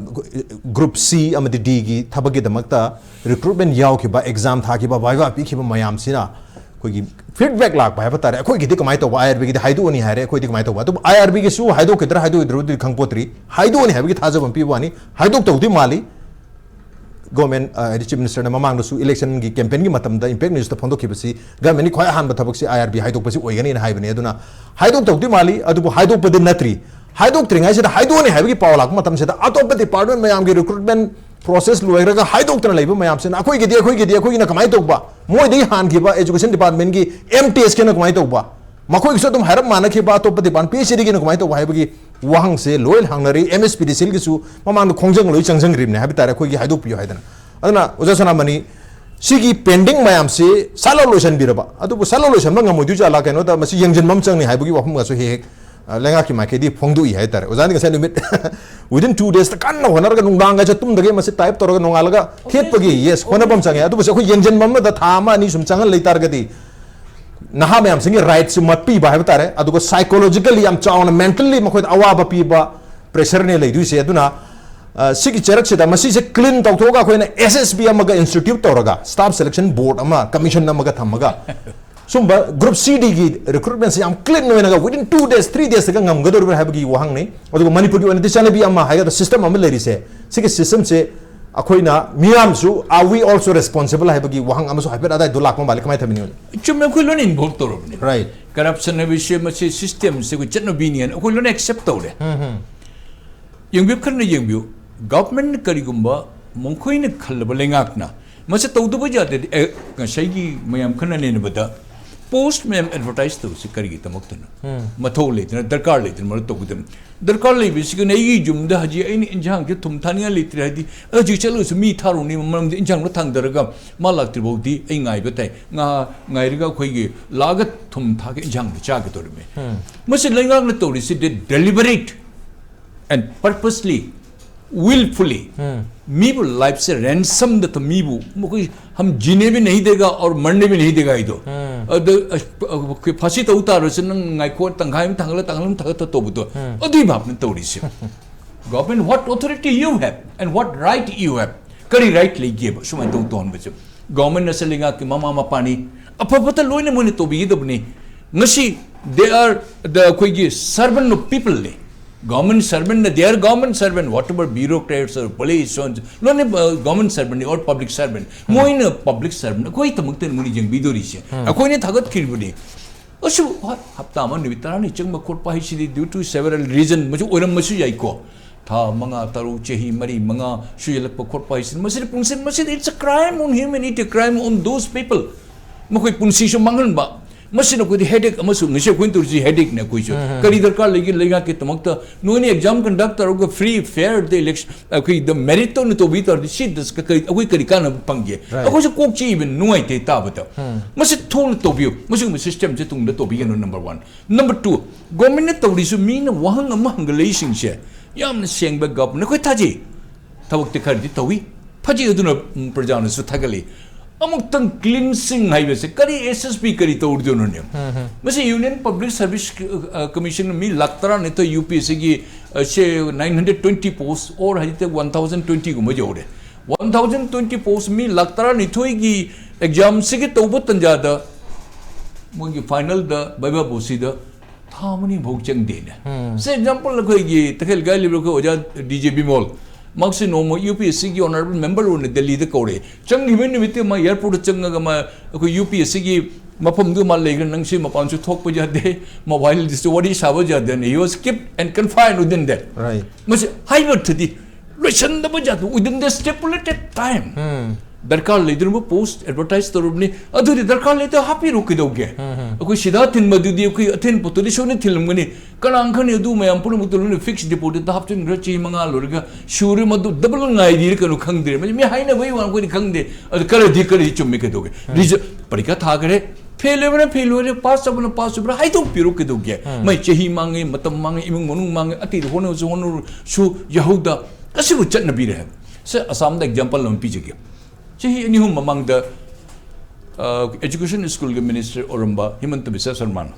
group C ꯑꯃꯗꯤ D ꯒꯤ ꯊꯕꯛꯀꯤꯗꯃꯛꯇ recruitment ꯌꯥꯎꯈꯤꯕ, exam ꯊꯥꯈꯤꯕ, viva ꯄꯤꯈꯤꯕ ꯃꯌꯥꯝꯁꯤꯅ ꯑꯩꯈꯣꯏꯒꯤ feedback ꯂꯥꯛꯄ ꯍꯥꯏꯕ ꯇꯥꯔꯦ꯫ ꯑꯩꯈꯣꯏꯒꯤꯗꯤ ꯀꯃꯥꯏꯅ ꯇꯧꯕ? I R B ꯒꯤꯗꯤ ꯍꯥꯏꯗꯣꯛꯑꯅꯤ ꯍꯥꯏꯔꯦ, ꯑꯩꯈꯣꯏꯗꯤ ꯀꯃꯥꯏꯅ ꯇꯧꯕ? ꯑꯗꯨꯕꯨ I R B ꯒꯤꯁꯨ ꯍꯥꯏꯗꯣꯛꯈꯤꯗ꯭ꯔꯥ ꯍꯥꯏꯗꯣꯛꯑꯣꯏꯗ꯭ꯔꯥꯗꯤ ꯈꯪꯄꯣꯠꯇ꯭ꯔꯤ꯫ ꯍꯥꯏꯗꯣꯛꯑꯅꯤ ꯍꯥꯏꯕꯒꯤ ꯊꯥꯖꯕ ꯑꯃ ꯄꯤꯕ ꯋꯥꯅꯤ꯫ ꯍꯥꯏꯗꯣꯛꯇꯧꯗꯤ ꯃꯥꯜꯂꯤ꯫ Government, ꯑ, ꯍꯥꯏꯗꯤ Chief Minister ꯅ ꯃꯃꯥꯡꯗꯁꯨ election ꯒꯤ campaign ꯒꯤ ꯃꯇꯝꯗ Impact News ꯇ ꯐꯣꯡꯗꯣꯛꯈꯤꯕꯁꯤ government ꯅ ꯈ꯭ꯋꯥꯏ ꯑꯍꯥꯟꯕ ꯊꯕꯛꯁꯤ I R B ꯍꯥꯏꯗꯣꯛꯄꯁꯤ ꯑꯣꯏꯒꯅꯤꯅ ꯍꯥꯏꯕꯅꯤ꯫ ꯑꯗꯨꯅ ꯍꯥꯏꯗꯣꯛꯇꯧꯗꯤ ꯃꯥꯜꯂꯤ, ꯑꯗꯨꯕꯨ ꯍꯥꯏꯗꯣꯛꯄꯗꯤ ꯅꯠꯇ꯭ꯔꯤ꯫ ꯍꯥꯏꯗꯣꯛꯇ꯭ꯔꯤꯉꯩꯁꯤꯗ ꯍꯥꯏꯗꯣꯛꯑꯅꯤ ꯍꯥꯏꯕꯒꯤ ꯄꯥꯎ ꯂꯥꯛꯄ ꯃꯇꯝꯁꯤꯗ ꯑꯇꯣꯞꯄ department ꯃꯌꯥꯝꯒꯤ recruitment process ꯂꯣꯏꯈ꯭ꯔꯒ ꯍꯥꯏꯗꯣꯛꯇꯅ ꯂꯩꯕ ꯃꯌꯥꯝꯁꯤꯅ ꯑꯩꯈꯣꯏꯒꯤꯗꯤ, ꯑꯩꯈꯣꯏꯒꯤꯗꯤ, ꯑꯩꯈꯣꯏꯒꯤꯅ ꯀꯃꯥꯏꯅ ꯇꯧꯕ? ꯃꯣꯏꯗꯒꯤ ꯍꯥꯟꯈꯤꯕ education department ꯀꯤ M T S ꯀꯤꯅ ꯀꯃꯥꯏꯅ ꯇꯧꯕ? ꯃꯈꯣꯏꯒꯤꯁꯨ ꯑꯗꯨꯝ ꯍꯥꯏꯔꯞ ꯃꯥꯟꯅꯈꯤꯕ ꯑꯇꯣꯞꯄ ꯗꯤꯄꯥꯔꯠꯃꯦꯟ ꯄꯤ ꯑꯩꯆ ꯗꯤꯒꯤꯅ ꯀꯃꯥꯏꯅ ꯇꯧꯕ ꯍꯥꯏꯕꯒꯤ ꯋꯥꯍꯪꯁꯦ ꯂꯣꯏ ꯍꯪꯅꯔꯤ꯫ ꯑꯦꯝ ꯑꯦꯁ ꯄꯤ ꯗꯤ ꯁꯤꯜꯒꯤꯁꯨ ꯃꯃꯥꯡꯗ ꯈꯣꯡꯖꯪ ꯂꯣꯏ ꯆꯪꯁꯤꯟꯈ꯭ꯔꯤꯕꯅꯦ ꯍꯥꯏꯕ ꯇꯥꯔꯦ, ꯑꯩꯈꯣꯏꯒꯤ ꯍꯥꯏꯗꯣꯛꯄꯤꯌꯨ ꯍꯥꯏꯗꯅ꯫ ꯑꯗꯨꯅ ꯑꯣꯖꯥ ꯁꯅꯥꯃꯅꯤ, ꯁꯤꯒꯤ ꯄꯦꯟꯗꯤꯡ ꯃꯌꯥꯝꯁꯤ ꯁꯠ ꯂꯥꯎ ꯂꯣꯏꯁꯤꯟꯕꯤꯔꯕ, ꯑꯗꯨꯕꯨ ꯁꯠ ꯂꯥꯎ ꯂꯣꯏꯁꯤꯟꯕ ꯉꯝꯃꯣꯏꯗꯣꯏ ꯖꯥꯠꯂꯥ, ꯀꯩꯅꯣꯗ ꯃꯁꯤ ꯌꯦꯡꯁꯤꯟꯕ ꯑꯃ ꯆꯪꯅꯤ ꯍꯥꯏꯕꯒꯤ ꯋꯥꯐꯝꯒꯁꯨ ꯍꯦꯛ ꯍꯦꯛ ꯑ, ꯂꯩꯉꯥꯛꯀꯤ ꯃꯥꯏꯀꯩꯗꯤ ꯐꯣꯡꯗꯣꯛꯏ ꯍꯥꯏꯇꯥꯔꯦ꯫ ꯑꯣꯖꯥꯅ ꯉꯁꯥꯏ ꯅꯨꯃꯤꯠ within two days ꯀꯟꯅ ꯍꯣꯠꯅꯔꯒ ꯅꯨꯡꯗꯥꯡꯒꯁꯦ ꯇꯨꯝꯗꯒꯩ ꯃꯁꯤ ꯇꯥꯏꯞ ꯇꯧꯔꯒ ꯅꯣꯡꯉꯥꯜꯂꯒ ꯊꯦꯠꯄꯒꯤ, yes, ꯍꯣꯠꯅꯕ ꯑꯃ ꯆꯪꯉꯦ꯫ ꯑꯗꯨꯕꯨ ꯑꯩꯈꯣꯏ ꯌꯦꯡꯁꯤꯟꯕ ꯑꯃꯗ ꯊꯥ ꯑꯃ ꯑꯅꯤ ꯁꯨꯝ ꯆꯪꯍꯜ ꯂꯩꯇꯥꯔꯒꯗꯤ ꯅꯍꯥ ꯃꯌꯥꯝꯁꯤꯡꯒꯤ ꯔꯥꯏꯠꯁꯤ ꯃꯠꯄꯤꯕ ꯍꯥꯏꯕ ꯇꯥꯔꯦ, ꯑꯗꯨꯒ psychologically ꯌꯥꯝ ꯆꯥꯎꯅ mentally ꯃꯈꯣꯏꯗ ꯑꯋꯥꯕ ꯄꯤꯕ pressure ꯅꯦ ꯂꯩꯗꯣꯏꯁꯦ꯫ ꯑꯗꯨꯅ ꯑ, ꯁꯤꯒꯤ ꯆꯔꯛꯁꯤꯗ ꯃꯁꯤꯁꯦ clean ꯇꯧꯊꯣꯛꯑꯒ ꯑꯩꯈꯣꯏꯅ ꯑꯦꯁ ꯑꯦꯁ ꯕꯤ ꯑꯃꯒ institute ꯇꯧꯔꯒ, staff selection board ꯑꯃ, commission ꯑꯃꯒ ꯊꯝꯃꯒ, ꯁꯨꯝꯕ group C D ꯒꯤ recruitment ꯁꯦ ꯌꯥꯝ clean ꯑꯣꯏꯅꯒ within two days, three days ꯇꯒ ꯉꯝꯒꯗꯧꯔꯤꯕ꯭ꯔꯥ ꯍꯥꯏꯕꯒꯤ ꯋꯥꯍꯪꯅꯤ꯫ ꯑꯗꯨꯒ ꯃꯅꯤꯄꯨꯔꯒꯤ ꯑꯣꯏꯅꯗꯤ ꯆꯠꯅꯕꯤ ꯑꯃ ꯍꯥꯏꯒꯗ꯭ꯔꯥ, system ꯑꯃ ꯂꯩꯔꯤꯁꯦ, ꯁꯤꯒꯤ system ꯁꯦ ꯑꯩꯈꯣꯏꯅ ꯃꯤꯌꯥꯝꯁꯨ, are we also responsible ꯍꯥꯏꯕꯒꯤ ꯋꯥꯍꯪ ꯑꯃꯁꯨ ꯍꯥꯏꯐꯦꯠ ꯑꯗꯥꯏꯗꯣ ꯂꯥꯛꯄ ꯃꯥꯜꯂꯤ꯫ ꯀꯃꯥꯏꯅ ꯊꯝꯕꯤꯅꯤ? ꯆꯨꯝꯃꯦ, ꯑꯩꯈꯣꯏ ꯂꯣꯏꯅ involve ꯇꯧꯔꯕꯅꯤ꯫ Right. Corruption ꯍꯥꯏꯕꯁꯦ ꯃꯁꯤ system ꯁꯦ ꯑꯩꯈꯣꯏ ꯆꯠꯅꯕꯤꯅꯤ ꯍꯥꯏꯅ ꯑꯩꯈꯣꯏ ꯂꯣꯏꯅ accept ꯇꯧꯔꯦ꯫ ꯎꯝ, ꯎꯝ꯫ ꯌꯦꯡꯕꯤꯌꯨ, ꯈꯟꯅ ꯌꯦꯡꯕꯤꯌꯨ, government ꯅ ꯀꯔꯤꯒꯨꯝꯕ ꯃꯈꯣꯏꯅ ꯈꯜꯂꯕ ꯂꯩꯉꯥꯛꯅ ꯃꯁꯤ ꯇꯧꯗꯕ ꯌꯥꯗꯦ꯫ ꯑꯦ, ꯉꯁꯥꯏꯒꯤ ꯃꯌꯥꯝ ꯈꯟꯅ ꯅꯩꯅꯕꯗ post ꯃꯌꯥꯝ advertise ꯇꯧꯕꯁꯤ ꯀꯔꯤꯒꯤꯗꯃꯛꯇꯅꯣ? ꯎꯝ꯫ ꯃꯊꯧ ꯂꯩꯇꯅ, ꯗꯔꯀꯥꯔ ꯂꯩꯇꯅ ꯃꯔꯛ ꯇꯧꯒꯗꯕꯅꯤ꯫ ꯗꯔꯀꯥꯔ ꯂꯩꯕꯁꯤꯒꯅ ꯑꯩꯒꯤ ꯌꯨꯝꯗ ꯍꯧꯖꯤꯛ ꯑꯩꯅ ꯏꯟꯖꯥꯡꯁꯦ ꯊꯨꯝ ꯊꯥꯅꯤꯡꯉꯥꯏ ꯂꯩꯇ꯭ꯔꯦ ꯍꯥꯏꯗꯤ, ꯍꯧꯖꯤꯛ ꯆꯠꯂꯨꯁꯨ ꯃꯤ ꯊꯥꯔꯨꯅꯤ, ꯃꯔꯝꯗꯤ ꯏꯟꯖꯥꯡꯗꯣ ꯊꯥꯡꯗꯔꯒ ꯃꯥ ꯂꯥꯛꯇ꯭ꯔꯤ ꯐꯥꯎꯗꯤ ꯑꯩ ꯉꯥꯏꯕ ꯇꯥꯏ꯫ ꯉꯥ ꯉꯥꯏꯔꯒ ꯑꯩꯈꯣꯏꯒꯤ ꯂꯥꯛꯑꯒ ꯊꯨꯝ ꯊꯥꯒ ꯏꯟꯖꯥꯡꯗꯣ ꯆꯥꯒꯗꯧꯔꯤꯕꯅꯤ꯫ ꯎꯝ꯫ ꯃꯁꯤ ꯂꯩꯉꯥꯛꯅ ꯇꯧꯔꯤꯁꯤꯗꯤ deliberate and purposely, willfully, ꯎꯝ꯫ ꯃꯤꯕꯨ life ꯁꯦ ransom ꯗ ꯊꯝ-, ꯃꯤꯕꯨ ꯃꯈꯣꯏ हम जीने भी नहीं देगा और मरने भी नहीं देगा ꯍꯥꯏꯗꯣ꯫ ꯎꯝ꯫ ꯑꯗ, ꯑ, ꯑ, ꯐꯥꯁꯤ ꯇꯧ ꯇꯥꯔꯁꯨ ꯅꯪ ꯉꯥꯏꯈꯣ, ꯇꯪꯈꯥꯏ ꯑꯃ ꯊꯥꯡꯒꯠꯂ, ꯇꯪꯈꯥꯏ ꯑꯃ ꯊꯥꯡꯒꯠꯂ ꯇꯧꯕꯗꯣ꯫ ꯎꯝ꯫ ꯑꯗꯨꯒꯤ ꯚꯥꯕꯅ ꯇꯧꯔꯤꯁꯦ꯫ Government, what authority you have and what right you have? ꯀꯔꯤ right ꯂꯩꯒꯦꯕ ꯁꯨꯃꯥꯏꯅ ꯇꯧ ꯇꯧꯍꯟꯕꯁꯦ? Government ꯑꯁꯤ ꯂꯩꯉꯥꯛꯀꯤ ꯃꯃꯥ ꯃꯄꯥꯅꯤ, ꯑꯐꯕꯇ ꯂꯣꯏꯅ ꯃꯣꯏꯅ ꯇꯧꯕꯤꯒꯗꯕꯅꯤ꯫ ꯉꯁꯤ they are the, ꯑꯩꯈꯣꯏꯒꯤ servant of people ꯅꯤ꯫ Government servant ꯅ, they are government servant, whatever bureaucrats or police, so on, ꯂꯣꯏꯅ, ꯑ, government servant ꯅꯤ or public servant꯫ ꯎꯝ꯫ ꯃꯣꯏꯅ public servant, ꯑꯩꯈꯣꯏꯒꯤꯗꯃꯛꯇ ꯃꯣꯏꯅ ꯌꯦꯡꯕꯤꯗꯣꯔꯤꯁꯦ꯫ ꯎꯝ꯫ ꯑꯩꯈꯣꯏꯅ ꯊꯥꯒꯠꯈꯤꯕꯅꯤ꯫ ꯑꯁꯨ, ꯍꯣꯏ, ꯍꯞꯇꯥ ꯑꯃ ꯅꯨꯃꯤꯠ ꯇꯔꯥꯅꯤ ꯆꯪꯕ ꯈꯣꯠꯄ ꯍꯥꯏꯁꯤꯗꯤ due to several reason ꯃꯁꯨ ꯑꯣꯏꯔꯝꯕꯁꯨ ꯌꯥꯏꯀꯣ꯫ ꯊꯥ ꯃꯉꯥ, ꯇꯔꯨꯛ, ꯆꯍꯤ ꯃꯔꯤ, ꯃꯉꯥ ꯁꯨꯖꯜꯂꯛꯄ ꯈꯣꯠꯄ ꯍꯥꯏꯁꯤꯗꯤ ꯃꯁꯤꯗꯤ ꯄꯨꯡꯁꯤꯟ, ꯃꯁꯤꯗꯤ it's a crime on humanity, crime on those people꯫ ꯃꯈꯣꯏ ꯄꯨꯟꯁꯤꯁꯨ ꯃꯥꯡꯍꯟꯕ, ꯃꯁꯤꯅ ꯑꯩꯈꯣꯏꯗꯤ ꯍꯦꯗꯦꯛ ꯑꯃꯁꯨ, ꯉꯁꯤ ꯑꯩꯈꯣꯏꯅ ꯇꯧꯔꯤꯁꯤ ꯍꯦꯗꯦꯛꯅꯦ ꯑꯩꯈꯣꯏꯁꯨ꯫ ꯀꯔꯤ ꯗꯔꯀꯥꯔ ꯂꯩꯒꯦ ꯂꯩꯉꯥꯛꯀꯤꯗꯃꯛꯇ? ꯅꯣꯏꯅ ꯑꯦꯛꯖꯥꯝ ꯀꯟꯗꯛ ꯇꯧꯔꯒ ꯐ꯭ꯔꯤ ꯐꯦꯌꯔꯗ ꯏꯂꯦꯛꯁꯟ ꯑꯩꯈꯣꯏꯗ ꯃꯦꯔꯤꯠꯇ ꯑꯣꯏꯅ ꯇꯧꯕꯤ ꯇꯥꯔꯗꯤ ꯁꯤ ꯀꯔꯤ, ꯑꯩꯈꯣꯏ ꯀꯔꯤ ꯀꯥꯟꯅꯕ ꯐꯪꯒꯦ? ꯑꯩꯈꯣꯏꯁꯨ ꯀꯣꯛ ꯆꯤꯛꯏꯕ, ꯅꯨꯡꯉꯥꯏꯇꯦ ꯇꯥꯕꯗ꯫ ꯃꯁꯤ ꯊꯨꯅ ꯇꯧꯕꯤꯌꯨ, ꯃꯁꯤꯒꯨꯝꯕ ꯁꯤꯁꯇꯦꯝꯁꯦ ꯇꯨꯡꯗ ꯇꯧꯕꯤꯒꯅꯨ꯫ Number one. ꯅꯝꯕꯔ ꯇꯨ, ꯒꯣꯔꯃꯦꯟꯅ ꯇꯧꯔꯤꯁꯨ ꯃꯤꯅ ꯋꯥꯍꯪ ꯑꯃ ꯍꯪꯒꯠꯂꯛꯏꯁꯤꯡꯁꯦ ꯌꯥꯝꯅ ꯁꯦꯡꯕ ꯒꯞꯅ ꯑꯩꯈꯣꯏ ꯊꯥꯖꯩ꯫ ꯊꯕꯛꯇꯤ ꯈꯔꯗꯤ ꯇꯧꯏ꯫ ꯐꯖꯩ, ꯑꯗꯨꯅ, ꯎꯝ, ꯄ꯭ꯔꯖꯥꯅꯁꯨ ꯊꯥꯒꯠꯂꯤ꯫ ꯑꯃꯨꯛꯇꯪ ꯀ꯭ꯂꯤꯟꯁꯤꯡ ꯍꯥꯏꯕꯁꯦ ꯀꯔꯤ, ꯑꯦꯁ ꯑꯦꯁ ꯄꯤ ꯀꯔꯤ ꯇꯧꯔꯨꯗꯣꯏꯅꯣꯅꯦ? ꯃꯁꯤ ꯌꯨꯅꯤꯌꯟ ꯄꯕ꯭ꯂꯤꯛ ꯁꯥꯔꯚꯤꯁ, ꯑ, ꯀꯃꯤꯁꯟꯅ ꯃꯤ ꯂꯥꯛ ꯇꯔꯥꯅꯤꯊꯣꯏ ꯌꯨ ꯄꯤ ꯑꯦꯁ ꯁꯤꯒꯤ, ꯑ, ꯁꯦ, nine hundred twenty posts or ꯍꯧꯖꯤꯛꯇꯤ ꯋꯥꯟ ꯊꯥꯎꯖꯟ ꯇ꯭ꯋꯦꯟꯇꯤꯒꯨꯝꯕ ꯌꯧꯔꯦ꯫ ꯋꯥꯟ ꯊꯥꯎꯖꯟ ꯇ꯭ꯋꯦꯟꯇꯤ ꯄꯣꯁ ꯃꯤ ꯂꯥꯛ ꯇꯔꯥꯅꯤꯊꯣꯏꯒꯤ ꯑꯦꯛꯖꯥꯝꯁꯤꯒꯤ ꯇꯧꯕ ꯇꯟꯖꯥꯗ ꯃꯣꯏꯒꯤ ꯐꯥꯏꯅꯦꯜꯗ ꯕꯩꯕꯥ ꯕꯣꯁꯤꯗ ꯊꯥ ꯑꯃꯅꯤ ꯐꯥꯎ ꯆꯪꯗꯦꯅꯦ꯫ ꯁꯦ ꯑꯦꯛꯖꯥꯝꯄꯜ ꯑꯩꯈꯣꯏꯒꯤ ꯇꯈꯦꯜ ꯂꯩꯀꯥꯏ ꯂꯩꯕ ꯑꯩꯈꯣꯏ ꯑꯣꯖꯥ ꯗꯤ ꯖꯦ ꯕꯤꯃꯣꯜ, ꯃꯍꯥꯛꯁꯤ ꯅꯣꯡꯃ ꯌꯨ ꯄꯤ ꯑꯦꯁ ꯁꯤꯒꯤ ꯑꯣꯅꯔꯦꯕꯜ ꯃꯦꯝꯕꯔ ꯑꯣꯏꯅ ꯗꯦꯜꯂꯤꯗ ꯀꯧꯔꯛꯑꯦ꯫ ꯆꯪꯈꯤꯕ ꯅꯨꯃꯤꯠꯇꯨ ꯃꯥ ꯑꯦꯌꯥꯔꯄꯣꯔꯠꯇ ꯆꯪꯉꯒ ꯃꯥ ꯑꯩꯈꯣꯏ ꯌꯨ ꯄꯤ ꯑꯦꯁ ꯁꯤꯒꯤ ꯃꯐꯝꯗꯨ ꯃꯥ ꯂꯩꯈ꯭ꯔꯦ, ꯅꯪꯁꯤ ꯃꯄꯥꯟꯁꯨ ꯊꯣꯛꯄ ꯌꯥꯗꯦ, ꯃꯣꯕꯥꯏꯜꯗꯁꯨ ꯋꯥꯔꯤ ꯁꯥꯕ ꯌꯥꯗꯦꯅ, he was kept and confined within that꯫ ꯃꯁꯤ ꯍꯥꯏꯕ ꯑꯔꯊꯗꯤ ꯂꯣꯏꯁꯟꯗꯕ ꯖꯥꯠꯇꯨ within the stipulated time꯫ ꯗꯔꯀꯥꯔ ꯂꯩꯗ꯭ꯔꯕ ꯄꯣꯁ ꯑꯦꯗꯚꯔꯇꯥꯏꯁ ꯇꯧꯔꯕꯅꯤ, ꯑꯗꯨꯗꯤ ꯗꯔꯀꯥꯔ ꯂꯩꯇ ꯍꯥꯞꯄꯤꯔꯣ ꯀꯩꯗꯧꯒꯦ? ꯑꯩꯈꯣꯏ ꯁꯤꯗꯥ ꯊꯤꯟꯕꯗꯨꯗꯤ ꯑꯩꯈꯣꯏ ꯑꯊꯤꯟ ꯄꯣꯠꯇꯨꯗꯤ ꯁꯣꯏꯅ ꯊꯤꯜꯂꯝꯒꯅꯤ꯫ ꯀꯅꯥꯅ ꯈꯪꯅꯤ ꯑꯗꯨ ꯃꯌꯥꯝ ꯄꯨꯝꯅꯃꯛꯇꯨ ꯂꯣꯏꯅ ꯐꯤꯛꯁ ꯗꯤꯄꯣꯖꯤꯠꯇ ꯍꯥꯞꯆꯤꯟꯈ꯭ꯔ ꯆꯍꯤ ꯃꯉꯥ ꯂꯣꯏꯔꯒ ꯁꯨꯔꯦ, ꯃꯗꯨ ꯗꯕꯜ ꯉꯥꯏꯔꯤꯔ ꯀꯩꯅꯣ ꯈꯪꯗ꯭ꯔꯦ꯫ ꯃꯁꯤ ꯃꯤ ꯍꯥꯏꯅꯕꯒꯤ ꯋꯥ ꯑꯩꯈꯣꯏꯗꯤ ꯈꯪꯗꯦ꯫ ꯑꯗꯨ ꯈꯔꯗꯤ ꯀꯔꯤ ꯆꯨꯝꯃꯤ ꯀꯩꯗꯧꯒꯦ? ꯔꯤꯖꯜ, ꯄꯔꯤꯈꯥ ꯊꯥꯈ꯭ꯔꯦ, ꯐꯦꯜ ꯑꯣꯏꯕꯅ ꯐꯦꯜ ꯑꯣꯏꯔꯦ, ꯄꯥꯁ ꯇꯧꯕꯅ ꯄꯥꯁ ꯑꯣꯏꯕ꯭ꯔꯥ ꯍꯥꯏꯗꯣꯛꯄꯤꯔꯣ ꯀꯩꯗꯧꯒꯦ? ꯃꯩ ꯆꯍꯤ ꯃꯥꯡꯉꯦ, ꯃꯇꯝ ꯃꯥꯡꯉꯦ, ꯏꯃꯨꯡ ꯃꯅꯨꯡ ꯃꯥꯡꯉꯦ, ꯑꯇꯩꯗ ꯍꯣꯠꯅꯕꯁꯨ ꯍꯣꯠꯅꯔꯁꯨ ꯌꯥꯍꯧꯗ꯫ ꯑꯁꯤꯕꯨ ꯆꯠꯅꯕꯤꯔꯦ ꯍꯥꯏꯕ꯫ ꯁꯦ, ꯑꯁꯥꯝꯗ ꯑꯦꯛꯖꯥꯝꯄꯜ ꯑꯃ ꯄꯤꯖꯒꯦ꯫ ꯆꯍꯤ ꯑꯅꯤ ꯑꯍꯨꯝ ꯃꯃꯥꯡꯗ, ꯑ, ꯑꯦꯖꯨꯀꯦꯁꯟ ꯁ꯭ꯀꯨꯜꯒꯤ ꯃꯤꯅꯤꯁꯇꯔ ꯑꯣꯏꯔꯝꯕ ꯍꯤꯃꯟꯇ ꯕꯤꯁ꯭ꯋ ꯁꯔꯃꯥꯅ,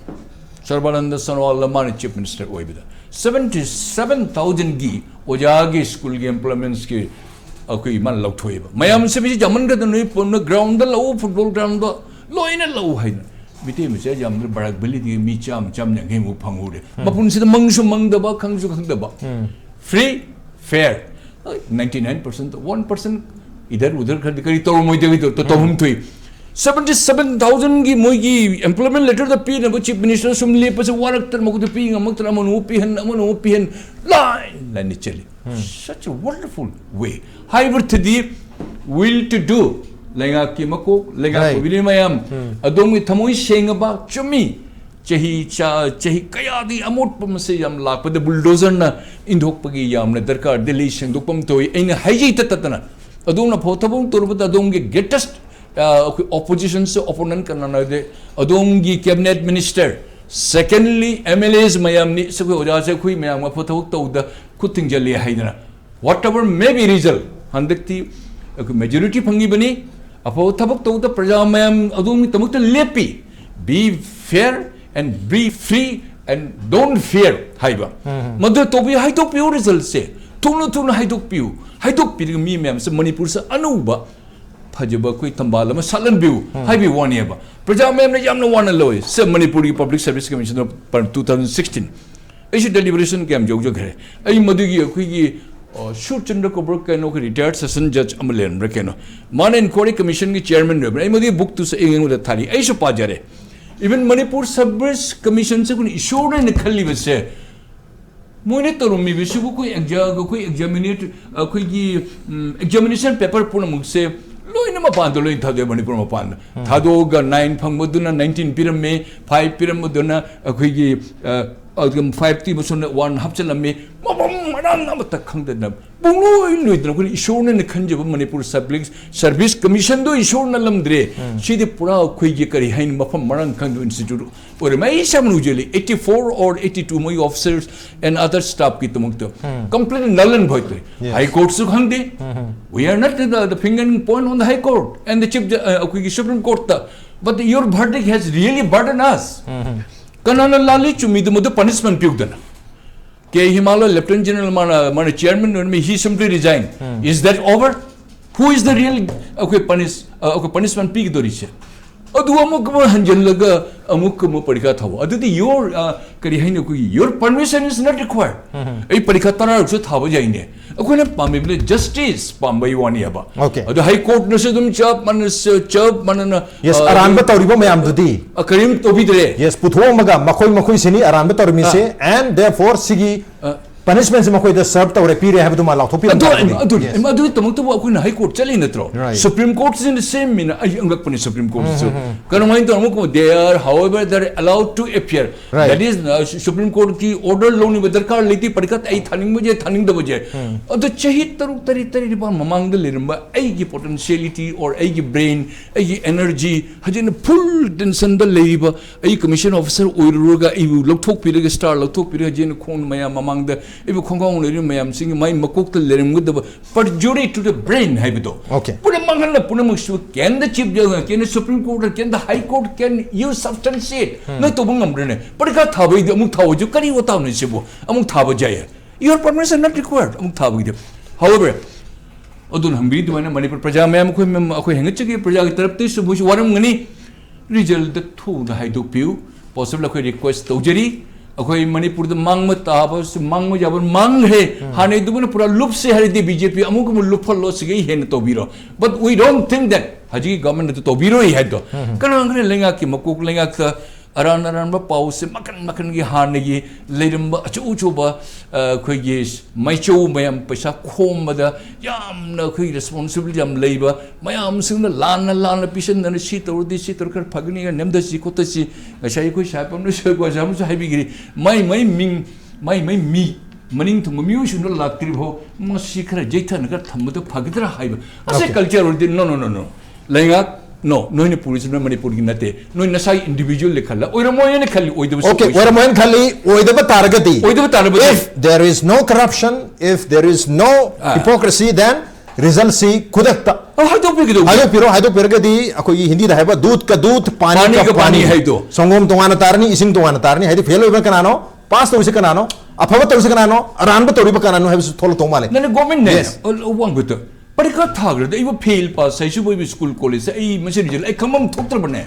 ꯁꯔꯕꯥꯅꯟꯗ ꯁꯣꯅꯣꯋꯥꯜꯅ ꯃꯥꯅ ꯆꯤꯐ ꯃꯤꯅꯤꯁꯇꯔ ꯑꯣꯏꯕꯗ, ꯁꯕꯦꯟꯇꯤ ꯁꯕꯦꯟ ꯊꯥꯎꯖꯟꯒꯤ ꯑꯣꯖꯥꯒꯤ ꯁ꯭ꯀꯨꯜꯒꯤ ꯑꯦꯝꯄ꯭ꯂꯣꯏꯃꯦꯟꯠꯁꯀꯤ ꯑꯩꯈꯣꯏ ꯃꯥꯅ ꯂꯧꯊꯣꯛꯑꯦꯕ꯫ ꯃꯌꯥꯝꯁꯦ ꯃꯤꯁꯤ ꯌꯥꯝꯃꯟꯈ꯭ꯔꯗꯅ ꯅꯣꯏ ꯄꯨꯟꯅ ꯒ꯭ꯔꯥꯎꯟꯗ ꯂꯥꯛꯎ, ꯐꯨꯠꯕꯣꯜ ꯒ꯭ꯔꯥꯎꯟꯗ ꯂꯣꯏꯅ ꯂꯥꯛꯎ ꯍꯥꯏꯅ꯫ ꯃꯤꯇꯩ ꯃꯆꯥ ꯌꯥꯝꯗ꯭ꯔꯦ, ꯕꯔꯥꯛ ꯚꯦꯂꯤꯗꯒꯤ ꯃꯤ ꯆꯥꯝꯃ, ꯆꯥꯝꯃ ꯌꯥꯡꯈꯩꯃꯨꯛ ꯐꯪꯍꯧꯔꯦ꯫ ꯃꯄꯨꯟꯁꯤꯗ ꯃꯪꯁꯨ ꯃꯪꯗꯕ, ꯈꯪꯁꯨ ꯈꯪꯗꯕ꯫ Free, fair. Ninety nine percent, one percent ꯏꯙꯔ ꯎꯙꯔ ꯈꯔꯗꯤ ꯀꯔꯤ ꯇꯧꯔꯝꯃꯣꯏꯗꯒꯦ ꯇꯧ-, ꯇꯧ-, ꯇꯧꯐꯝ ꯊꯣꯛꯏ꯫ ꯁꯕꯦꯟꯇꯤ ꯁꯕꯦꯟ ꯊꯥꯎꯖꯟꯒꯤ ꯃꯣꯏꯒꯤ ꯑꯦꯝꯄ꯭ꯂꯣꯏꯃꯦꯟꯠ ꯂꯦꯇꯔꯗ ꯄꯤꯅꯕ ꯆꯤꯐ ꯃꯤꯅꯤꯁꯇꯔ ꯁꯨꯝ ꯂꯦꯞꯄꯁꯦ ꯋꯥꯔꯛꯇꯅ ꯃꯈꯣꯏꯗ ꯄꯤ ꯉꯝꯃꯛꯇꯅ ꯑꯃꯅ ꯑꯃꯨꯛ ꯄꯤꯍꯟ, ꯑꯃꯅ ꯑꯃꯨꯛ ꯄꯤꯍꯟ, ꯂꯥꯏꯟ ꯂꯥꯏꯟꯗ ꯆꯠꯂꯤ꯫ Such a wonderful way. ꯍꯥꯏꯕ ꯑꯔꯊꯗꯤ will to do, ꯂꯩꯉꯥꯛꯀꯤ ꯃꯀꯣꯛ, ꯂꯩꯉꯥꯛ ꯑꯣꯏꯕꯤꯔꯤꯕ ꯃꯌꯥꯝ, ꯑꯗꯣꯝꯒꯤ ꯊꯃꯣꯏ ꯁꯦꯡꯉꯕ, ꯆꯨꯝꯃꯤ꯫ ꯆꯍꯤ ꯆꯥ-, ꯆꯍꯤ ꯀꯌꯥꯗꯤ ꯑꯃꯣꯠꯄ ꯃꯁꯦ ꯌꯥꯝ ꯂꯥꯛꯄꯗ bulldozerꯅ ꯏꯟꯊꯣꯛꯄꯒꯤ ꯌꯥꯝꯅ ꯗꯔꯀꯥꯔ꯫ ꯗꯤꯜꯂꯤ ꯁꯦꯡꯗꯣꯛꯄ ꯑꯃ ꯇꯧꯏ꯫ ꯑꯩꯅ ꯍꯥꯏꯖꯩ ꯇꯠ ꯇꯠꯇꯅ, ꯑꯗꯣꯝꯅ ꯑꯐꯕ ꯊꯕꯛ ꯇꯧꯔꯨꯕꯗ ꯑꯗꯣꯝꯒꯤ greatest, ꯑ, ꯑꯩꯈꯣꯏ oppositionꯁꯦ opponent ꯀꯅꯥꯅꯣ ꯍꯥꯏꯗꯤ ꯑꯗꯣꯝꯒꯤ cabinet minister, secondly MLAs ꯃꯌꯥꯝꯅꯤ꯫ ꯑꯩꯈꯣꯏ ꯑꯣꯖꯥꯁꯦ ꯑꯩꯈꯣꯏ ꯃꯌꯥꯝ ꯑꯐꯕ ꯊꯕꯛ ꯇꯧꯕꯗ ꯈꯨꯠ ꯊꯤꯡꯖꯤꯜꯂꯤ ꯍꯥꯏꯗꯅ, whatever may be result, ꯍꯟꯗꯛꯇꯤ ꯑꯩꯈꯣꯏ majority ꯐꯪꯉꯤꯕꯅꯤ꯫ ꯑꯐꯕ ꯊꯕꯛ ꯇꯧꯕꯗ ꯄ꯭ꯔꯖꯥ ꯃꯌꯥꯝ ꯑꯗꯣꯝꯒꯤꯗꯃꯛꯇ ꯂꯦꯞꯄꯤ꯫ Be fair and be free and don't fear ꯍꯥꯏꯕ꯫ ꯃꯗꯨ ꯇꯧꯕꯤꯌꯨ, ꯍꯥꯏꯗꯣꯛꯄꯤꯌꯨ resultꯁꯦ꯫ ꯊꯨꯅ ꯊꯨꯅ ꯍꯥꯏꯗꯣꯛꯄꯤꯌꯨ꯫ ꯍꯥꯏꯗꯣꯛꯄꯤꯔꯒ ꯃꯤ ꯃꯌꯥꯝꯁꯦ ꯃꯅꯤꯄꯨꯔꯁꯦ ꯑꯅꯧꯕ ꯐꯖꯕ ꯑꯩꯈꯣꯏ ꯊꯝꯕꯥꯜ ꯑꯃ ꯁꯥꯠꯍꯟꯕꯤꯌꯨ ꯍꯥꯏꯕꯒꯤ ꯋꯥꯅꯦꯕ꯫ ꯄ꯭ꯔꯖꯥ ꯃꯌꯥꯝꯅ ꯌꯥꯝꯅ ꯋꯥꯅ ꯂꯧꯏ꯫ ꯁꯦ, ꯃꯅꯤꯄꯨꯔꯒꯤ Public Service Commissioner two thousand sixteen꯫ ꯑꯩꯁꯨ deliberation ꯀꯌꯥꯝ ꯌꯥꯎꯖꯈ꯭ꯔꯦ꯫ ꯑꯩ ꯃꯗꯨꯒꯤ ꯑꯩꯈꯣꯏꯒꯤ, ꯑ, ꯁꯨꯔ ꯆꯟꯗ꯭ꯔ ꯀꯧꯕ꯭ꯔꯥ ꯀꯩꯅꯣ, ꯑꯩꯈꯣꯏ retired session judge ꯑꯃ ꯂꯩꯔꯝꯕ꯭ꯔꯥ ꯀꯩꯅꯣ, ꯃꯥꯅ inquiry commissionꯒꯤ chairman ꯑꯣꯏꯕꯅꯦ꯫ ꯑꯩ ꯃꯗꯨꯒꯤ bookꯇꯨꯁꯨ ꯑꯩꯉꯣꯟꯗ ꯊꯥꯔꯤ, ꯑꯩꯁꯨ ꯄꯥꯖꯔꯦ꯫ Even Manipur Service Commissionꯁꯦ ꯑꯩꯈꯣꯏꯅ ꯏꯁꯣꯔꯅ ꯍꯥꯏꯅ ꯈꯜꯂꯤꯕꯁꯦ, ꯃꯣꯏꯅ ꯇꯧꯔꯝꯃꯤꯕꯁꯤꯕꯨ ꯑꯩꯈꯣꯏ exam, ꯑꯩꯈꯣꯏ examina-, ꯑꯩꯈꯣꯏꯒꯤ, ꯎꯝ, examination paper ꯄꯨꯝꯅꯃꯛꯁꯦ ꯂꯣꯏꯅ ꯃꯄꯥꯟꯗ ꯂꯣꯏꯅ ꯊꯥꯗꯣꯛꯑꯦ, ꯃꯅꯤꯄꯨꯔ ꯃꯄꯥꯟꯗ꯫ ꯊꯥꯗꯣꯛꯑꯒ nine ꯐꯪꯕꯗꯨꯅ nineteen ꯄꯤꯔꯝꯃꯦ, five ꯄꯤꯔꯝꯕꯗꯨꯅ ꯑꯩꯈꯣꯏꯒꯤ, ꯑ, ꯑꯗꯨꯝ five ꯇꯤ ꯃꯁꯣꯝꯗ one ꯍꯥꯞꯆꯤꯜꯂꯝꯃꯤ꯫ ꯃꯐꯝ ꯃꯔꯥꯡ ꯑꯃꯠꯇ ꯈꯪꯗꯅ ꯄꯨꯡꯂꯣꯏ ꯂꯣꯏꯗꯅ ꯑꯩꯈꯣꯏꯅ ꯏꯁꯣꯔꯅ ꯈꯟꯖꯕ ꯃꯅꯤꯄꯨꯔ Public Service Commissionꯗꯣ ꯏꯁꯣꯔꯅ ꯂꯝꯗ꯭ꯔꯦ꯫ ꯁꯤꯗꯤ ꯄꯨꯔꯥ ꯑꯩꯈꯣꯏꯒꯤ ꯀꯔꯤ ꯍꯥꯏꯅꯤ, ꯃꯐꯝ ꯃꯔꯥꯡ ꯈꯪꯗꯕ institute ꯑꯣꯏꯔꯝꯃꯦ꯫ ꯑꯩ ꯏꯁꯥꯃꯛꯅ ꯎꯖꯩ, eighty four or eighty two ꯃꯣꯏꯒꯤ officers and other staffꯀꯤꯗꯃꯛꯇ complete null and void ꯇꯧꯏ꯫ High Courtꯁꯨ ꯈꯪꯗꯦ꯫ We are not the, the finger point on the High Court and the Chief Ju-, ꯑ, ꯑꯩꯈꯣꯏꯒꯤ Supreme Courtꯇ, but your verdict has really burdened us꯫ ꯀꯅꯥꯅ ꯂꯥꯜꯂꯤ ꯆꯨꯝꯃꯤꯗꯨ ꯃꯗꯨ punishment ꯄꯤꯌꯨꯗꯅ꯫ ꯀꯦ ꯍꯤꯃꯥꯂꯣꯏ Lieutenant General ꯃꯥꯅ, ꯃꯥꯅ chairman ꯑꯣꯏꯔꯝꯃꯤ, he simply resigned꯫ Is that over? Who is the real ꯑꯩꯈꯣꯏ punish, ꯑ, ꯑꯩꯈꯣꯏ punishment ꯄꯤꯒꯗꯧꯔꯤꯁꯦ? ꯑꯗꯨ ꯑꯃꯨꯛ ꯑꯃꯨꯛ ꯍꯟꯖꯤꯜꯂꯒ ꯑꯃꯨꯛ ꯑꯃꯨꯛ ꯄꯔꯤꯈꯥ ꯊꯥꯎ꯫ ꯑꯗꯨꯗꯤ your, ꯑ, ꯀꯔꯤ ꯍꯥꯏꯅꯤ, ꯑꯩꯈꯣꯏꯒꯤ your permission is not required꯫ ꯑꯩ ꯄꯔꯤꯈꯥ ꯇꯔꯥꯔꯛꯁꯨ ꯊꯥꯕ ꯌꯥꯏꯅꯦ꯫ ꯑꯩꯈꯣꯏꯅ ꯄꯥꯝꯃꯤꯕꯅ justice ꯄꯥꯝꯕꯩ ꯋꯥꯅꯦꯕ꯫ Okay꯫ ꯑꯗꯨ High Courtꯅꯁꯨ ꯑꯗꯨꯝ ꯆꯞ ꯃꯥꯟꯅ, ꯆꯞ ꯃꯥꯟꯅꯅ, yes, ꯑ, ꯑꯔꯥꯟꯕ ꯇꯧꯔꯤꯕ ꯃꯌꯥꯝꯗꯨꯗꯤ, ꯑ, ꯀꯔꯤꯝ ꯇꯧꯕꯤꯗ꯭ꯔꯦ꯫ Yes, ꯄꯨꯊꯣꯛꯑꯝꯃꯒ ꯃꯈꯣꯏ ꯃꯈꯣꯏꯁꯤꯅꯤ ꯑꯔꯥꯟꯕ ꯇꯧꯔꯝꯃꯤꯁꯦ, ꯑ꯫ And therefore ꯁꯤꯒꯤ ꯑ, ꯄꯅꯤꯁꯃꯦꯟꯁꯦ ꯃꯈꯣꯏꯗ ꯁꯔꯚ ꯇꯧꯔꯦ, ꯄꯤꯔꯦ ꯍꯥꯏꯕꯗꯨꯃ ꯂꯥꯎꯊꯣꯛꯄꯤꯔꯝꯕ ꯑꯗꯨ ꯇꯥꯔꯒꯗꯤ꯫ ꯑꯗꯨꯅꯤ Yes. ꯑꯗꯨꯒꯤꯗꯃꯛꯇꯕꯨ ꯑꯩꯈꯣꯏꯅ ꯍꯥꯏ ꯀꯣꯔꯠ ꯆꯠꯂꯤ ꯅꯠꯇ꯭ꯔꯣ? Right. ꯁꯨꯄ꯭ꯔꯤꯝ ꯀꯣꯔꯠꯁꯤꯅ ꯁꯦꯝꯃꯤꯅ ꯑꯩ ꯑꯉꯛꯄꯅꯤ ꯁꯨꯄ꯭ꯔꯤꯝ ꯀꯣꯔꯠꯁꯤꯁꯨ꯫ ꯀꯔꯝꯍꯥꯏꯅ ꯇꯧꯔꯒ ꯑꯃꯨꯛ they are however they are allowed to appear. Right. That is, uh, Supreme Court ꯀꯤ order ꯂꯧꯅꯤꯡꯕ ꯗꯔꯀꯥꯔ ꯂꯩꯇꯦ꯫ ꯄꯔꯤꯈꯥ ꯑꯩ ꯊꯥꯅꯤꯡꯕꯁꯦ ꯊꯥꯅꯤꯡꯗꯕꯁꯦ꯫ ꯑꯗꯣ ꯆꯍꯤ ꯇꯔꯨꯛ ꯇꯔꯦꯠ ꯇꯔꯦꯠ ꯅꯤꯄꯥꯜ ꯃꯃꯥꯡꯗ ꯂꯩꯔꯝꯕ ꯑꯩꯒꯤ potentiality or ꯑꯩꯒꯤ brain, ꯑꯩꯒꯤ energy, ꯍꯧꯖꯤꯛꯅ full tension ꯗ ꯂꯩꯔꯤꯕ ꯑꯩ commission officer ꯑꯣꯏꯔꯨꯔꯒ ꯑꯩꯕꯨ ꯂꯧꯊꯣꯛꯄꯤꯔꯒ, star ꯂꯧꯊꯣꯛꯄꯤꯔꯒ ꯍꯧꯖꯤꯛꯅ ꯈꯣꯡ ꯃꯌꯥꯝ ꯃꯃꯥꯡꯗ ꯑꯩꯕꯨ ꯈꯣꯡꯒꯥꯎ ꯂꯩꯔꯤꯕ ꯃꯌꯥꯝꯁꯤꯡꯒꯤ ꯃꯥꯏ ꯃꯀꯣꯛꯇ ꯂꯩꯔꯝꯒꯗꯕ perjury to the brain ꯍꯥꯏꯕꯗꯣ꯫ Okay. ꯄꯨꯝꯅꯃꯛ ꯍꯟꯅ ꯄꯨꯝꯅꯃꯛꯁꯨ can the Chief Justice, can the Supreme Court, can the High Court, can you substantiate? ꯅꯣꯏ ꯇꯧꯕ ꯉꯝꯕ꯭ꯔꯅꯦ? ꯄꯔꯤꯈꯥ ꯊꯥꯕꯩꯗꯤ ꯑꯃꯨꯛ ꯊꯥꯎꯁꯨ ꯀꯔꯤ ꯋꯥꯇꯥꯎꯅꯣ ꯁꯤꯕꯨ? ꯑꯃꯨꯛ ꯊꯥꯕ ꯌꯥꯏꯌꯦ꯫ Your permission not required. ꯑꯃꯨꯛ ꯊꯥꯕꯒꯤꯗꯤ꯫ However, ꯑꯗꯨꯅ ꯍꯪꯕꯤꯔꯤ ꯑꯗꯨꯃꯥꯏꯅ ꯃꯅꯤꯄꯨꯔ ꯄ꯭ꯔꯖꯥ ꯃꯌꯥꯝ ꯑꯩꯈꯣꯏ ꯃꯌꯥꯝ ꯑꯩꯈꯣꯏ ꯍꯦꯟꯒꯠꯆꯒꯦ ꯄ꯭ꯔꯖꯥꯒꯤ ꯇꯔꯞꯇꯒꯤꯁꯨ ꯃꯣꯏꯁꯨ ꯋꯥꯔꯝꯒꯅꯤ꯫ Result ꯊꯨꯅ ꯍꯥꯏꯗꯣꯛꯄꯤꯌꯨ꯫ Possible ꯑꯩꯈꯣꯏ request ꯇꯧꯖꯔꯤ꯫ ꯑꯩꯈꯣꯏ ꯃꯅꯤꯄꯨꯔꯗ ꯃꯥꯡꯕ ꯇꯥꯕꯁꯨ ꯃꯥꯡꯕ ꯌꯥꯕ ꯃꯥꯡꯈ꯭ꯔꯦ꯫ ꯍꯥꯟꯅꯩꯗꯨꯃꯅ ꯄꯨꯔꯥ ꯂꯨꯞꯁꯦ ꯍꯥꯏꯔꯗꯤ B J P ꯑꯃꯨꯛ ꯑꯃꯨꯛ ꯂꯨꯞꯍꯜꯂꯣ ꯁꯤꯒꯩ ꯍꯦꯟꯅ ꯇꯧꯕꯤꯔꯣ꯫ But we don't think that ꯍꯧꯖꯤꯛꯀꯤ government ꯑꯗꯨ ꯇꯧꯕꯤꯔꯣꯏ ꯍꯥꯏꯗꯣ꯫ ꯀꯅꯥ ꯈꯔ ꯂꯩꯉꯥꯛꯀꯤ ꯃꯀꯣꯛ ꯂꯩꯉꯥꯛꯇ ꯑꯔꯥꯟ ꯑꯔꯥꯟꯕ ꯄꯥꯎꯁꯦ ꯃꯈꯟ ꯃꯈꯟꯒꯤ ꯍꯥꯟꯅꯒꯤ ꯂꯩꯔꯝꯕ ꯑꯆꯧ ꯑꯆꯧꯕ, ꯑ, ꯑꯩꯈꯣꯏꯒꯤ ꯃꯥꯏꯆꯧ ꯃꯌꯥꯝ ꯄꯩꯁꯥ ꯈꯣꯝꯕꯗ ꯌꯥꯝꯅ ꯑꯩꯈꯣꯏꯒꯤ responsibility ꯌꯥꯝ ꯂꯩꯕ ꯃꯌꯥꯝꯁꯤꯡꯅ ꯂꯥꯟꯅ ꯂꯥꯟꯅ ꯄꯤꯁꯟꯗꯅ ꯁꯤ ꯇꯧꯔꯗꯤ ꯁꯤ ꯇꯧꯔ ꯈꯔ ꯐꯒꯅꯤ ꯀꯥꯏꯅ ꯅꯝꯊꯁꯤ ꯈꯣꯠꯇꯁꯤ꯫ ꯉꯁꯥꯏ ꯑꯩꯈꯣꯏ ꯁꯥꯏꯄꯝꯅ ꯁꯣꯏꯀꯣ ꯑꯃꯁꯨ ꯍꯥꯏꯕꯤꯈ꯭ꯔꯤ꯫ ꯃꯥꯏ ꯃꯥꯏ ꯃꯤꯡ ꯃꯥꯏ ꯃꯥꯏ ꯃꯤ ꯃꯅꯤꯡ ꯊꯨꯡꯕ ꯃꯤꯑꯣꯏꯁꯤꯡꯗꯣ ꯂꯥꯛꯇ꯭ꯔꯤꯐꯥꯎ ꯃꯁꯤ ꯈꯔ ꯌꯩꯊꯅꯒ ꯊꯝꯕꯗ ꯐꯒꯗ꯭ꯔꯥ ꯍꯥꯏꯕ ꯑꯁꯤ Okay. Culture ꯑꯣꯏꯔꯗꯤ no, no, no, no. ꯂꯩꯉꯥꯛ, no, ꯅꯣꯏꯅ ꯄꯨꯔꯤꯁꯤ ꯅꯣꯏ ꯃꯅꯤꯄꯨꯔꯒꯤ ꯅꯠꯇꯦ꯫ ꯅꯣꯏ ꯅꯁꯥꯒꯤ individual ꯂꯦ ꯈꯜꯂ ꯑꯣꯏꯔꯝꯃꯣꯏꯅ ꯈꯜꯂꯤ꯫ ꯑꯣꯏꯗꯕꯁꯨ Okay, ꯑꯣꯏꯁꯅꯨ꯫ ꯑꯣꯏꯔꯝꯃꯣꯏꯅ ꯈꯜꯂꯤ꯫ ꯑꯣꯏꯗꯕ ꯇꯥꯔꯒꯗꯤ, ꯑꯣꯏꯗꯕ ꯇꯥꯔꯕꯗꯤ? If there is no corruption, if there is no ah. Hypocrisy, then result ꯁꯤ ꯈꯨꯗꯛꯇ ꯑ, ꯍꯥꯏꯗꯣꯛꯄꯤꯒꯗꯧꯕ꯫ ꯍꯥꯏꯗꯣꯛꯄꯤꯔꯣ꯫ ꯍꯥꯏꯗꯣꯛꯄꯤꯔꯒꯗꯤ ꯑꯩꯈꯣꯏꯒꯤ ꯍꯤꯟꯗꯤꯗ ꯍꯥꯏꯕ "दूध का दूध, पानी का पानी" ꯍꯥꯏꯗꯣ꯫ ꯁꯪꯒꯣꯝ ꯇꯣꯉꯥꯟꯅ ꯇꯥꯔꯅꯤ, ꯏꯁꯤꯡ ꯇꯣꯉꯥꯟꯅ ꯇꯥꯔꯅꯤ꯫ ꯍꯥꯏꯗꯤ fail ꯑꯣꯏꯕ ꯀꯅꯥꯅꯣ, pass ꯇꯧꯔꯤꯁꯦ ꯀꯅꯥꯅꯣ, ꯑꯔꯥꯟꯕ ꯇꯧꯔꯤꯕ ꯀꯅꯥꯅꯣ ꯍꯥꯏꯕꯁꯤ ꯊꯣꯛꯂꯛꯇꯧ ꯃꯥꯜꯂꯦ꯫ ꯅꯪꯅ government ꯅꯦ꯫ Yes. ꯑꯣ, ꯑꯣ, ꯋꯥꯡꯕꯗ꯫ ꯄꯔꯤꯈꯥ ꯊꯥꯈ꯭ꯔꯗꯤ ꯑꯩꯕꯨ fail pass ꯍꯥꯏꯁꯤꯕꯨ ꯑꯩꯕꯨ school college ꯁꯦ ꯑꯩ ꯃꯁꯤ result ꯑꯩ ꯈꯪꯐꯝ ꯊꯣꯛꯇ꯭ꯔꯕꯅꯦ꯫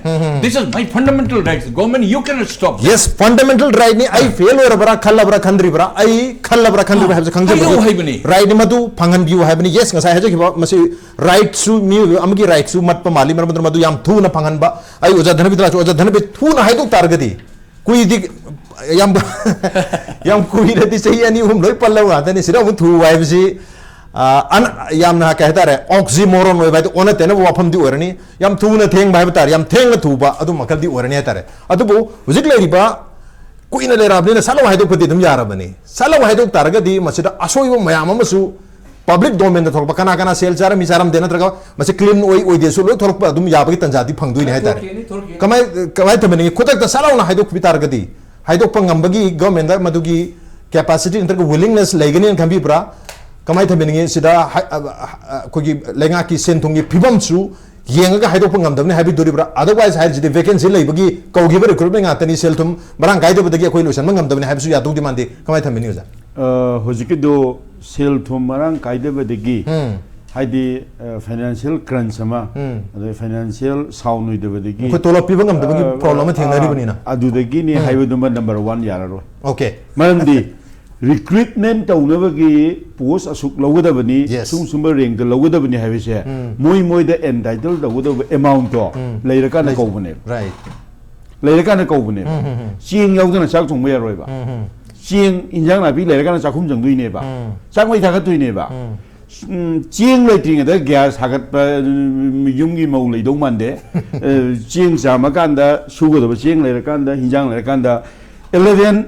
This is my fundamental rights. Government, you cannot stop. Yes, fundamental right ꯅꯤ꯫ ꯑꯩ fail ꯑꯣꯏꯔꯕ꯭ꯔꯥ ꯈꯜꯂꯕ꯭ꯔꯥ ꯈꯟꯗ꯭ꯔꯤꯕ꯭ꯔꯥ, ꯑꯩ ꯈꯜꯂꯕ꯭ꯔꯥ ꯈꯟꯗ꯭ꯔꯤꯕ꯭ꯔꯥ ꯍꯥꯏꯕꯁꯦ ꯈꯪꯖꯕꯒꯤ ꯍꯥꯏꯗꯣꯛꯎ ꯍꯥꯏꯕꯅꯤ꯫ Right ꯅꯤ, ꯃꯗꯨ ꯐꯪꯍꯟꯕꯤꯌꯨ ꯍꯥꯏꯕꯅꯤ꯫ Yes, ꯉꯁꯥꯏ ꯍꯥꯏꯖꯈꯤꯕ ꯃꯁꯤ right ꯁꯨ, ꯃꯤꯑꯣꯏꯕ ꯑꯃꯒꯤ right ꯁꯨ ꯃꯠꯄ ꯃꯥꯜꯂꯤ꯫ ꯃꯔꯝ ꯑꯗꯨꯅ ꯃꯗꯨ ꯌꯥꯝ ꯊꯨꯅ ꯐꯪꯍꯟꯕ꯫ ꯑꯩ ꯑꯣꯖꯥ ꯙꯅꯕꯤꯗ ꯂꯥꯛꯆ-, ꯑꯣꯖꯥ ꯙꯅꯕꯤ ꯊꯨꯅ ꯍꯥꯏꯗꯣꯛ ꯇꯥꯔꯒꯗꯤ ꯀꯨꯏꯗꯤ ꯌꯥꯝ ꯌꯥꯝ ꯀꯨꯏꯔꯗꯤ, ꯆꯍꯤ ꯑꯅꯤ ꯑꯍꯨꯝ ꯂꯣꯏ ꯄꯜꯂꯕ ꯉꯥꯛꯇꯅꯤ꯫ ꯁꯤꯗ ꯑꯃꯨꯛ ꯊꯨꯕ ꯍꯥꯏꯕꯁꯤ, ꯑ, ꯑꯟ-, ꯌꯥꯝꯅ, ꯀꯩ ꯍꯥꯏꯇꯥꯔꯦ, oxymoron ꯑꯣꯏꯕ ꯍꯥꯏꯗꯤ, ꯑꯣꯟꯅ ꯇꯩꯅꯕ ꯋꯥꯐꯝꯗꯤ ꯑꯣꯏꯔꯅꯤ꯫ ꯌꯥꯝ ꯊꯨꯅ ꯊꯦꯡꯕ ꯍꯥꯏꯕ ꯇꯥꯔꯦ, ꯌꯥꯝ ꯊꯦꯡꯅ ꯊꯨꯕ ꯑꯗꯨ ꯃꯈꯜꯗꯤ ꯑꯣꯏꯔꯅꯤ ꯍꯥꯏꯇꯥꯔꯦ꯫ ꯑꯗꯨꯕꯨ ꯍꯧꯖꯤꯛ ꯂꯩꯔꯤꯕ, ꯀꯨꯏꯅ ꯂꯩꯔꯛꯑꯕꯅꯤꯅ ꯁꯠ ꯂꯥꯎ ꯍꯥꯏꯗꯣꯛꯄꯗꯤ ꯑꯗꯨꯝ ꯌꯥꯔꯕꯅꯤ꯫ ꯁꯠ ꯂꯥꯎ ꯍꯥꯏꯗꯣꯛ ꯇꯥꯔꯒꯗꯤ ꯃꯁꯤꯗ ꯑꯁꯣꯏꯕ ꯃꯌꯥꯝ ꯑꯃꯁꯨ public domainꯗ ꯊꯣꯛꯂꯛꯄ, ꯀꯅꯥ ꯀꯅꯥ ꯁꯦꯜ ꯆꯥꯔꯝꯃꯤ, ꯆꯥꯔꯝꯗꯦ, ꯅꯠꯇ꯭ꯔꯒ ꯃꯁꯤ clean ꯑꯣꯏ, ꯑꯣꯏꯗꯦꯁꯨ ꯂꯣꯏ ꯊꯣꯛꯂꯛꯄ ꯑꯗꯨꯝ ꯌꯥꯕꯒꯤ ꯇꯥꯟꯖꯥꯗꯤ ꯐꯪꯗꯣꯏꯅꯤ ꯍꯥꯏꯇꯥꯔꯦ꯫ ꯊꯣꯛꯈꯤꯅꯤ, ꯊꯣꯛꯈꯤꯅꯤ꯫ ꯀꯃꯥꯏ, ꯀꯃꯥꯏ ꯊꯝꯕꯤꯅꯤꯡꯉꯤ? ꯈꯨꯗꯛꯇ ꯁꯠ ꯂꯥꯎꯅ ꯍꯥꯏꯗꯣꯛꯄꯤ ꯇꯥꯔꯒꯗꯤ, ꯍꯥꯏꯗꯣꯛꯄ ꯉꯝꯕꯒꯤ governmentꯗ ꯃꯗꯨꯒꯤ capacity ꯅꯠꯇ꯭ꯔꯒ willingness ꯂꯩꯒꯅꯤꯅ ꯈꯟꯕꯤꯕ꯭ꯔꯥ? ꯀꯃꯥꯏ ꯊꯝꯕꯤꯅꯤꯡꯉꯤ? ꯁꯤꯗ ꯍꯥꯏ-, ꯑ, ꯑ, ꯑ, ꯑꯩꯈꯣꯏꯒꯤ ꯂꯩꯉꯥꯛꯀꯤ ꯁꯦꯟ ꯊꯨꯝꯒꯤ ꯐꯤꯕꯝꯁꯨ ꯌꯦꯡꯉꯒ ꯍꯥꯏꯗꯣꯛꯄ ꯉꯝꯗꯕꯅꯤ ꯍꯥꯏꯕꯤꯗꯣꯔꯤꯕ꯭ꯔꯥ? Otherwise ꯍꯥꯏꯔꯤꯁꯤꯗꯤ vacancy ꯂꯩꯕꯒꯤ ꯀꯧꯈꯤꯕ recruitment ꯉꯥꯛꯇꯅꯤ, ꯁꯦꯜ ꯊꯨꯝ ꯃꯔꯥꯡ ꯀꯥꯏꯗꯕꯗꯒꯤ ꯑꯩꯈꯣꯏ ꯂꯣꯏꯁꯤꯟꯕ ꯉꯝꯗꯕꯅꯤ ꯍꯥꯏꯕꯁꯨ ꯌꯥꯗꯧꯗꯤ ꯃꯥꯟꯗꯦ꯫ ꯀꯃꯥꯏꯅ ꯊꯝꯕꯤꯅꯤ, ꯑꯣꯖꯥ? ꯑ, ꯍꯧꯖꯤꯛꯀꯤꯗꯣ ꯁꯦꯜ ꯊꯨꯝ ꯃꯔꯥꯡ ꯀꯥꯏꯗꯕꯗꯒꯤ, ꯎꯝ꯫ ꯍꯥꯏꯗꯤ, ꯑ, financial crunch ꯑꯃ, ꯎꯝ꯫ ꯑꯗꯩ financial sound ꯑꯣꯏꯗꯕꯗꯒꯤ, ꯑꯩꯈꯣꯏ ꯇꯣꯂꯣꯞ ꯄꯤꯕ ꯉꯝꯗꯕꯒꯤ ꯑ, problem ꯑꯃ ꯑ, ꯊꯦꯡꯅꯔꯤꯕꯅꯤꯅ꯫ ꯑꯗꯨꯗꯒꯤꯅꯤ ꯎꯝ꯫ ꯍꯥꯏꯕꯗꯨꯃ number one ꯌꯥꯔꯔꯣꯏ꯫ Okay꯫ ꯃꯔꯝꯗꯤ recruitment ꯇꯧꯅꯕꯒꯤ post ꯑꯁꯨꯛ ꯂꯧꯒꯗꯕꯅꯤ, Yes. ꯁꯨꯝ ꯁꯨꯝꯕ rankꯇ ꯂꯧꯒꯗꯕꯅꯤ ꯍꯥꯏꯕꯁꯦ, ꯎꯝ꯫ ꯃꯣꯏ ꯃꯣꯏꯗ entitle ꯇꯧꯒꯗꯕ amountꯇꯣ ꯎꯝ꯫ ꯂꯩꯔꯀꯥꯟꯗ ꯂꯩ-, ꯀꯧꯕꯅꯦꯕ꯫ Right꯫ ꯂꯩꯔꯀꯥꯟꯗ ꯀꯧꯕꯅꯦꯕ꯫ ꯎꯝ, ꯎꯝ, ꯎꯝ꯫ ꯆꯦꯡ ꯌꯥꯎꯗꯅ ꯆꯥꯛ ꯊꯣꯡꯕ ꯌꯥꯔꯣꯏꯕ꯫ ꯎꯝ, ꯎꯝ꯫ ꯆꯦꯡ, ꯏꯟꯖꯥꯡ ꯅꯥꯄꯤ ꯂꯩꯔꯀꯥꯟꯗ ꯆꯥꯛꯈꯨꯝ ꯆꯪꯗꯣꯏꯅꯦꯕ꯫ ꯎꯝ꯫ ꯆꯥꯛ ꯃꯩ ꯊꯥꯒꯠꯇꯣꯏꯅꯦꯕ꯫ ꯎꯝ꯫ ꯎꯝ, ꯆꯦꯡ ꯂꯩꯇ꯭ꯔꯤꯉꯩꯗ gas ꯁꯥꯒꯠꯄ, ꯎꯝ, ꯌꯨꯝꯒꯤ ꯃꯧ ꯂꯩꯗꯧ ꯃꯥꯟꯗꯦ꯫ ꯑ, ꯆꯦꯡ ꯆꯥꯝꯃꯀꯥꯟꯗ, ꯁꯨꯒꯗꯕ ꯆꯦꯡ ꯂꯩꯔꯀꯥꯟꯗ, ꯍꯤꯟꯖꯥꯡ ꯂꯩꯔꯀꯥꯟꯗ, eleven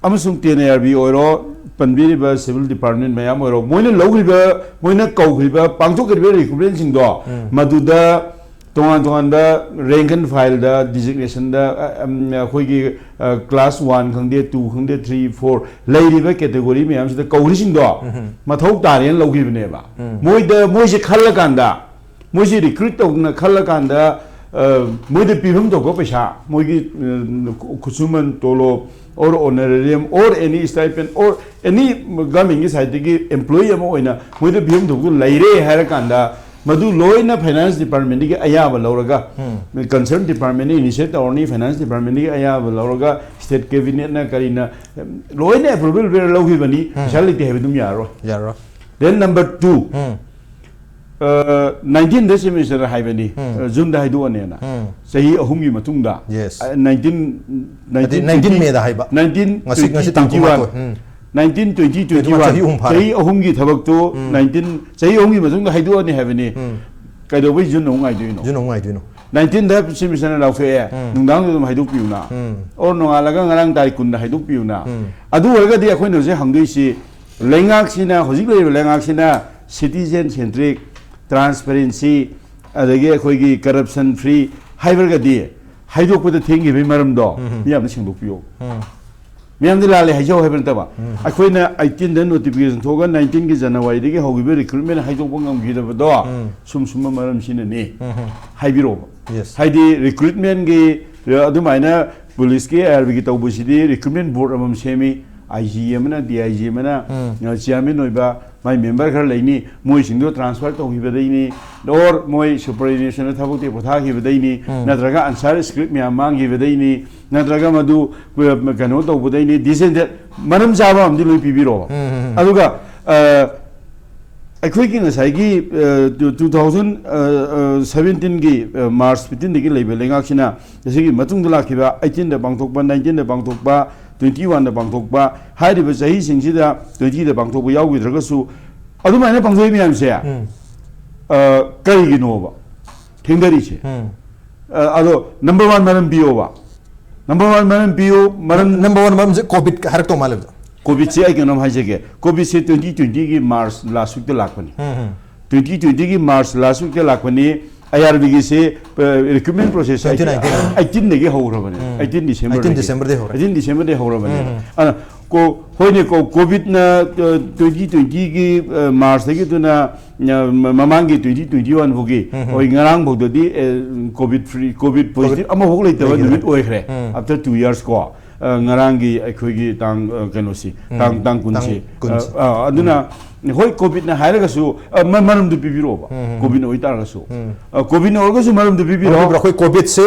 ꯑꯃꯁꯨꯡ ten ARB ꯑꯣꯏꯔꯣ, ꯄꯟꯕꯤꯔꯤꯕ civil department ꯃꯌꯥꯝ ꯑꯣꯏꯔꯣ, ꯃꯣꯏꯅ ꯂꯧꯈ꯭ꯔꯤꯕ, ꯃꯣꯏꯅ ꯀꯧꯈ꯭ꯔꯤꯕ, ꯄꯥꯡꯊꯣꯛꯈ꯭ꯔꯤꯕ recruitmentꯁꯤꯡꯗꯣ, ꯎꯝ꯫ ꯃꯗꯨꯗ ꯇꯣꯉꯥꯟ ꯇꯣꯉꯥꯟꯕ rank and fileꯗ, designationꯗ, ꯑ, ꯑꯝ, ꯑꯩꯈꯣꯏꯒꯤ, ꯑ, class one ꯈꯪꯗꯦ, two ꯈꯪꯗꯦ, three, four ꯂꯩꯔꯤꯕ category ꯃꯌꯥꯝꯁꯤꯗ ꯀꯧꯔꯤꯁꯤꯡꯗꯣ ꯎꯝ꯫ ꯃꯊꯧ ꯇꯥꯔꯦꯅ ꯂꯧꯈꯤꯕꯅꯦꯕ꯫ ꯎꯝ꯫ ꯃꯣꯏꯗ, ꯃꯣꯏꯁꯦ ꯈꯜꯂꯀꯥꯟꯗ, ꯃꯣꯏꯁꯦ recruit ꯇꯧꯗꯅ ꯈꯜꯂꯀꯥꯟꯗ, ꯑ, ꯃꯣꯏꯗ ꯄꯤꯐꯝ ꯊꯣꯛꯄ ꯄꯩꯁꯥ, ꯃꯣꯏꯒꯤ, ꯑ, ꯈꯨꯠꯁꯨꯃꯟ ꯇꯣꯂꯣꯞ, or honorarium, or any stipend, or any governmentꯀꯤ sideꯇꯒꯤ employee ꯑꯃ ꯑꯣꯏꯅ ꯃꯣꯏꯗ ꯄꯤꯐꯝ ꯊꯣꯛꯄ ꯂꯩꯔꯦ ꯍꯥꯏꯔꯀꯥꯟꯗ, ꯃꯗꯨ ꯂꯣꯏꯅ finance departmentꯇꯒꯤ ꯑꯌꯥꯕ ꯂꯧꯔꯒ, ꯎꯝ꯫ Concern departmentꯅ initiate ꯇꯧꯔꯅꯤ, finance departmentꯇꯒꯤ ꯑꯌꯥꯕ ꯂꯧꯔꯒ, state cabinetꯅ ꯀꯔꯤꯅ, ꯂꯣꯏꯅ approval ꯄꯤꯔ ꯂꯧꯈꯤꯕꯅꯤ, ꯎꯝ꯫ ꯄꯩꯁꯥ ꯂꯩꯇꯦ ꯍꯥꯏꯕ ꯑꯗꯨꯝ ꯌꯥꯔꯔꯣꯏ꯫ ꯌꯥꯔꯔꯣꯏ꯫ Then number two, ꯎꯝ꯫ ꯅꯥꯏꯟꯇꯤꯟꯗ ꯁꯦꯃꯤꯁꯇꯔ ꯍꯥꯏꯕꯅꯤ, ꯖꯨꯟꯗ ꯍꯥꯏꯗꯣꯛꯑꯅꯦꯅ꯫ ꯆꯍꯤ ꯑꯍꯨꯝꯒꯤ ꯃꯇꯨꯡꯗ, Yes. ꯅꯥꯏꯟꯇꯤꯟ ꯍꯥꯏꯗꯤ ꯅꯥꯏꯟꯇꯤꯟ ꯃꯦꯗ ꯍꯥꯏꯕ. ꯅꯥꯏꯟꯇꯤꯟ ꯉꯁꯤ ꯉꯁꯤ ꯇꯥꯡ ꯀꯨꯟꯃꯥꯊꯣꯏ. ꯎꯝ. ꯅꯥꯏꯟꯇꯤꯟ ꯇ꯭ꯋꯦꯟꯇꯤ ꯇ꯭ꯋꯦꯟꯇꯤ ꯆꯍꯤ ꯋꯥꯟ, ꯑꯍꯨꯝ ꯐꯥꯔꯦ. ꯆꯍꯤ ꯑꯍꯨꯝꯒꯤ ꯊꯕꯛꯇꯣ ꯅꯥꯏꯟꯇꯤꯟ, ꯆꯍꯤ ꯑꯍꯨꯝꯒꯤ ꯃꯇꯨꯡꯗ ꯍꯥꯏꯗꯣꯛꯑꯅꯤ ꯍꯥꯏꯕꯅꯤ. ꯎꯝ. ꯀꯩꯗꯧꯕꯩ ꯖꯨꯟ ꯑꯃꯨꯛ ꯉꯥꯏꯗꯣꯏꯅꯣ? ꯖꯨꯟ ꯑꯃꯨꯛ ꯉꯥꯏꯗꯣꯏꯅꯣ? ꯅꯥꯏꯟꯇꯤꯟꯗ ꯁꯦꯃꯤꯁꯇꯔꯅ ꯂꯥꯎꯊꯣꯛꯑꯦ, ꯎꯝ. ꯅꯨꯡꯗꯥꯡꯗꯨ ꯑꯗꯨꯝ ꯍꯥꯏꯗꯣꯛꯄꯤꯌꯨꯅ꯫ ꯎꯝ. ꯑꯣꯔ ꯅꯣꯡꯉꯥꯜꯂꯒ ꯉꯔꯥꯡ ꯇꯥꯔꯤꯛ ꯀꯨꯟꯗ ꯍꯥꯏꯗꯣꯛꯄꯤꯌꯨꯅ꯫ ꯎꯝ. ꯑꯗꯨ ꯑꯣꯏꯔꯒꯗꯤ ꯑꯩꯈꯣꯏꯅ ꯍꯧꯖꯤꯛ ꯍꯪꯗꯣꯏꯁꯤ, ꯂꯩꯉꯥꯛꯁꯤꯅ, ꯍꯧꯖꯤꯛ ꯂꯩꯔꯤꯕ ꯂꯩꯉꯥꯛꯁꯤꯅ citizen centric, transparency, ꯑꯗꯒꯤ ꯑꯩꯈꯣꯏꯒꯤ corruption free ꯍꯥꯏꯕ꯭ꯔꯒꯗꯤ, ꯍꯥꯏꯗꯣꯛꯄꯗ ꯊꯦꯡꯈꯤꯕꯒꯤ ꯃꯔꯝꯗꯣ ꯃꯤꯌꯥꯝꯅ ꯁꯦꯡꯗꯣꯛꯄꯤꯌꯣ꯫ ꯃꯤꯌꯥꯝꯗꯤ ꯂꯥꯜꯂꯦ ꯍꯥꯏꯖꯧ ꯍꯥꯏꯕ ꯅꯠꯇꯕ, ꯑꯩꯈꯣꯏꯅ ꯑꯩꯠꯇꯤꯟꯗ notification ꯊꯣꯛꯑꯒ ꯅꯥꯏꯟꯇꯤꯟꯒꯤ ꯖꯅꯋꯥꯔꯤꯗꯒꯤ ꯍꯧꯈꯤꯕ recruitment ꯍꯥꯏꯗꯣꯛꯄ ꯉꯝꯈꯤꯗꯕꯗꯣ ꯁꯨꯝ ꯁꯨꯝꯕ ꯃꯔꯝꯁꯤꯅꯅꯤ ꯍꯥꯏꯕꯤꯔꯛꯑꯣꯕ꯫ Yes. ꯍꯥꯏꯗꯤ recruitmentꯒꯤ, ꯑ, ꯑꯗꯨꯃꯥꯏꯅ ꯄꯨꯂꯤꯁꯀꯤ, ꯑꯥꯔꯃꯤꯒꯤ ꯇꯧꯕꯁꯤꯗꯤ recruitment board ꯑꯃꯃꯝ ꯁꯦꯝꯃꯤ, ꯑꯥꯏ ꯖꯤ ꯑꯃꯅ, ꯗꯤ ꯑꯥꯏ ꯖꯤ ꯑꯃꯅ, ꯑ, chairman ꯑꯣꯏꯕ, ꯃꯥꯏ member ꯈꯔ ꯂꯩꯅꯤ, ꯃꯣꯏꯁꯤꯡꯗꯣ transfer ꯇꯧꯈꯤꯕꯗꯩꯅꯤ, or ꯃꯣꯏ superannuation ꯊꯕꯛꯇꯤ ꯄꯣꯊꯥꯈꯤꯕꯗꯩꯅꯤ, ꯅꯠꯇ꯭ꯔꯒ answer script ꯃꯌꯥꯝ ꯃꯥꯡꯈꯤꯕꯗꯩꯅꯤ, ꯅꯠꯇ꯭ꯔꯒ ꯃꯗꯨ, ꯑ, ꯀꯩꯅꯣ ꯇꯧꯕꯗꯩꯅꯤ, this and that, ꯃꯔꯝ ꯆꯥꯕ ꯑꯃꯗꯤ ꯂꯣꯏ ꯄꯤꯕꯤꯔꯛꯑꯣꯕ꯫ ꯑꯗꯨꯒ, ꯑ, ꯑꯩꯈꯣꯏꯒꯤ ꯉꯁꯥꯏꯒꯤ, ꯑ, two thousand seventeenꯒꯤ, ꯑ, March fifteenꯗꯒꯤ ꯂꯩꯕ ꯂꯩꯉꯥꯛꯁꯤꯅ ꯉꯁꯤꯒꯤ ꯃꯇꯨꯡꯗ ꯂꯥꯛꯈꯤꯕ eighteenꯗ ꯄꯥꯡꯊꯣꯛꯄ, nineteenꯗ ꯄꯥꯡꯊꯣꯛꯄ, twenty-oneꯗ ꯄꯥꯡꯊꯣꯛꯄ, ꯍꯥꯏꯔꯤꯕ ꯆꯍꯤꯁꯤꯡꯁꯤꯗ twentyꯗ ꯄꯥꯡꯊꯣꯛꯄ ꯌꯥꯎꯈꯤꯗ꯭ꯔꯒꯁꯨ, ꯑꯗꯨꯃꯥꯏꯅ ꯄꯥꯡꯊꯣꯛꯏ ꯃꯌꯥꯝꯁꯦ, ꯑ, ꯀꯔꯤꯒꯤꯅꯣꯕ ꯊꯦꯡꯊꯔꯤꯁꯦ? ꯑ, ꯑꯗꯣ number one ꯃꯔꯝ ꯄꯤꯌꯣꯕ꯫ Number one ꯃꯔꯝ ꯄꯤꯌꯨ, ꯃꯔꯝ number one ꯃꯔꯝꯁꯦ COVID ꯍꯥꯏꯔꯛꯇꯧ ꯃꯥꯜꯂꯦꯕꯗꯣ꯫ COVIDꯁꯦ ꯑꯩ ꯀꯩꯅꯣꯝ ꯍꯥꯏꯖꯒꯦ, COVIDꯁꯦ twenty twentyꯒꯤ March last weekꯇ ꯂꯥꯛꯄꯅꯤ꯫ Twenty twentyꯒꯤ March last weekꯇ ꯂꯥꯛꯄꯅꯤ꯫ IRBꯒꯤꯁꯦ, ꯑ, recruitment process eighteenꯗꯒꯤ ꯍꯧꯈ꯭ꯔꯕꯅꯤ꯫ Eighteen December eighteen Decemberꯗꯒꯤ ꯍꯧꯔꯦ꯫ Eighteen Decemberꯗꯒꯤ ꯍꯧꯔꯕꯅꯤ꯫ ꯑꯗꯨꯅ ꯀꯣ-, ꯍꯣꯏꯅꯦ, ꯀꯣ-, COVIDꯅ, ꯑ, twenty twentyꯒꯤ, ꯑ, Marchꯇꯒꯤ ꯑꯗꯨꯅ, ꯑ, ꯃ-, ꯃꯃꯥꯡꯒꯤ twenty twenty-one ꯐꯥꯎꯒꯤ, ꯍꯣꯏ, ꯉꯔꯥꯡ ꯐꯥꯎꯗꯗꯤ, ꯑ, COVID free, COVID positive ꯑꯃꯐꯥꯎ ꯂꯩꯇꯕ ꯅꯨꯃꯤꯠ ꯑꯣꯏꯈ꯭ꯔꯦ꯫ After two years ꯀꯣ, ꯑ, ꯉꯔꯥꯡꯒꯤ ꯑꯩꯈꯣꯏꯒꯤ ꯇꯥꯡ, ꯑ, ꯀꯩꯅꯣꯁꯤ, ꯇꯥꯡ, ꯇꯥꯡ ꯀꯨꯟꯁꯤ꯫ ꯇꯥꯡ ꯀꯨꯟꯁꯤ꯫ ꯑ, ꯑ, ꯑꯗꯨꯅ, ꯍꯣꯏ, COVIDꯅ ꯍꯥꯏꯔꯒꯁꯨ, ꯑ, ꯃ-, ꯃꯔꯝꯗꯨ ꯄꯤꯕꯤꯔꯛꯑꯣꯕ꯫ COVIDꯅ ꯑꯣꯏꯇꯥꯔꯒꯁꯨ꯫ ꯑ, COVIDꯅ ꯑꯣꯏꯔꯒꯁꯨ ꯃꯔꯝꯗꯨ ꯄꯤꯕꯤꯔꯛꯑꯣ꯫ ꯑꯩꯈꯣꯏ COVIDꯁꯦ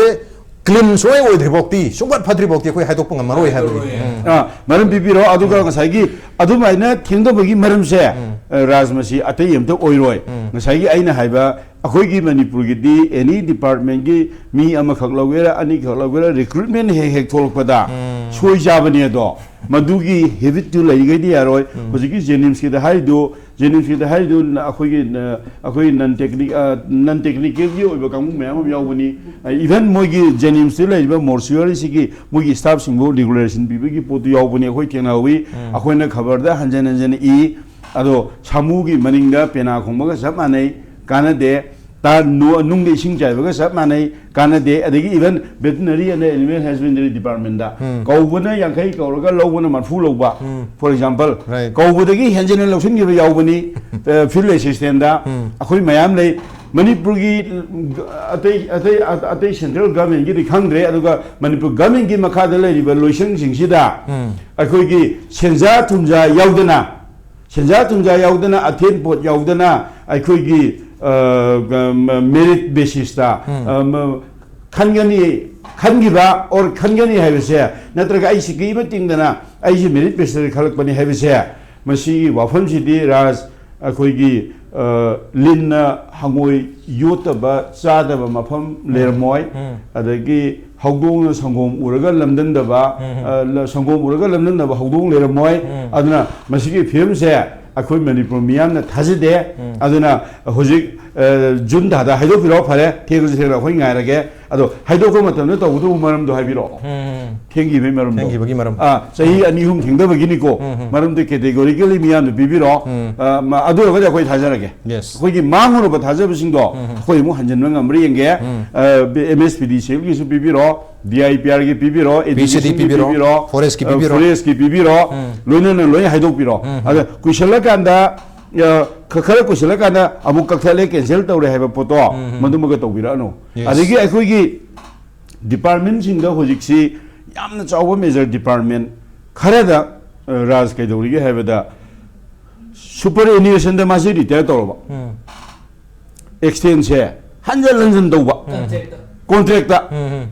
clean ꯁꯨꯡꯑꯣꯏ ꯑꯣꯏꯗ꯭ꯔꯤꯐꯥꯎꯗꯤ, ꯁꯨꯡꯐꯠ ꯐꯠꯇ꯭ꯔꯤꯐꯥꯎꯗꯤ ꯑꯩꯈꯣꯏ ꯍꯥꯏꯗꯣꯛꯄ ꯉꯝꯃꯔꯣꯏ ꯍꯥꯏꯕꯒꯤ꯫ ꯑ, ꯃꯔꯝ ꯄꯤꯕꯤꯔꯛꯑꯣ꯫ ꯑꯗꯨꯒ ꯉꯁꯥꯏꯒꯤ ꯑꯗꯨꯃꯥꯏꯅ ꯊꯦꯡꯊꯕꯒꯤ ꯃꯔꯝꯁꯦ, ꯑ, ꯔꯥꯖ, ꯃꯁꯤ ꯑꯇꯩ ꯑꯝꯇ ꯑꯣꯏꯔꯣꯏ꯫ ꯎꯝ꯫ ꯉꯁꯥꯏꯒꯤ ꯑꯩꯅ ꯍꯥꯏꯕ, ꯑꯩꯈꯣꯏꯒꯤ ꯃꯅꯤꯄꯨꯔꯒꯤꯗꯤ any department ꯀꯤ ꯃꯤ ꯑꯃꯈꯛ ꯂꯧꯒꯦꯔꯥ, ꯑꯅꯤꯈꯛ ꯂꯧꯒꯦꯔꯥ, recruitment ꯍꯦꯛ ꯍꯦꯛ ꯊꯣꯛꯂꯛꯄꯗ ꯎꯝ꯫ ꯁꯣꯏ ꯆꯥꯕꯅꯦ ꯑꯗꯣ꯫ ꯃꯗꯨꯒꯤ habit ꯇꯨ ꯂꯩꯔꯤꯈꯩꯗꯤ ꯌꯥꯔꯣꯏ꯫ ꯎꯝ꯫ ꯍꯧꯖꯤꯛꯀꯤ JNIMS ꯀꯤꯗ ꯍꯥꯏꯔꯤꯗꯨ, JNIMS ꯀꯤꯗ ꯍꯥꯏꯔꯤꯗꯨ, ꯑꯩꯈꯣꯏꯒꯤ, ꯑꯩꯈꯣꯏ non technic-, ꯑ, non technical ꯒꯤ ꯑꯣꯏꯕ ꯀꯥꯡꯕꯨ ꯃꯌꯥꯝ ꯑꯃ ꯌꯥꯎꯕꯅꯤ꯫ ꯑ, even ꯃꯣꯏꯒꯤ JNIMS ꯇ ꯂꯩꯔꯤꯕ mortuary ꯁꯤꯒꯤ ꯃꯣꯏꯒꯤ staff ꯁꯤꯡꯕꯨ regulation ꯄꯤꯕꯒꯤ ꯄꯣꯠꯇꯨ ꯌꯥꯎꯕꯅꯤ꯫ ꯑꯩꯈꯣꯏ ꯊꯦꯡꯅꯍꯧꯋꯤ꯫ ꯎꯝ꯫ ꯑꯩꯈꯣꯏꯅ ꯈꯕꯔꯗ ꯍꯟꯖꯟ ꯍꯟꯖꯟ ꯏ꯫ ꯑꯗꯣ ꯁꯥꯃꯨꯒꯤ ꯃꯅꯤꯡꯗ ꯄꯦꯅꯥ ꯈꯣꯡꯕꯒ ꯆꯞ ꯃꯥꯟꯅꯩ, ꯀꯥꯟꯅꯗꯦ꯫ ꯇꯥ-, ꯅꯨ-, ꯅꯨꯡꯗ ꯏꯁꯤꯡ ꯆꯥꯏꯕꯒ ꯆꯞ ꯃꯥꯟꯅꯩ, ꯀꯥꯟꯅꯗꯦ꯫ ꯑꯗꯒꯤ even veterinary and animal husbandry department ꯇ ꯎꯝ꯫ ꯀꯧꯕꯅ ꯌꯥꯡꯈꯩ ꯀꯧꯔꯒ ꯂꯧꯕꯅ ꯃꯔꯐꯨ ꯂꯧꯕ, ꯎꯝ꯫ For example, right꯫ ꯀꯧꯕꯗꯒꯤ ꯍꯦꯟꯖꯤꯟꯅ ꯂꯧꯁꯤꯟꯈꯤꯕ ꯌꯥꯎꯕꯅꯤ꯫ ꯑ, field assistant ꯇ ꯎꯝ꯫ ꯑꯩꯈꯣꯏ ꯃꯌꯥꯝ ꯂꯩ꯫ ꯃꯅꯤꯄꯨꯔꯒꯤ ꯑꯇꯩ, ꯑꯇꯩ, ꯑꯇꯩ central government ꯀꯤꯗꯤ ꯈꯪꯗ꯭ꯔꯦ, ꯑꯗꯨꯒ ꯃꯅꯤꯄꯨꯔ government ꯀꯤ ꯃꯈꯥꯗ ꯂꯩꯔꯤꯕ ꯂꯣꯏꯁꯪꯁꯤꯡꯁꯤꯗ ꯎꯝ꯫ ꯑꯩꯈꯣꯏꯒꯤ ꯁꯦꯟꯖꯥ ꯊꯨꯝꯖꯥ ꯌꯥꯎꯗꯅ, ꯁꯦꯟꯖꯥ ꯊꯨꯝꯖꯥ ꯌꯥꯎꯗꯅ, ꯑꯊꯦꯟ ꯄꯣꯠ ꯌꯥꯎꯗꯅ ꯑꯩꯈꯣꯏꯒꯤ, ꯑ, ꯒ-, ꯃ-, merit basis ꯇ, ꯎꯝ꯫ ꯑ, ꯃ-, ꯈꯟꯒꯅꯤ, ꯈꯟꯈꯤꯕ or ꯈꯟꯒꯅꯤ ꯍꯥꯏꯕꯁꯦ, ꯅꯠꯇ꯭ꯔꯒ ꯑꯩ ꯁꯤꯀꯤ ꯑꯃ ꯇꯤꯡꯗꯅ ꯑꯩꯁꯦ merit basis ꯇ ꯈꯜꯂꯛꯄꯅꯤ ꯍꯥꯏꯕꯁꯦ, ꯃꯁꯤꯒꯤ ꯋꯥꯐꯝꯁꯤꯗꯤ ꯔꯥꯖ, ꯑꯩꯈꯣꯏꯒꯤ, ꯑ, ꯂꯤꯟꯅ ꯍꯪꯉꯣꯏ ꯌꯣꯠꯇꯕ, ꯆꯥꯗꯕ ꯃꯐꯝ ꯂꯩꯔꯝꯃꯣꯏ꯫ ꯎꯝ꯫ ꯑꯗꯒꯤ ꯍꯧꯗꯣꯡꯅ ꯁꯪꯒꯣꯝ ꯎꯔꯒ ꯂꯝꯗꯟꯗꯕ, ꯎꯝ꯫ ꯑ, ꯂ-, ꯁꯪꯒꯣꯝ ꯎꯔꯒ ꯂꯝꯗꯟꯗꯕ ꯍꯧꯗꯣꯡ ꯂꯩꯔꯝꯃꯣꯏ꯫ ꯎꯝ꯫ ꯑꯗꯨꯅ ꯃꯁꯤꯒꯤ ꯐꯤꯂꯝꯁꯦ ꯑꯩꯈꯣꯏ ꯃꯅꯤꯄꯨꯔ ꯃꯤꯌꯥꯝꯅ ꯊꯥꯖꯗꯦ꯫ ꯎꯝ꯫ ꯑꯗꯨꯅ ꯍꯧꯖꯤꯛ, ꯑ, ꯖꯨꯟ ꯊꯥꯗ ꯍꯥꯏꯗꯣꯛꯄꯤꯔꯛꯑꯣ꯫ ꯐꯔꯦ, ꯊꯦꯡꯉꯁꯨ ꯊꯦꯡꯅ ꯑꯩꯈꯣꯏ ꯉꯥꯏꯔꯒꯦ꯫ ꯑꯗꯣ ꯍꯥꯏꯗꯣꯛꯄ ꯃꯇꯝꯗ ꯇꯧꯒꯗꯧꯕ ꯃꯔꯝꯗꯣ ꯍꯥꯏꯕꯤꯔꯛꯑꯣ꯫ ꯎꯝ꯫ ꯊꯦꯡꯈꯤꯕꯒꯤ ꯃꯔꯝꯗꯣ꯫ ꯊꯦꯡꯈꯤꯕꯒꯤ ꯃꯔꯝ꯫ ꯑꯥ, ꯆꯍꯤ ꯑꯅꯤ ꯑꯍꯨꯝ ꯊꯦꯡꯊꯕꯒꯤꯅꯤꯀꯣ꯫ ꯎꯝ, ꯎꯝ꯫ ꯃꯔꯝꯗꯤ categorically ꯃꯤꯌꯥꯝꯅ ꯄꯤꯕꯤꯔꯣ꯫ ꯎꯝ꯫ ꯑꯥ, ꯃ-, ꯑꯗꯨ ꯑꯣꯏꯔꯒꯗꯤ ꯑꯩꯈꯣꯏ ꯊꯥꯖꯔꯒꯦ꯫ Yes꯫ ꯑꯩꯈꯣꯏꯒꯤ ꯃꯥꯡꯉꯨꯔꯕ ꯊꯥꯖꯕꯁꯤꯡꯗꯣ ꯎꯝ, ꯎꯝ꯫ ꯑꯩꯈꯣꯏ ꯑꯃꯨꯛ ꯍꯟꯖꯤꯟꯕ ꯉꯝꯕ꯭ꯔꯥ ꯌꯦꯡꯒꯦ꯫ ꯎꯝ꯫ ꯑꯥ, ꯕꯤ-, MSPDCL ꯒꯤꯁꯨ ꯄꯤꯕꯤꯔꯣ, DIPR ꯒꯤ ꯄꯤꯕꯤꯔꯣ, PCD ꯒꯤ ꯄꯤꯕꯤꯔꯣ, ꯄꯤꯕꯤꯔꯣ, Forest ꯀꯤ ꯑꯥ, ꯄꯤꯕꯤꯔꯣ꯫ Forest ꯀꯤ ꯄꯤꯕꯤꯔꯣ, ꯎꯝ꯫ ꯂꯣꯏꯅꯅ ꯂꯣꯏ ꯍꯥꯏꯗꯣꯛꯄꯤꯔꯣ꯫ ꯎꯝ, ꯎꯝ꯫ ꯑꯗ ꯀꯨꯏꯁꯜꯂꯀꯥꯟꯗ, ꯑꯥ, ꯈ-, ꯈꯔ ꯀꯨꯏꯁꯜꯂꯀꯥꯟꯗ ꯑꯃꯨꯛ ꯀꯛꯊꯠꯂꯦ, cancel ꯇꯧꯔꯦ ꯍꯥꯏꯕ ꯄꯣꯠꯇꯣ ꯎꯝ, ꯎꯝ꯫ ꯃꯗꯨꯃꯒ ꯇꯧꯕꯤꯔꯛꯑꯅꯨ꯫ Yes꯫ ꯑꯗꯒꯤ ꯑꯩꯈꯣꯏꯒꯤ department ꯁꯤꯡꯗ ꯍꯧꯖꯤꯛꯁꯤ ꯌꯥꯝꯅ ꯆꯥꯎꯕ major department ꯈꯔꯗ, ꯑ, ꯔꯥꯖ ꯀꯩꯗꯧꯔꯤꯒꯦ ꯍꯥꯏꯕꯗ, superannuation ꯗ ꯃꯥꯁꯤ retire ꯇꯧꯔꯕ꯫ ꯎꯝ꯫ Extend ꯁꯦ ꯍꯟꯖꯟ ꯍꯟꯖꯟ ꯇꯧꯕ꯫ ꯎꯝ꯫ Contract ꯇ꯫ ꯎꯝ, ꯎꯝ꯫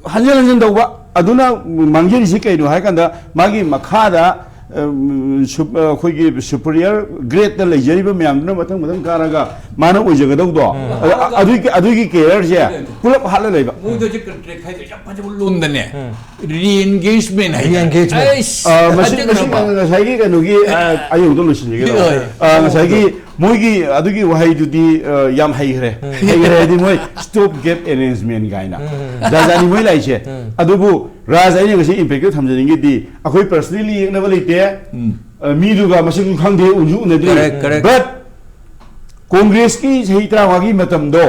ꯍꯟꯖꯟ ꯍꯟꯖꯟ ꯇꯧꯕ꯫ ꯑꯗꯨꯅ ꯃꯥꯡꯖꯔꯤꯁꯤ ꯀꯩꯅꯣ ꯍꯥꯏ ꯀꯥꯟꯗ, ꯃꯥꯒꯤ ꯃꯈꯥꯗ ꯑꯩꯈꯣꯏꯒꯤ ꯁꯨꯄꯔꯤꯌꯔ ꯒ꯭ꯔꯦꯗꯇ ꯂꯩꯖꯔꯤꯕ ꯃꯌꯥꯝꯗꯨꯅ ꯃꯊꯪ ꯃꯊꯪ ꯀꯥꯔꯒ ꯃꯥꯅ ꯑꯣꯏꯖꯒꯗꯧꯗꯣ, ꯑꯗꯨꯒꯤ ꯑꯗꯨꯒꯤ ꯀꯦꯔꯤꯌꯔꯁꯦ ꯄꯨꯂꯞ ꯍꯥꯠꯂ ꯂꯩꯕ꯫ ꯃꯣꯏꯗꯁꯨ ꯀꯟꯇ꯭ꯔꯦꯛ ꯍꯥꯏꯗꯣ ꯌꯥꯝ ꯐꯖꯕ ꯂꯣꯟꯗꯅꯦ, ꯔꯤꯑꯦꯟꯒꯦꯖꯃꯦꯟ ꯍꯥꯏ꯫ Re-engagement. ꯃꯁꯤ ꯃꯁꯤ ꯉꯁꯥꯏꯒꯤ ꯀꯩꯅꯣꯒꯤ ꯑꯌꯨꯛꯇ ꯂꯣꯏꯁꯤꯟꯖꯒꯦ꯫ ꯉꯁꯥꯏꯒꯤ ꯃꯣꯏꯒꯤ ꯑꯗꯨꯒꯤ ꯋꯥꯍꯩꯗꯨꯗꯤ ꯌꯥꯝ ꯍꯩꯈ꯭ꯔꯦ꯫ ꯍꯩꯈ꯭ꯔꯦ ꯍꯥꯏꯗꯤ ꯃꯣꯏ ꯁ꯭ꯇꯣꯞ ꯒꯦꯞ ꯑꯦꯔꯦꯟꯖꯃꯦꯟ ꯀꯥꯏꯅ ꯖꯥꯖꯥꯅꯤ ꯃꯣꯏ ꯂꯥꯛꯏꯁꯦ꯫ ꯑꯗꯨꯕꯨ ꯔꯥꯖ, ꯑꯩꯅ ꯉꯁꯤ ꯏꯝꯄꯦꯛꯇ ꯊꯝꯖꯅꯤꯡꯉꯤꯗꯤ ꯑꯩꯈꯣꯏ ꯄꯔꯁꯅꯦꯜꯂꯤ ꯌꯦꯛꯅꯕ ꯂꯩꯇꯦ꯫ ꯃꯤꯗꯨꯒ ꯃꯁꯛꯁꯨ ꯈꯪꯗꯦ, ꯎꯁꯨ ꯎꯅꯗ꯭ꯔꯤ꯫ But ꯀꯣꯡꯒ꯭ꯔꯦꯁꯀꯤ ꯆꯍꯤ ꯇꯔꯥꯃꯉꯥꯒꯤ ꯃꯇꯝꯗꯣ,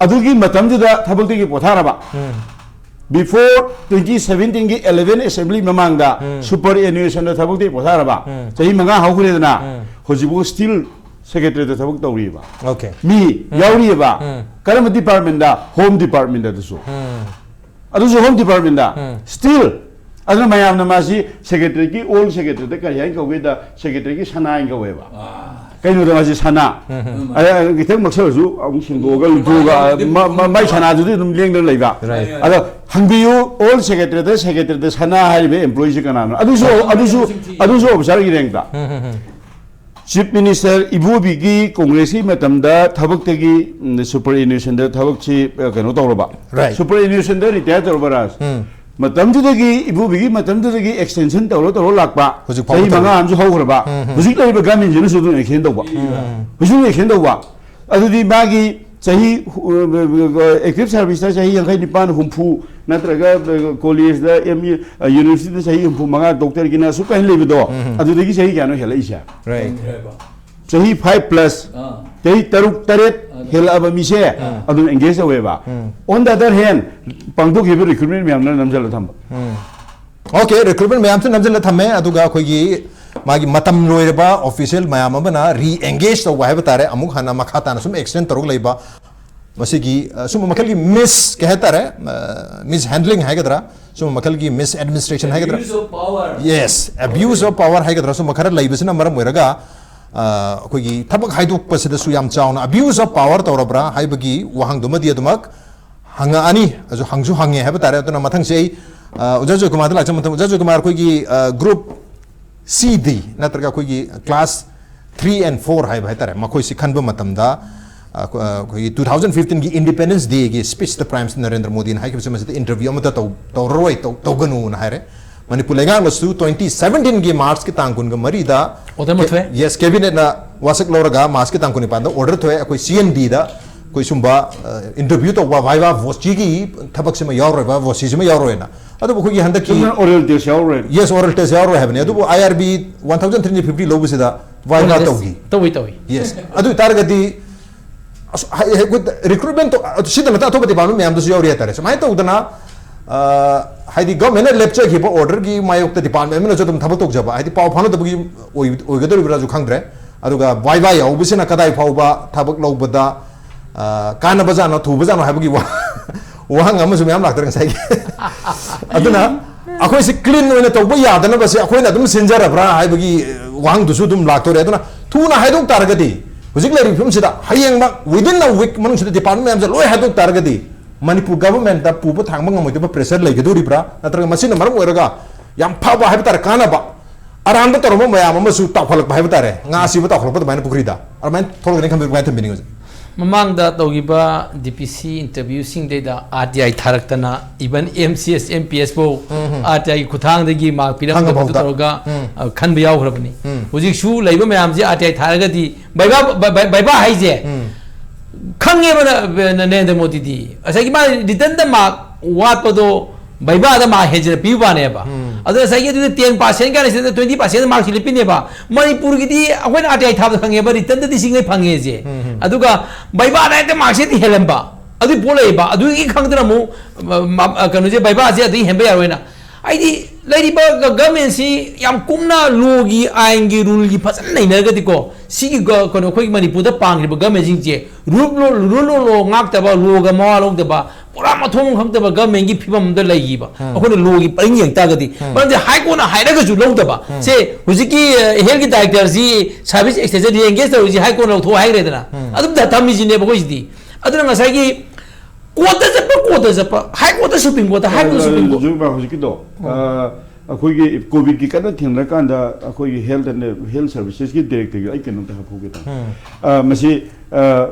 ꯑꯗꯨꯒꯤ ꯃꯇꯝꯗꯨꯗ ꯊꯕꯛꯇꯒꯤ ꯄꯣꯊꯥꯔꯕ, before twenty seventeenꯒꯤ eleven assembly ꯃꯃꯥꯡꯗ super annuationꯗ ꯊꯕꯛꯇꯒꯤ ꯄꯣꯊꯥꯔꯕ, ꯆꯍꯤ ꯃꯉꯥ ꯍꯧꯈ꯭ꯔꯦꯗꯅ, ꯍꯧꯖꯤꯛꯐꯥꯎ still secretaryꯗ ꯊꯕꯛ ꯇꯧꯔꯤꯕ Okay. ꯃꯤ ꯌꯥꯎꯔꯤꯑꯕ꯫ ꯀꯔꯝꯕ departmentꯗ? Home departmentꯗ ꯑꯗꯨꯁꯨ꯫ ꯑꯗꯨꯁꯨ Home departmentꯗ still꯫ ꯑꯗꯨꯅ ꯃꯌꯥꯝꯅ ꯃꯥꯁꯤ secretaryꯒꯤ, old secretaryꯗ ꯀꯔꯤ ꯍꯥꯏꯅ ꯀꯧꯒꯦꯗ, secretaryꯒꯤ ꯁꯅꯥ ꯍꯥꯏꯅ ꯀꯧꯋꯦꯕ꯫ ꯀꯩꯅꯣꯗ ꯃꯥꯁꯤ ꯁꯅꯥ꯫ ꯑ, ꯈꯤꯇꯪ ꯃꯛꯁꯜꯂꯁꯨ ꯑꯃꯨꯛ ꯁꯦꯡꯗꯣꯛꯑꯒ ꯂꯨꯊꯣꯛꯑꯒ, ꯑ, ꯃ-, ꯃ-, ꯃꯥꯏ ꯁꯅꯥꯗꯨꯗꯤ ꯑꯗꯨꯝ ꯂꯦꯡꯗꯅ ꯂꯩꯕ꯫ Right. ꯑꯗꯣ ꯍꯪꯕꯤꯌꯨ, old secretaryꯗ, secretaryꯗ ꯁꯅꯥ ꯍꯥꯏꯔꯤꯕ employeeꯁꯤ ꯀꯅꯥꯅꯣ? ꯑꯗꯨꯁꯨ, ꯑꯗꯨꯁꯨ, ꯑꯗꯨꯁꯨ officerꯒꯤ rankꯇ꯫ Chief Minister ꯏꯕꯣꯕꯤꯒꯤ ꯀꯣꯡꯒ꯭ꯔꯦꯁꯀꯤ ꯃꯇꯝꯗ ꯊꯕꯛꯇꯒꯤ, ꯎꯝ, super annuationꯗ ꯊꯕꯛꯁꯤ, ꯑ, ꯀꯩꯅꯣ ꯇꯧꯔꯕ꯫ Right. Super annuationꯗ retire ꯇꯧꯔꯕ ꯔꯥꯖ꯫ ꯃꯇꯝꯗꯨꯗꯒꯤ, ꯏꯕꯣꯕꯤꯒꯤ ꯃꯇꯝꯗꯨꯗꯒꯤ extension ꯇꯧꯔ ꯇꯧꯔ ꯂꯥꯛꯄ꯫ ꯍꯧꯖꯤꯛ ꯐꯥꯎꯕ ꯆꯍꯤ ꯃꯉꯥ ꯇꯧꯔꯤ꯫ ꯑꯃꯁꯨ ꯍꯧꯈ꯭ꯔꯕ꯫ ꯍꯧꯖꯤꯛ ꯂꯩꯔꯤꯕ governmentꯁꯤꯅꯁꯨ ꯑꯗꯨꯝ extend ꯇꯧꯕ꯫ ꯍꯧꯖꯤꯛ extend ꯇꯧꯕ꯫ ꯑꯗꯨꯗꯤ ꯃꯥꯒꯤ ꯆꯍꯤ, ꯍꯨ-, active serviceꯇ ꯆꯍꯤ ꯌꯥꯡꯈꯩ ꯅꯤꯄꯥꯟ, ꯍꯨꯝꯐꯨ, ꯅꯠꯇ꯭ꯔꯒ collegeꯗ, M U, universityꯗ ꯆꯍꯤ ꯍꯨꯝꯐꯨ ꯃꯉꯥ, doctorꯒꯤꯅ ꯑꯁꯨꯛ ꯀꯥꯏꯅ ꯂꯩꯕꯗꯣ, ꯑꯗꯨꯗꯒꯤ ꯆꯍꯤ ꯀꯌꯥꯅꯣ ꯍꯦꯜꯂꯛꯏꯁꯦ? Right. ꯆꯍꯤ five plus, ꯆꯍꯤ ꯇꯔꯨꯛ ꯇꯔꯦꯠ ꯍꯦꯜꯂꯛꯑꯕ ꯃꯤꯁꯦ ꯑꯗꯨꯝ engage ꯇꯧꯋꯦꯕ꯫ On the other hand, ꯄꯥꯡꯊꯣꯛꯈꯤꯕ recruitment ꯃꯌꯥꯝꯗꯨꯅ ꯅꯝꯁꯤꯜꯂ ꯊꯝꯕ꯫ Okay, recruitment ꯃꯌꯥꯝꯁꯨ ꯅꯝꯁꯤꯜꯂ ꯊꯝꯃꯦ, ꯑꯗꯨꯒ ꯑꯩꯈꯣꯏꯒꯤ ꯃꯥꯒꯤ ꯃꯇꯝ ꯂꯣꯏꯔꯕ official ꯃꯌꯥꯝ ꯑꯃꯅ re-engage ꯇꯧꯕ ꯍꯥꯏꯕ ꯇꯥꯔꯦ, ꯑꯃꯨꯛ ꯍꯟꯅ ꯃꯈꯥ ꯇꯥꯅ ꯁꯨꯝ extend ꯇꯧꯔꯛ ꯂꯩꯕ꯫ ꯃꯁꯤꯒꯤ, ꯑ, ꯁꯨꯝꯕ ꯃꯈꯜꯒꯤ mis-, ꯀꯩ ꯍꯥꯏꯇꯥꯔꯦ, ꯑ, mishandling ꯍꯥꯏꯒꯗ꯭ꯔꯥ, ꯁꯨꯝꯕ ꯃꯈꯜꯒꯤ misadministration ꯍꯥꯏꯒꯗ꯭ꯔꯥ? Abuse of power. Yes, abuse of power ꯍꯥꯏꯒꯗ꯭ꯔꯥ, ꯁꯨꯝꯕ ꯈꯔ ꯂꯩꯕꯁꯤꯅ ꯃꯔꯝ ꯑꯣꯏꯔꯒ, ꯑ, ꯑꯩꯈꯣꯏꯒꯤ ꯊꯕꯛ ꯍꯥꯏꯗꯣꯛꯄꯁꯤꯗꯁꯨ ꯌꯥꯝ ꯆꯥꯎꯅ abuse of power ꯇꯧꯔꯕ꯭ꯔꯥ ꯍꯥꯏꯕꯒꯤ ꯋꯥꯍꯪꯗꯨꯃꯗꯤ ꯑꯗꯨꯃꯛ ꯍꯪꯉꯛꯑꯅꯤ, ꯑꯗꯨ ꯍꯪꯁꯨ ꯍꯪꯉꯦ ꯍꯥꯏꯕ ꯇꯥꯔꯦ꯫ ꯑꯗꯨꯅ ꯃꯊꯪꯁꯦ ꯑꯩ, ꯑ, ꯑꯣꯖꯥ ꯖꯣꯏꯀꯨꯃꯥꯔꯗ ꯂꯥꯛꯆꯕ ꯃꯇꯝ, ꯑꯣꯖꯥ ꯖꯣꯏꯀꯨꯃꯥꯔ, ꯑꯩꯈꯣꯏꯒꯤ, ꯑ, group ꯁꯤ ꯗꯤ ꯅꯠꯇ꯭ꯔꯒ ꯑꯩꯈꯣꯏꯒꯤ class three and four ꯍꯥꯏꯕ ꯍꯥꯏꯇꯥꯔꯦ, ꯃꯈꯣꯏꯁꯤ ꯈꯟꯕ ꯃꯇꯝꯗ ꯑ, ꯑꯩꯈꯣꯏꯒꯤ two thousand fifteen ꯒꯤ Independence Day ꯒꯤ speech ꯇ Prime Minister ꯅꯔꯦꯟꯗ꯭ꯔ ꯃꯣꯗꯤꯅ ꯍꯥꯏꯈꯤꯕꯁꯤ ꯃꯁꯤꯗ interview ꯑꯃꯠꯇ ꯇꯧ- ꯇꯧꯔꯔꯣꯏ, ꯇꯧ- ꯇꯧꯒꯅꯨꯅ ꯍꯥꯏꯔꯦ꯫ ꯃꯅꯤꯄꯨꯔ ꯂꯩꯉꯥꯛꯅꯁꯨ twenty seventeen ꯒꯤ March ꯀꯤ ꯇꯥꯡ ꯀꯨꯟꯒ ꯃꯔꯤꯗ, order ꯑꯃ ꯊꯣꯛꯑꯦ꯫ Yes, cabinet ꯅ ꯋꯥꯁꯛ ꯂꯧꯔꯒ March ꯀꯤ ꯇꯥꯡ ꯀꯨꯟꯅꯤꯄꯥꯟꯗ order ꯊꯣꯛꯑꯦ꯫ ꯑꯩꯈꯣꯏ C N D ꯗ ꯑꯩꯈꯣꯏ ꯁꯨꯝꯕ, ꯑ, interview ꯇꯧꯕ viva voce ꯒꯤ ꯊꯕꯛꯁꯤꯃ ꯌꯥꯎꯔꯣꯏꯕ, voce ꯁꯤꯃ ꯌꯥꯎꯔꯣꯏꯅ꯫ ꯑꯗꯨꯕꯨ ꯑꯩꯈꯣꯏꯒꯤ ꯍꯟꯗꯛꯀꯤ, ꯆꯨꯝꯅ oral test ꯌꯥꯎꯔꯣꯏ꯫ Yes, oral test ꯌꯥꯎꯔꯣꯏ ꯍꯥꯏꯕꯅꯤ꯫ ꯑꯗꯨꯕꯨ I R B one thousand three hundred fifty ꯂꯧꯕꯁꯤꯗ viva oral test ꯇꯧꯈꯤ꯫ ꯇꯧꯏ, ꯇꯧꯏ꯫ Yes, ꯑꯗꯨ ꯑꯣꯏꯇꯥꯔꯒꯗꯤ ꯑꯁ, ꯍꯥꯏ- ꯍꯥꯏ- ꯑꯩꯈꯣꯏ recruitment ꯇꯧ- ꯑꯗꯨ ꯁꯤꯗ ꯅꯠꯇ ꯑꯇꯣꯞꯄ department ꯃꯌꯥꯝꯗꯁꯨ ꯌꯥꯎꯔꯤ ꯍꯥꯏꯇꯥꯔꯦ꯫ ꯁꯨꯃꯥꯏꯅ ꯇꯧꯗꯅ, ꯑ, ꯍꯥꯏꯗꯤ government ꯅ ꯂꯦꯞꯆꯈꯤꯕ order ꯒꯤ ꯃꯥꯌꯣꯛꯇ department ꯑꯃꯅꯁꯨ ꯑꯗꯨꯝ ꯊꯕꯛ ꯇꯧꯖꯕ, ꯍꯥꯏꯗꯤ ꯄꯥꯎ ꯐꯥꯎꯅꯗꯕꯒꯤ ꯑꯣꯏ- ꯑꯣꯏꯒꯗꯧꯔꯤꯕ꯭ꯔꯥꯁꯨ ꯈꯪꯗ꯭ꯔꯦ꯫ ꯑꯗꯨꯒ viva ꯌꯥꯎꯕꯁꯤꯅ ꯀꯗꯥꯏ ꯐꯥꯎꯕ ꯊꯕꯛ ꯂꯧꯕꯗ, ꯑ, ꯀꯥꯟꯅꯕꯖꯥꯠꯅꯣ, ꯊꯨꯕꯖꯥꯠꯅꯣ ꯍꯥꯏꯕꯒꯤ ꯋꯥ- ꯋꯥꯍꯪ ꯑꯃꯁꯨ ꯃꯌꯥꯝ ꯂꯥꯛꯇꯔꯦ ꯉꯁꯥꯏꯒꯤ꯫ ꯑꯗꯨꯅ ꯑꯩꯈꯣꯏꯁꯤ clean ꯑꯣꯏꯅ ꯇꯧꯕ ꯌꯥꯗꯅꯕꯁꯦ ꯑꯩꯈꯣꯏꯅ ꯑꯗꯨꯝ ꯁꯤꯟꯖꯔꯕ꯭ꯔꯥ ꯍꯥꯏꯕꯒꯤ ꯋꯥꯍꯪꯗꯨꯁꯨ ꯑꯗꯨꯝ ꯂꯥꯛꯇꯣꯔꯦ꯫ ꯑꯗꯨꯅ ꯊꯨꯅ ꯍꯥꯏꯗꯣꯛ ꯇꯥꯔꯒꯗꯤ, ꯍꯧꯖꯤꯛ ꯂꯩꯔꯤꯕ ꯐꯤꯕꯝꯁꯤꯗ ꯍꯌꯦꯡꯃꯛ within a week ꯃꯅꯨꯡꯁꯤꯗ department ꯃꯌꯥꯝꯁꯦ ꯂꯣꯏ ꯍꯥꯏꯗꯣꯛ ꯇꯥꯔꯒꯗꯤ, ꯃꯅꯤꯄꯨꯔ government ꯇ ꯄꯨꯕ ꯊꯥꯡꯕ ꯉꯝꯃꯣꯏꯗꯕ pressure ꯂꯩꯒꯗꯧꯔꯤꯕ꯭ꯔꯥ? ꯅꯠꯇ꯭ꯔꯒ ꯃꯁꯤꯅ ꯃꯔꯝ ꯑꯣꯏꯔꯒ ꯌꯥꯝ ꯐꯕ ꯍꯥꯏꯕ ꯇꯥꯔꯦ, ꯀꯥꯟꯅꯕ, ꯑꯔꯥꯟꯕ ꯇꯧꯔꯝꯕ ꯃꯌꯥꯝ ꯑꯃꯁꯨ ꯇꯥꯎꯈꯠꯂꯛꯄ ꯍꯥꯏꯕ ꯇꯥꯔꯦ, ꯉꯥ ꯑꯁꯤꯕ ꯇꯥꯎꯈꯠꯂꯛꯄ ꯑꯗꯨꯃꯥꯏꯅ ꯄꯨꯈ꯭ꯔꯤꯗ ꯑꯗꯨꯃꯥꯏꯅ ꯊꯣꯛꯂꯛꯀꯅꯤ ꯈꯟꯕꯤꯕ꯭ꯔꯥ? ꯀꯃꯥꯏꯅ ꯊꯝꯕꯤꯅꯤꯡꯉꯤ ꯍꯧꯖꯤꯛ? ꯃꯃꯥꯡꯗ ꯇꯧꯈꯤꯕ D P C interview ꯁꯤꯡꯗꯩꯗ R T I ꯊꯥꯔꯛꯇꯅ, even M C S, M P S ꯐꯥꯎ ꯎꯝ, ꯎꯝ꯫ R T I ꯒꯤ ꯈꯨꯠꯊꯥꯡꯗꯒꯤ mark ꯄꯤꯔꯛꯇꯕ ꯈꯪꯉꯕ ꯐꯥꯎꯗ꯫ ꯇꯧꯔꯒ, ꯎꯝ꯫ ꯑ, ꯈꯟꯕ ꯌꯥꯎꯈ꯭ꯔꯕꯅꯤ꯫ ꯎꯝ꯫ ꯍꯧꯖꯤꯛꯁꯨ ꯂꯩꯕ ꯃꯌꯥꯝꯁꯦ R T I ꯊꯥꯔꯒꯗꯤ viva, vi-, vi-, viva ꯍꯥꯏꯁꯦ ꯎꯝ꯫ ꯈꯪꯉꯦꯕ ꯅ-, ꯅ-, ꯅꯔꯦꯟꯗ꯭ꯔ ꯃꯣꯗꯤꯗꯤ꯫ ꯉꯁꯥꯏꯒꯤ ꯃꯥ written ꯗ mark ꯋꯥꯠꯄꯗꯣ viva ꯗ mark ꯍꯦꯟꯖꯤꯟꯅ ꯄꯤꯕ ꯋꯥꯅꯦꯕ꯫ ꯎꯝ꯫ ꯑꯗꯣ ꯉꯁꯥꯏꯒꯤ ꯑꯗꯨꯗ ten percent ꯀꯥꯏꯅ ꯁꯤꯗ twenty percent mark ꯁꯤ ꯂꯤꯞꯄꯤꯅꯦꯕ꯫ ꯃꯅꯤꯄꯨꯔꯒꯤꯗꯤ ꯑꯩꯈꯣꯏꯅ R T I ꯊꯥꯕꯗ ꯈꯪꯉꯦꯕ, written ꯗꯗꯤ ꯁꯤꯡꯉꯩ ꯐꯪꯉꯦꯁꯦ꯫ ꯎꯝ, ꯎꯝ꯫ ꯑꯗꯨꯒ viva ꯗ ꯍꯦꯛꯇ mark ꯁꯤ ꯍꯦꯜꯂꯝꯕ꯫ ꯑꯗꯨꯒꯤ ꯄꯣꯠ ꯂꯩꯌꯦꯕ꯫ ꯑꯗꯨꯒꯤ ꯈꯪꯗꯅ ꯑꯃꯨꯛ, ꯃ-, ꯃ-, ꯀꯩꯅꯣꯁꯦ, viva ꯁꯦ ꯑꯗꯨꯒꯤ ꯍꯦꯟꯕ ꯌꯥꯔꯣꯏꯅ꯫ ꯍꯥꯏꯗꯤ ꯂꯩꯔꯤꯕ ꯒ-, government ꯁꯤ ꯌꯥꯝ ꯀꯨꯞꯅ law ꯒꯤ, ꯑꯥꯏꯟꯒꯤ, rule ꯒꯤ ꯐꯖꯅ ꯅꯩꯅꯔꯒꯗꯤꯀꯣ, ꯁꯤꯒꯤ ꯒ-, ꯀꯩꯅꯣ, ꯑꯩꯈꯣꯏꯒꯤ ꯃꯅꯤꯄꯨꯔꯗ ꯄꯥꯟꯈ꯭ꯔꯤꯕ government ꯁꯤꯡꯁꯦ rule, rule, rule of law ꯉꯥꯛꯇꯕ, law ꯒ ꯃꯋꯥ ꯂꯧꯗꯕ, ꯄꯨꯔꯥ ꯃꯊꯣꯡ ꯈꯪꯗꯕ government ꯀꯤ ꯐꯤꯕꯝ ꯑꯃꯗ ꯂꯩꯈꯤꯕ꯫ ꯎꯝ꯫ ꯑꯩꯈꯣꯏꯅ law ꯒꯤ ꯄꯔꯤꯡ ꯌꯦꯡ ꯇꯥꯔꯒꯗꯤ, ꯎꯝ꯫ ꯃꯔꯝꯗꯤ High Court ꯅ ꯍꯥꯏꯔꯒꯁꯨ ꯂꯧꯗꯕ꯫ ꯎꯝ꯫ ꯁꯦ, ꯍꯧꯖꯤꯛꯀꯤ, ꯑ, health ꯀꯤ director ꯁꯤ service extension re-engage ꯇꯧꯔꯤꯁꯤ High Court ꯅ ꯂꯧꯊꯣꯛ ꯍꯥꯏꯈ꯭ꯔꯦꯗꯅ꯫ ꯎꯝ꯫ ꯑꯗꯨꯝ ꯊꯝꯃꯤꯁꯤꯅꯦꯕ ꯑꯩꯈꯣꯏꯁꯤꯗꯤ꯫ ꯑꯗꯨꯅ ꯉꯁꯥꯏꯒꯤ court ꯇ ꯆꯠꯄ, court ꯇ ꯆꯠꯄ, High Court ꯇ, Supreme Court ꯇ, High Court, Supreme Court꯫ ꯍꯧꯖꯤꯛ ꯍꯧꯖꯤꯛꯀꯤꯗꯣ, ꯑ, ꯑꯩꯈꯣꯏꯒꯤ ꯀꯣꯚꯤꯗꯀꯤ ꯀꯟꯅ ꯊꯦꯡꯅꯔꯀꯥꯟꯗ ꯑꯩꯈꯣꯏꯒꯤ health and health servicesꯀꯤ directorꯒꯤ ꯑꯩ ꯀꯩꯅꯣꯝꯇ ꯍꯥꯞꯍꯧꯒꯦ ꯇꯧꯕ꯫ ꯎꯝ꯫ ꯑ, ꯃꯁꯤ, ꯑ,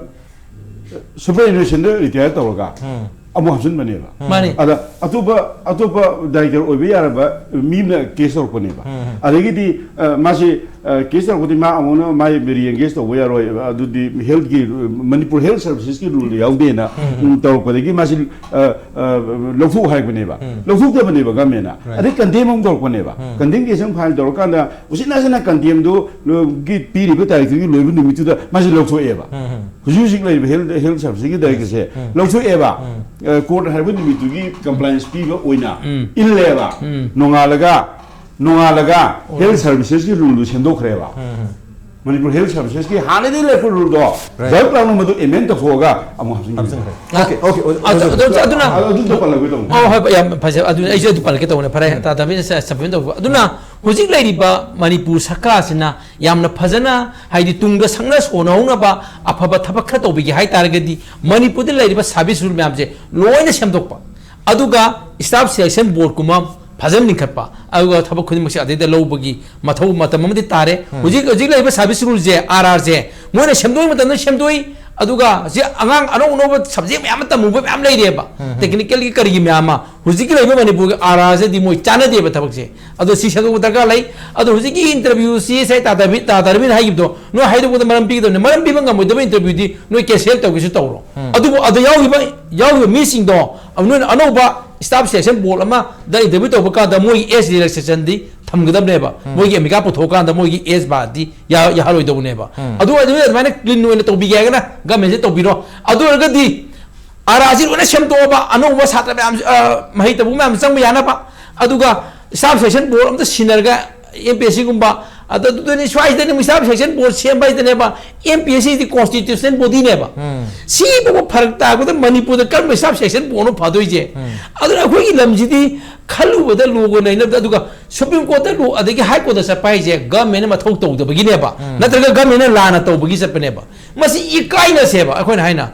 superannuationꯗ retire ꯇꯧꯔꯒ ꯎꯝ꯫ ꯑꯃꯨꯛ ꯍꯥꯞꯆꯤꯟꯕꯅꯦꯕ꯫ ꯎꯝ꯫ ꯃꯥꯅꯤ꯫ ꯑꯗ ꯑꯇꯣꯞꯄ, ꯑꯇꯣꯞꯄ director ꯑꯣꯏꯕ ꯌꯥꯔꯕ ꯃꯤ ꯑꯃꯅ case ꯇꯧꯔꯛꯄꯅꯦꯕ꯫ ꯎꯝ꯫ ꯑꯗꯒꯤꯗꯤ, ꯑ, ꯃꯥꯁꯤ, ꯑ, case ꯇꯧꯔꯛꯄꯗꯤ ꯃꯥ ꯑꯃꯨꯛꯅ ꯃꯥꯏ ꯃꯦꯔꯤ engage ꯇꯧꯕ ꯌꯥꯔꯣꯏ, ꯑꯗꯨꯗꯤ healthꯀꯤ, ꯃꯅꯤꯄꯨꯔ health servicesꯀꯤ ruleꯗ ꯌꯥꯎꯗꯦꯅ, ꯎꯝ꯫ ꯎꯝ, ꯇꯧꯔꯛꯄꯗꯒꯤ ꯃꯥꯁꯤ, ꯑ, ꯑ, ꯂꯧꯊꯣꯛꯎ ꯍꯥꯏꯕꯅꯦꯕ꯫ ꯎꯝ꯫ ꯂꯧꯊꯣꯛꯇꯕꯅꯦꯕ governmentꯅ꯫ Right꯫ ꯑꯗꯩ condemn ꯑꯃꯨꯛ ꯇꯧꯔꯛꯄꯅꯦꯕ꯫ ꯎꯝ꯫ Condemn case ꯑꯃ file ꯇꯧꯔꯀꯥꯟꯗ ꯎꯆꯤꯟ ꯅꯥꯆꯤꯟꯅ condemnꯗꯨ ꯒꯤ ꯄꯤꯔꯤꯕ ꯇꯥꯔꯤꯛꯇꯨꯒꯤ ꯂꯣꯏꯕ ꯅꯨꯃꯤꯠꯇꯨꯗ ꯃꯥꯁꯤ ꯂꯧꯊꯣꯛꯑꯦꯕ꯫ ꯎꯝ, ꯎꯝ꯫ ꯍꯧꯖꯤꯛ ꯍꯧꯖꯤꯛ ꯂꯩꯔꯤꯕ health, health servicesꯀꯤ directorꯁꯦ ꯎꯝ꯫ ꯂꯧꯊꯣꯛꯑꯦꯕ꯫ ꯎꯝ꯫ ꯑ, court ꯍꯥꯏꯕ ꯅꯨꯃꯤꯠꯇꯨꯒꯤ compliance ꯄꯤꯕ ꯑꯣꯏꯅ ꯎꯝ꯫ ꯏꯜꯂꯦꯕ꯫ ꯎꯝ꯫ ꯅꯣꯡꯉꯥꯜꯂꯒ, ꯅꯣꯡꯉꯥꯜꯂꯒ ꯑꯣ꯫ Health servicesꯀꯤ ruleꯗꯨ ꯁꯦꯝꯗꯣꯛꯈ꯭ꯔꯦꯕ꯫ ꯎꯝ, ꯎꯝ꯫ ꯃꯅꯤꯄꯨꯔ health servicesꯀꯤ ꯍꯥꯟꯅꯗꯤ ꯂꯩꯔꯛꯄ ruleꯗꯣ right꯫ ꯗꯛ ꯂꯥꯎꯅ ꯃꯗꯨ amend ꯇꯧꯊꯣꯛꯑꯒ ꯑꯃꯨꯛ ꯍꯞꯆꯤꯟꯈ꯭ꯔꯦ꯫ ꯍꯥꯞꯆꯤꯟꯈ꯭ꯔꯦ꯫ Okay, okay, ꯑꯗꯨ, ꯑꯗꯨ, ꯑꯗꯨ, ꯑꯗꯨꯅ ꯑꯗꯨ, ꯑꯗꯨꯗꯣ ꯄꯜꯂꯒꯦ ꯇꯧꯕꯅꯦ꯫ ꯑꯣ, ꯍꯣꯏ, ꯌꯥꯝ ꯐꯖꯩ꯫ ꯑꯗꯨ ꯑꯩꯁꯨ ꯑꯗꯨ ꯄꯜꯂꯒꯦ ꯇꯧꯕꯅꯦ꯫ ꯐꯔꯦ, ꯎꯝ꯫ ꯇꯥ ꯇꯥꯕꯤꯅ ꯁ-, supplement ꯇꯧꯕ꯫ ꯑꯗꯨꯅ ꯎꯝ꯫ ꯍꯧꯖꯤꯛ ꯂꯩꯔꯤꯕ ꯃꯅꯤꯄꯨꯔ ꯁꯔꯀꯥꯔꯁꯤꯅ ꯌꯥꯝꯅ ꯐꯖꯅ, ꯍꯥꯏꯗꯤ ꯇꯨꯡꯗ ꯁꯪꯅ ꯁꯣꯟꯅꯍꯧꯅꯕ ꯑꯐꯕ ꯊꯕꯛ ꯈꯔ ꯇꯧꯕꯤꯒꯦ ꯍꯥꯏ ꯇꯥꯔꯒꯗꯤ ꯃꯅꯤꯄꯨꯔꯗ ꯂꯩꯔꯤꯕ service rule ꯃꯌꯥꯝꯁꯦ ꯂꯣꯏꯅ ꯁꯦꯝꯗꯣꯛꯄ, ꯑꯗꯨꯒ staff selection boardꯀꯨꯝꯕ ꯐꯖꯅ ꯂꯤꯡꯈꯠꯄ, ꯑꯗꯨꯒ ꯊꯕꯛ ꯈꯨꯗꯤꯡꯃꯛꯁꯦ ꯑꯗꯩꯗ ꯂꯧꯕꯒꯤ ꯃꯊꯧ ꯃꯇꯝ ꯑꯃꯗꯤ ꯇꯥꯔꯦ꯫ ꯎꯝ꯫ ꯍꯧꯖꯤꯛ, ꯍꯧꯖꯤꯛ ꯂꯩꯔꯤꯕ service ruleꯁꯦ, R Rꯁꯦ, ꯃꯣꯏꯅ ꯁꯦꯝꯗꯣꯛꯄ ꯃꯇꯝꯗ ꯁꯦꯝꯗꯣꯛꯏ, ꯑꯗꯨꯒ ꯍꯧꯖꯤꯛ ꯑꯉꯥꯡ ꯑꯅꯧ ꯑꯅꯧꯕ subject ꯃꯌꯥꯝ ꯑꯃ ꯇꯝꯃꯨꯕ ꯃꯌꯥꯝ ꯂꯩꯔꯦꯕ, ꯎꯝ, ꯎꯝ꯫ Technicalꯒꯤ ꯀꯔꯤꯒꯤ ꯃꯌꯥꯝ ꯑꯃ꯫ ꯍꯧꯖꯤꯛꯀꯤ ꯂꯩꯔꯤꯕ ꯃꯅꯤꯄꯨꯔꯒꯤ R Rꯁꯤꯗꯤ ꯃꯣꯏ ꯆꯥꯟꯅꯗꯦꯕ ꯊꯕꯛꯁꯦ꯫ ꯑꯗꯣ ꯁꯤ ꯁꯦꯝꯗꯣꯛꯄ ꯗꯔꯀꯥꯔ ꯂꯩ꯫ ꯑꯗꯣ ꯍꯧꯖꯤꯛꯀꯤ interview ꯁꯤ ꯉꯁꯥꯏ ꯇꯥ ꯗꯥꯕꯤꯠ, ꯇꯥ ꯗꯥꯕꯤꯠꯅ ꯍꯥꯏꯈꯤꯕꯗꯣ, ꯅꯣꯏ ꯍꯥꯏꯗꯣꯛꯄꯗ ꯃꯔꯝ ꯄꯤꯒꯗꯕꯅꯤ꯫ ꯃꯔꯝ ꯄꯤꯕ ꯉꯝꯃꯣꯏꯗꯕ interviewꯗꯤ ꯅꯣꯏ cancel ꯇꯧꯒꯦꯁꯨ ꯇꯧꯔꯣ꯫ ꯎꯝ꯫ ꯑꯗꯨꯕꯨ ꯑꯗ ꯌꯥꯎꯈꯤꯕ, ꯌꯥꯎꯈꯤꯕ ꯃꯤꯁꯤꯡꯗꯣ, ꯅꯣꯏꯅ ꯑꯅꯧꯕ staff selection board ꯑꯃꯗ interview ꯇꯧꯕ ꯀꯥꯟꯗ ꯃꯣꯏꯒꯤ age relaxationꯗꯤ ꯊꯝꯒꯗꯕꯅꯦꯕ꯫ ꯎꯝ꯫ ꯃꯣꯏꯒꯤ ꯑꯦꯃꯤꯀꯥ ꯄꯨꯊꯣꯛꯑꯀꯥꯟꯗ ꯃꯣꯏꯒꯤ age barꯗꯤ ꯌꯥ-, ꯌꯥꯍꯜꯂꯣꯏꯗꯧꯕꯅꯦꯕ꯫ ꯎꯝ꯫ ꯑꯗꯨ ꯑꯣꯏꯔꯗꯤ ꯑꯗꯨꯃꯥꯏꯅ clean ꯑꯣꯏꯅ ꯇꯧꯕꯤꯒꯦ ꯍꯥꯏꯔꯒꯅ governmentꯁꯤ ꯇꯧꯕꯤꯔꯣ꯫ ꯑꯗꯨ ꯑꯣꯏꯔꯒꯗꯤ ꯑꯥꯔ ꯑꯥꯔꯁꯤ ꯂꯣꯏꯅ ꯁꯦꯝꯗꯣꯛꯑꯕ, ꯑꯅꯧꯕ ꯁꯥꯇ꯭ꯔ ꯃꯌꯥꯝ, ꯑ, ꯃꯍꯩ ꯇꯝꯕ ꯃꯌꯥꯝ ꯆꯪꯕ ꯌꯥꯅꯕ, ꯑꯗꯨꯒ staff selection board ꯑꯝꯇ ꯁꯤꯟꯅꯔꯒ ꯑꯦꯝ ꯄꯤ ꯑꯦꯁ ꯁꯤꯒꯨꯝꯕ, ꯑꯗ ꯑꯗꯨꯗꯅꯤ ꯁ꯭ꯋꯥꯏꯁꯤꯗꯅꯤ staff selection board ꯁꯦꯝꯕ ꯍꯥꯏꯁꯤꯅꯦꯕ, ꯑꯦꯝ ꯄꯤ ꯑꯦꯁ ꯁꯤꯗꯤ constitutional bodyꯅꯦꯕ꯫ ꯎꯝ꯫ ꯁꯤꯐꯥꯎꯕ ꯐꯔꯛ ꯇꯥꯕꯗ ꯃꯅꯤꯄꯨꯔꯗ ꯀꯔꯝꯕ staff selection boardꯅꯣ ꯐꯗꯣꯏꯁꯦ? ꯎꯝ꯫ ꯑꯗꯨꯅ ꯑꯩꯈꯣꯏꯒꯤ ꯂꯝꯁꯤꯗꯤ ꯈꯜꯂꯨꯕꯗ ꯂꯨꯒ ꯅꯩꯅꯕꯗ, ꯑꯗꯨꯒ Supreme Courtꯇ ꯂꯨ, ꯑꯗꯒꯤ High Courtꯇ ꯆꯠꯄ ꯍꯥꯏꯁꯦ governmentꯅ ꯃꯊꯧ ꯇꯧꯗꯕꯒꯤꯅꯦꯕ, ꯎꯝ꯫ ꯅꯠꯇ꯭ꯔꯒ governmentꯅ ꯂꯥꯟꯅ ꯇꯧꯕꯒꯤ ꯆꯠꯄꯅꯦꯕ꯫ ꯃꯁꯤ ꯏꯀꯥꯏꯅꯁꯦꯕ ꯑꯩꯈꯣꯏꯅ ꯍꯥꯏꯅ꯫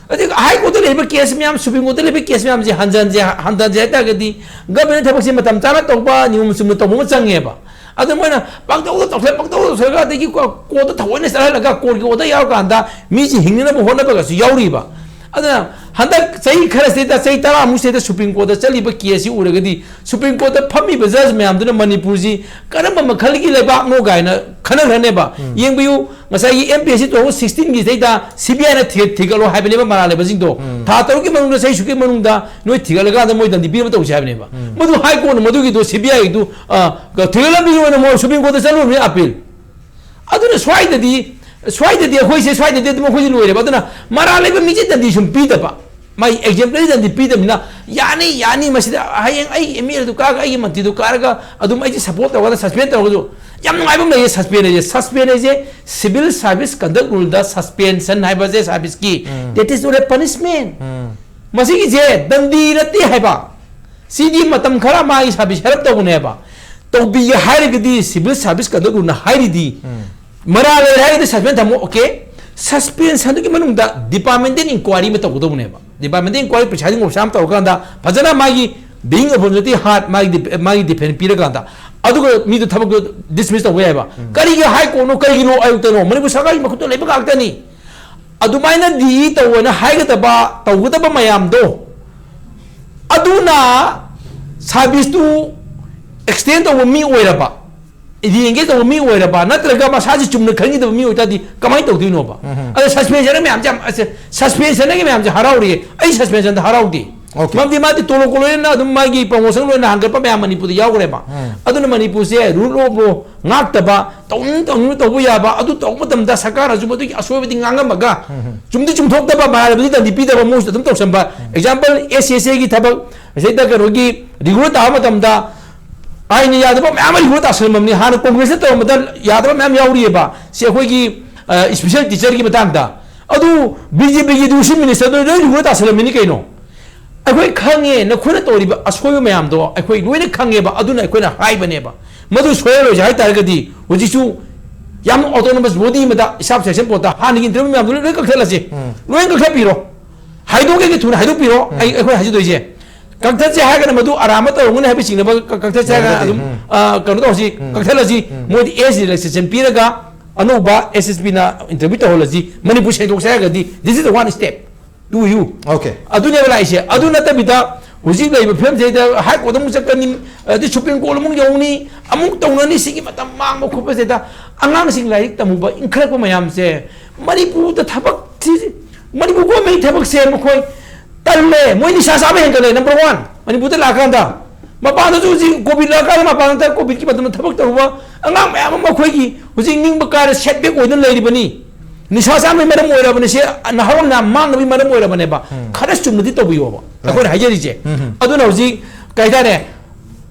ꯑꯗꯩ ꯍꯥꯏ ꯀꯣꯔꯠꯇ ꯂꯩꯕ ꯀꯦꯁ ꯃꯌꯥꯝ, ꯁꯨꯄ꯭ꯔꯤꯝ ꯀꯣꯔꯠꯇ ꯂꯩꯕ ꯀꯦꯁ ꯃꯌꯥꯝꯁꯦ ꯍꯟꯊꯍꯟꯁꯦ, ꯍꯟꯊꯍꯟꯁꯦ ꯍꯥꯏ ꯇꯥꯔꯒꯗꯤ ꯒꯚꯔꯟꯃꯦꯟꯠ ꯊꯕꯛꯁꯦ ꯃꯇꯝ ꯆꯥꯅ ꯇꯧꯕ, ꯅꯤꯌꯣꯝ ꯆꯨꯝꯅ ꯇꯧꯕ ꯑꯃ ꯆꯪꯉꯦꯕ꯫ ꯑꯗꯨ ꯃꯣꯏꯅ ꯄꯪꯇꯧꯗ ꯇꯧꯁꯜꯂꯦ, ꯄꯪꯇꯧꯗ ꯇꯧꯁꯜꯂꯒ, ꯑꯗꯒꯤ ꯀꯣ-, ꯀꯣꯔꯠꯇ ꯊꯑꯣꯏꯅ ꯆꯠꯍꯜꯂꯒ ꯀꯣꯔꯠꯀꯤ ꯑꯣꯔꯗꯔ ꯌꯥꯎꯔꯀꯥꯟꯗ ꯃꯤꯁꯤ ꯍꯤꯡꯅꯅꯕ ꯍꯣꯠꯅꯕꯒꯁꯨ ꯌꯥꯎꯔꯤꯕ꯫ ꯑꯗꯨꯅ ꯍꯟꯗꯛ ꯆꯍꯤ ꯈꯔꯁꯤꯗꯩꯗ, ꯆꯍꯤ ꯇꯔꯥꯃꯨꯛ ꯁꯤꯗꯩꯗ ꯁꯨꯄ꯭ꯔꯤꯝ ꯀꯣꯔꯠꯇ ꯆꯠꯂꯤꯕ ꯀꯦꯁꯁꯤ ꯎꯔꯒꯗꯤ, ꯁꯨꯄ꯭ꯔꯤꯝ ꯀꯣꯔꯠꯇ ꯐꯝꯃꯤꯕ ꯖꯖ ꯃꯌꯥꯝꯗꯨꯅ ꯃꯅꯤꯄꯨꯔꯁꯤ ꯀꯔꯝꯕ ꯃꯈꯜꯒꯤ ꯂꯩꯕꯥꯛꯅꯣ ꯀꯥꯏꯅ ꯈꯟꯅꯈ꯭ꯔꯅꯦꯕ꯫ ꯌꯦꯡꯕꯤꯌꯨ, ꯉꯁꯥꯏꯒꯤ M P S C two thousand sixteen ꯒꯤꯁꯤꯗꯩꯗ C B ꯑꯥꯏꯅ ꯊꯤ-, ꯊꯤꯒꯠꯂꯣ ꯍꯥꯏꯕꯅꯦꯕ ꯃꯔꯥꯜ ꯂꯩꯕꯁꯤꯡꯗꯣ꯫ ꯊꯥ ꯇꯔꯨꯛꯀꯤ ꯃꯅꯨꯡꯗ, ꯆꯍꯤ ꯁꯨꯛꯀꯤ ꯃꯅꯨꯡꯗ ꯅꯣꯏ ꯊꯤꯒꯠꯂꯀꯥꯟꯗ ꯃꯣꯏ ꯗꯟꯗꯤ ꯄꯤꯅꯕ ꯇꯧꯁꯦ ꯍꯥꯏꯕꯅꯦꯕ꯫ ꯃꯗꯨ ꯍꯥꯏ ꯀꯣꯔꯠꯅ ꯃꯗꯨꯒꯤꯗꯣ ꯁꯤ ꯕꯤ ꯑꯥꯏꯒꯤꯗꯨ, ꯑ, ꯊꯤꯒꯠꯂꯝꯕꯒꯤ ꯑꯣꯏꯅ ꯃꯣꯏ ꯁꯨꯄ꯭ꯔꯤꯝ ꯀꯣꯔꯠꯇ ꯆꯠꯂꯨꯕꯅꯤ ꯑꯄꯤꯜ꯫ ꯑꯗꯨꯅ ꯁ꯭ꯋꯥꯏꯗꯗꯤ, ꯁ꯭ꯋꯥꯏꯗꯗꯤ ꯑꯩꯈꯣꯏꯁꯦ, ꯁ꯭ꯋꯥꯏꯗꯗꯤ ꯑꯗꯨꯝ ꯑꯩꯈꯣꯏꯁꯦ ꯂꯣꯏꯔꯦꯕ꯫ ꯑꯗꯨꯅ ꯃꯔꯥꯜ ꯂꯩꯕ ꯃꯤꯁꯦ ꯗꯟꯗꯤ ꯁꯨꯝ ꯄꯤꯗꯕ, ꯃꯥꯒꯤ ꯑꯦꯛꯖꯦꯝꯄ꯭ꯂꯔꯤ ꯗꯟꯗꯤ ꯄꯤꯗꯕꯅꯤꯅ, ꯌꯥꯅꯤ, ꯌꯥꯅꯤ, ꯃꯁꯤꯗ ꯍꯌꯦꯡ ꯑꯩꯒꯤ ꯑꯦꯝ ꯑꯦꯜ ꯑꯦꯗꯨ ꯀꯥꯔꯒ, ꯑꯩꯒꯤ ꯃꯟꯇ꯭ꯔꯤꯗꯨ ꯀꯥꯔꯒ ꯑꯗꯨꯝ ꯑꯩꯁꯦ ꯁꯄꯣꯔꯠ ꯇꯧꯔꯒ ꯁꯁꯄꯦꯟ ꯇꯧꯔꯒꯁꯨ ꯌꯥꯝ ꯅꯨꯡꯉꯥꯏꯕ ꯑꯃ ꯂꯩꯌꯦ꯫ ꯁꯁꯄꯦꯟ ꯍꯥꯏꯁꯦ, ꯁꯁꯄꯦꯟ ꯍꯥꯏꯁꯦ ꯁꯤꯚꯤꯜ ꯁꯥꯔꯚꯤꯁ ꯀꯟꯗꯛ ꯔꯨꯜꯗ ꯁꯁꯄꯦꯟꯁꯟ ꯍꯥꯏꯕꯁꯦ ꯁꯥꯔꯚꯤꯁꯀꯤ, that is not a punishment꯫ ꯃꯁꯤꯒꯤꯁꯦ ꯗꯟꯗꯤ ꯅꯠꯇꯦ ꯍꯥꯏꯕ꯫ ꯁꯤꯗꯤ ꯃꯇꯝ ꯈꯔ ꯃꯥꯒꯤ ꯁꯥꯔꯚꯤꯁ ꯍꯦꯜꯞ ꯇꯧꯕꯅꯦꯕ꯫ ꯇꯧꯕꯤꯒꯦ ꯍꯥꯏꯔꯒꯗꯤ ꯁꯤꯚꯤꯜ ꯁꯥꯔꯚꯤꯁ ꯀꯟꯗꯛ ꯔꯨꯜꯅ ꯍꯥꯏꯔꯤꯗꯤ, ꯃꯔꯥꯜ ꯂꯩꯔꯦ ꯍꯥꯏꯔꯒꯗꯤ ꯁꯁꯄꯦꯟ ꯊꯝꯃꯣ, ꯑꯣꯀꯦ꯫ ꯁꯁꯄꯦꯟꯁꯟꯗꯨꯒꯤ ꯃꯅꯨꯡꯗ ꯗꯤꯄꯥꯔꯠꯃꯦꯟꯇꯦꯜ ꯏꯟꯀ꯭ꯋꯥꯏꯔꯤ ꯑꯃ ꯇꯧꯒꯗꯧꯕꯅꯦꯕ꯫ ꯗꯤꯄꯥꯔꯠꯃꯦꯟꯇꯦꯜ ꯏꯟꯀ꯭ꯋꯥꯏꯔꯤ ꯄꯩꯁꯥꯗꯤ ꯉꯣꯞꯁꯥ ꯑꯃ ꯇꯧꯔꯀꯥꯟꯗ ꯐꯖꯅ ꯃꯥꯒꯤ being opportunity hard, ꯃꯥꯒꯤ ꯗꯤ-, ꯃꯥꯒꯤ ꯗꯤꯐꯦꯟꯁ ꯄꯤꯔꯀꯥꯟꯗ ꯑꯗꯨꯒ ꯃꯤꯗꯨ ꯊꯕꯛꯇꯨ ꯗꯤꯁꯃꯤꯁ ꯇꯧꯕ ꯌꯥꯏꯕ꯫ ꯀꯔꯤꯒꯤ ꯍꯥꯏ ꯀꯣꯔꯠꯅꯣ, ꯀꯔꯤꯒꯤꯅꯣ ꯑꯌꯨꯛꯇꯅꯣ? ꯃꯅꯤꯄꯨꯔ ꯁꯔꯀꯥꯔꯒꯤ ꯃꯈꯨꯠꯇ ꯂꯩꯕ ꯉꯥꯛꯇꯅꯤ꯫ ꯑꯗꯨꯃꯥꯏꯅꯗꯤ ꯇꯧꯑꯣꯅ ꯍꯥꯏꯒꯗꯕ, ꯇꯧꯒꯗꯕ ꯃꯌꯥꯝꯗꯣ, ꯑꯗꯨꯅ ꯁꯥꯔꯚꯤꯁꯇꯨ ꯑꯦꯛꯁꯇꯦꯟ ꯇꯧꯕ ꯃꯤ ꯑꯣꯏꯔꯕ, ꯔꯤꯑꯦꯡꯒꯦꯖ ꯇꯧꯕ ꯃꯤ ꯑꯣꯏꯔꯕ, ꯅꯠꯇ꯭ꯔꯒ ꯃꯁꯥꯁꯤ ꯆꯨꯝꯅ ꯈꯟꯈꯤꯗꯕ ꯃꯤ ꯑꯣꯏꯇꯥꯔꯗꯤ ꯀꯃꯥꯏꯅ ꯇꯧꯗꯣꯏꯅꯣꯕ? ꯑꯗꯣ ꯁꯁꯄꯦꯟꯁꯟ ꯃꯌꯥꯝꯁꯦ ꯌꯥꯝ, ꯑꯁ, ꯁꯁꯄꯦꯟꯁꯟꯒꯤ ꯃꯌꯥꯝꯁꯦ ꯍꯔꯥꯎꯔꯤꯌꯦ, ꯑꯩ ꯁꯁꯄꯦꯟꯁꯟꯗ ꯍꯔꯥꯎꯗꯦ꯫ Okay. ꯃꯔꯝꯗꯤ ꯃꯥꯗꯤ ꯇꯣꯂꯣꯞꯀ ꯂꯣꯏꯅꯅ ꯑꯗꯨꯝ ꯃꯥꯒꯤ ꯄ꯭ꯔꯃꯣꯁꯟ ꯂꯣꯏꯅ ꯍꯥꯡꯒꯠꯄ ꯃꯌꯥꯝ ꯃꯅꯤꯄꯨꯔꯗ ꯌꯥꯎꯈ꯭ꯔꯦꯕ꯫ ꯑꯗꯨꯅ ꯃꯅꯤꯄꯨꯔꯁꯦ rule of law ꯉꯥꯛꯇꯕ, ꯇꯧꯅꯤꯡ ꯇꯧꯅꯤꯡ ꯇꯧꯕ ꯌꯥꯕ, ꯑꯗꯨ ꯇꯧꯕ ꯃꯇꯝꯗ ꯁꯔꯀꯥꯔꯅꯁꯨ ꯃꯗꯨꯒꯤ ꯑꯁꯣꯏꯕꯗꯤ ꯉꯥꯡꯉꯝꯃꯒ, ꯆꯨꯝꯗꯤ ꯆꯨꯝꯊꯣꯛꯇꯕ, ꯃꯔꯥꯜ ꯂꯩꯕꯗꯤ ꯗꯟꯗꯤ ꯄꯤꯗꯕ, ꯃꯣꯏꯁꯨ ꯑꯗꯨꯝ ꯇꯧꯁꯟꯕ꯫ Example, S C S A ꯒꯤ ꯊꯕꯛ, ꯁꯤꯗꯩꯗ ꯀꯩꯅꯣꯒꯤ regular ꯇꯥꯕ ꯃꯇꯝꯗ ꯑꯥꯏꯟꯅ ꯌꯥꯗꯕ ꯃꯌꯥꯝ ꯑꯃ regular ꯇꯥꯁꯜꯂꯝꯃꯕꯅꯤ꯫ ꯍꯥꯟꯅ ꯀꯣꯡꯒ꯭ꯔꯦꯁꯅ ꯇꯧꯔꯝꯕꯗ ꯌꯥꯗꯕ ꯃꯌꯥꯝ ꯌꯥꯎꯔꯤꯑꯕ꯫ ꯁꯤ ꯑꯩꯈꯣꯏꯒꯤ, ꯑ, special teacher ꯒꯤ ꯃꯇꯥꯡꯗ꯫ ꯑꯗꯨ B J P ꯒꯤ education minister ꯗꯣ ꯂꯣꯏ regular ꯇꯥꯁꯜꯂꯝꯃꯤꯅꯤ ꯀꯩꯅꯣ꯫ ꯑꯩꯈꯣꯏ ꯈꯪꯉꯦ, ꯅꯈꯣꯏꯅ ꯇꯧꯔꯤꯕ ꯑꯁꯣꯏꯕ ꯃꯌꯥꯝꯗꯣ ꯑꯩꯈꯣꯏ ꯂꯣꯏꯅ ꯈꯪꯉꯦꯕ, ꯑꯗꯨꯅ ꯑꯩꯈꯣꯏꯅ ꯍꯥꯏꯕꯅꯦꯕ꯫ ꯃꯗꯨ ꯁꯣꯏꯍꯜꯂꯣꯏꯁꯦ ꯍꯥꯏ ꯇꯥꯔꯒꯗꯤ ꯍꯧꯖꯤꯛꯁꯨ ꯌꯥꯝꯅ autonomous body ꯑꯃꯗ staff selection board ꯇ ꯍꯥꯟꯅꯒꯤ interview ꯃꯌꯥꯝꯗꯣ ꯂꯣꯏ, ꯂꯣꯏ ꯀꯛꯊꯠꯂꯁꯦ꯫ ꯂꯣꯏ ꯀꯛꯊꯠꯄꯤꯔꯣ꯫ ꯍꯥꯏꯗꯣꯛꯀꯦꯒꯤ ꯊꯨꯅ ꯍꯥꯏꯗꯣꯛꯄꯤꯔꯣ꯫ ꯑꯩ ꯑꯩꯈꯣꯏ ꯍꯥꯏꯖꯗꯣꯏꯁꯦ, ꯀꯛꯊꯠꯁꯦ ꯍꯥꯏꯔꯒꯅ ꯃꯗꯨ ꯑꯔꯥꯟꯕ ꯇꯧꯔꯝꯒꯅꯤ ꯍꯥꯏꯕ ꯆꯤꯡꯅꯕ ꯀ- ꯀꯛꯊꯠꯁꯦ ꯍꯥꯏꯔꯒꯅ ꯌꯥꯔꯒꯗꯤ, ꯑꯗꯨꯝ ꯎꯝ꯫ ꯑ, ꯀꯩꯅꯣ ꯇꯧꯁꯤ, ꯎꯝ꯫ ꯀꯛꯊꯠꯂꯁꯤ꯫ ꯎꯝ꯫ ꯃꯣꯏꯗꯤ age relaxation ꯄꯤꯔꯒ ꯑꯅꯧꯕ S S P ꯅ interview ꯇꯧꯍꯜꯂꯁꯤ꯫ ꯃꯅꯤꯄꯨꯔ ꯁꯦꯡꯗꯣꯛꯁꯦ ꯍꯥꯏꯔꯒꯗꯤ this is the one step to you. Okay. ꯑꯗꯨꯅꯦꯕ ꯂꯥꯛꯏꯁꯦ꯫ ꯑꯗꯨ ꯅꯠꯇꯕꯤꯗ ꯍꯧꯖꯤꯛ ꯂꯩꯔꯤꯕ ꯐꯤꯕꯝꯁꯤꯗ High Court ꯑꯃꯨꯛ ꯆꯠꯀꯅꯤ, ꯑꯗꯩ Supreme Court ꯑꯃꯨꯛ ꯌꯧꯅꯤ, ꯑꯃꯨꯛ ꯇꯧꯅꯅꯤ, ꯁꯤꯒꯤ ꯃꯇꯝ ꯃꯥꯡꯕ ꯈꯣꯠꯄꯁꯤꯗ ꯑꯉꯥꯡꯁꯤꯡ ꯂꯥꯏꯔꯤꯛ ꯇꯝꯃꯨꯕ ꯏꯟꯈꯠꯂꯛꯄ ꯃꯌꯥꯝꯁꯦ ꯃꯅꯤꯄꯨꯔꯗ ꯊꯕꯛ ꯊꯤ-, ꯃꯅꯤꯄꯨꯔ ꯒꯣꯔꯃꯦꯟ ꯊꯕꯛꯁꯦ ꯃꯈꯣꯏ ꯇꯜꯂꯦ꯫ ꯃꯣꯏ ꯅꯤꯁꯥ ꯆꯥꯕ ꯍꯦꯟꯒꯠꯂꯦ, number one꯫ ꯃꯅꯤꯄꯨꯔꯗ ꯂꯥꯛꯑꯀꯥꯟꯗ, ꯃꯄꯥꯟꯗꯁꯨ ꯍꯧꯖꯤꯛ COVID ꯂꯥꯛꯑꯀꯥꯟꯗ, ꯃꯄꯥꯟꯗ COVID ꯀꯤ ꯃꯇꯝꯗ ꯊꯕꯛ ꯇꯧꯔꯨꯕ ꯑꯉꯥꯡ ꯃꯌꯥꯝ ꯑꯃ ꯑꯩꯈꯣꯏꯒꯤ ꯍꯧꯖꯤꯛ ꯅꯤꯡꯕ ꯀꯥꯏꯔ setback ꯑꯣꯏꯗꯨꯅ ꯂꯩꯔꯤꯕꯅꯤ꯫ ꯅꯤꯁꯥ ꯆꯥꯕꯒꯤ ꯃꯔꯝ ꯑꯣꯏꯔꯕꯅꯤ, ꯁꯤ ꯅꯍꯥꯔꯣꯜ ꯃꯌꯥꯝ ꯃꯥꯡꯅꯕꯒꯤ ꯃꯔꯝ ꯑꯣꯏꯔꯕꯅꯦꯕ꯫ ꯎꯝ꯫ ꯈꯔ ꯆꯨꯝꯅꯗꯤ ꯇꯧꯕꯤꯌꯣꯕ, ꯑꯩꯈꯣꯏꯅ ꯍꯥꯏꯖꯔꯤꯁꯦ꯫ ꯎꯝ, ꯎꯝ꯫ ꯑꯗꯨꯅ ꯍꯧꯖꯤꯛ ꯀꯩ ꯍꯥꯏꯇꯥꯔꯦ,